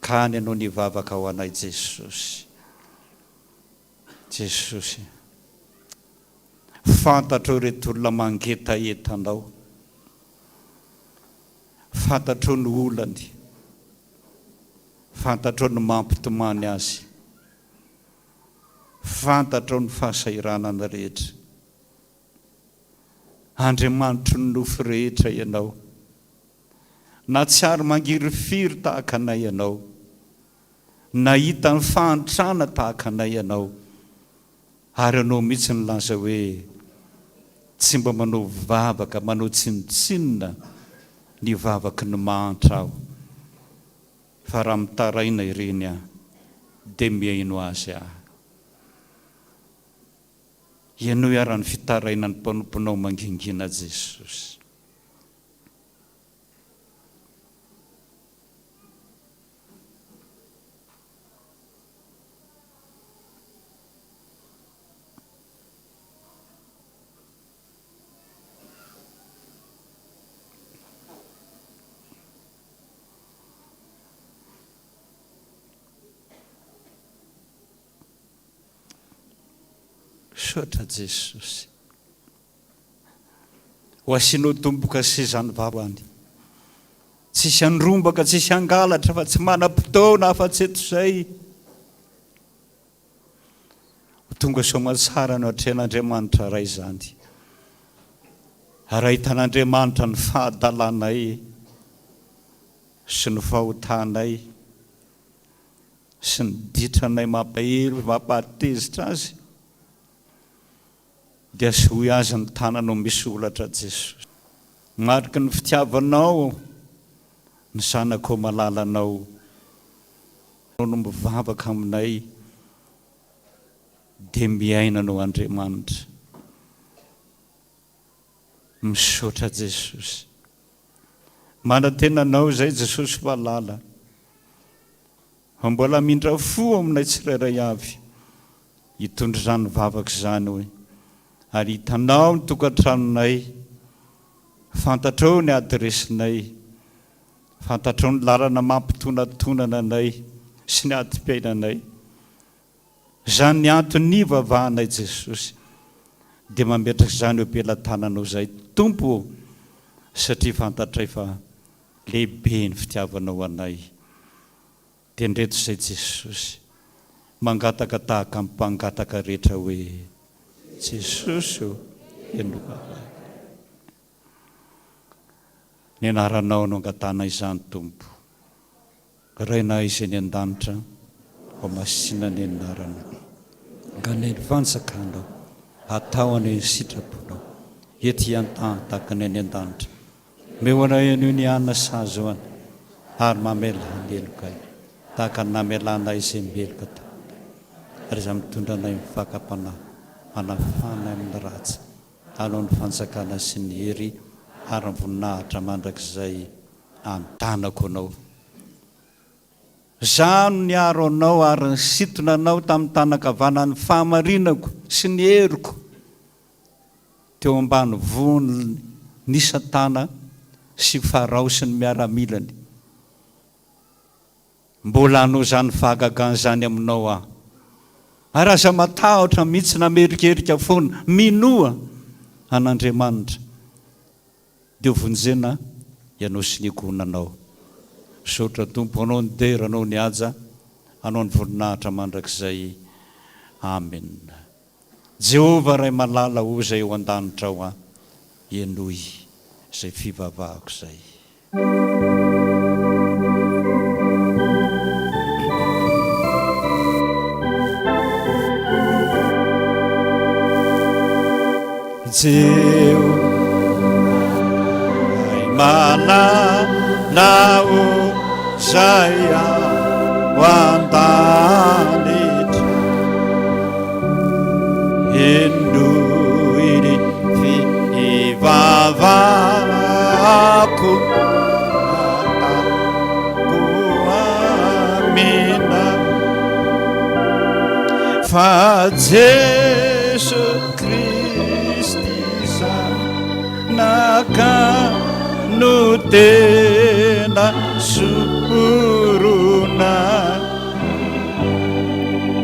ka any ianao nivavaka ho anay Jesosy. Jesosy. Fantatrao ireto olona mangetaheta anao. Fantatrao ny olany. Fantatrao ny mampitomany azy. Fantatrao ny fahasahiranana rehetra. Andriamanitry ny nofo rehetra Ianao. Nahatsiaro mangirifiry tahaka anay Ianao. Nahita ny fahantrana tahaka anay Ianao. Ary Ianao mihitsy nilaza hoe, Tsy mba manao vavaka manao tsinontsinona ny vavaky ny mahantra Aho. Fa raha mitaraina ireny Aho, dia mihaino azy Aho. Henoy ara ny fitarainan'ny mpanomponao mangingina Jesosy. Misaotra Jesosy. Ho asianao tombo-kase izany vava any. Tsisy handrombaka, tsisy hangalatra fa tsy manam-potoana afa-tsy eto izay. Ho tonga soamantsara no atrehan'Andriamanitra Ray izany. Ary ahitan'Andriamanitra ny fahadalanay sy ny fahotanay. sy ny ditranay mampahery mampahatezitra azy dia asehoy azy ny tananao misy holatra Jesosy. Mariky ny fitiavanao ny zanakao malalanao no mivavaka aminay dia miaina anao Andriamanitra. Misaotra Jesosy. Manantena Anao izay Jesosy malala. Fa mbola hamindra fo aminay tsirairay avy hitondra izany vavaka izany hoe ary hitanao ny tokantranonay, fantatrao ny adiresinay, fantatrao ny lalana mampitonatonana anay sy ny adim-piainanay. Izany ny antony nivavahanay Jesosy dia mametraka izany eo am-pelatananao izahay Tompo ô satria fantatray fa lehibe ny fitiavanao anay dia ndreto izay Jesosy mangataka tahaka ny mpangataka rehetra hoe Jesosy ô henoy vavaka ny anaranao no angatahana izany Tompo Rainay izay any an-danitra, homasina anie ny anaranao. Anie ny fanjakanao, atao anie ny sitraponao, ety an-tany tahaka ny any an-danitra. Omeo anay anio ny hanina sahaza anay, ary mamelà ny helokay, tahaka ny namelanay izay meloka taminay. Ary aza mitondra anay amin'ny fakam-panahy, manafà anay amin'ny ratsy. Anao ny fanjakana sy ny hery ary ny voninahitra mandrakizay. An-tanako anao. Izaho no niaro anao ary nisintona anao tamin'ny tanan-kavanan'ny fahamarinako sy ny heriko teo ambany vohon'i Satana sy Farao sy ny miaramilany. Mbola hanao izany fahagagana izany aminao aho. Ary aza matahotra mihitsy na miherikerika foana. Minoa an'Andriamanitra. Dia ho vonjena ianao sy ny ankohonanao. Misaotra Tompo anao ny dera anao ny haja anao ny voninahitra mandrakizay Amen Jehovah Ray malala o izay eo andanitra ao an henoy izay fivavahako izay. Ray malala o zay ao an-danitra Henoy ny fivavahako Ataoko amina Fa Jeso Kristy. Vavaka no tena sorona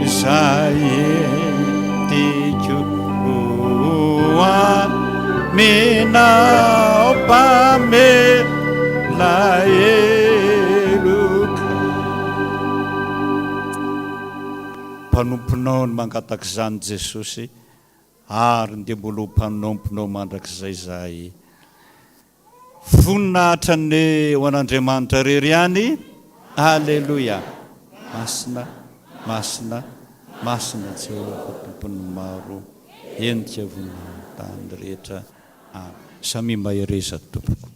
izay entiko ho aminao mpamela heloka. Mpanomponao no mangataka izany Jesosy. Ary dia mbola ho mpanomponao mandrakizay izahay. Voninahitra anie ho an'Andriamanitra irery ihany. Aleloia. Masina, masina, masina Jehovah Tompon'ny maro. Henika voninahiny tany rehetra. Amen. Samia mahereza tompoko.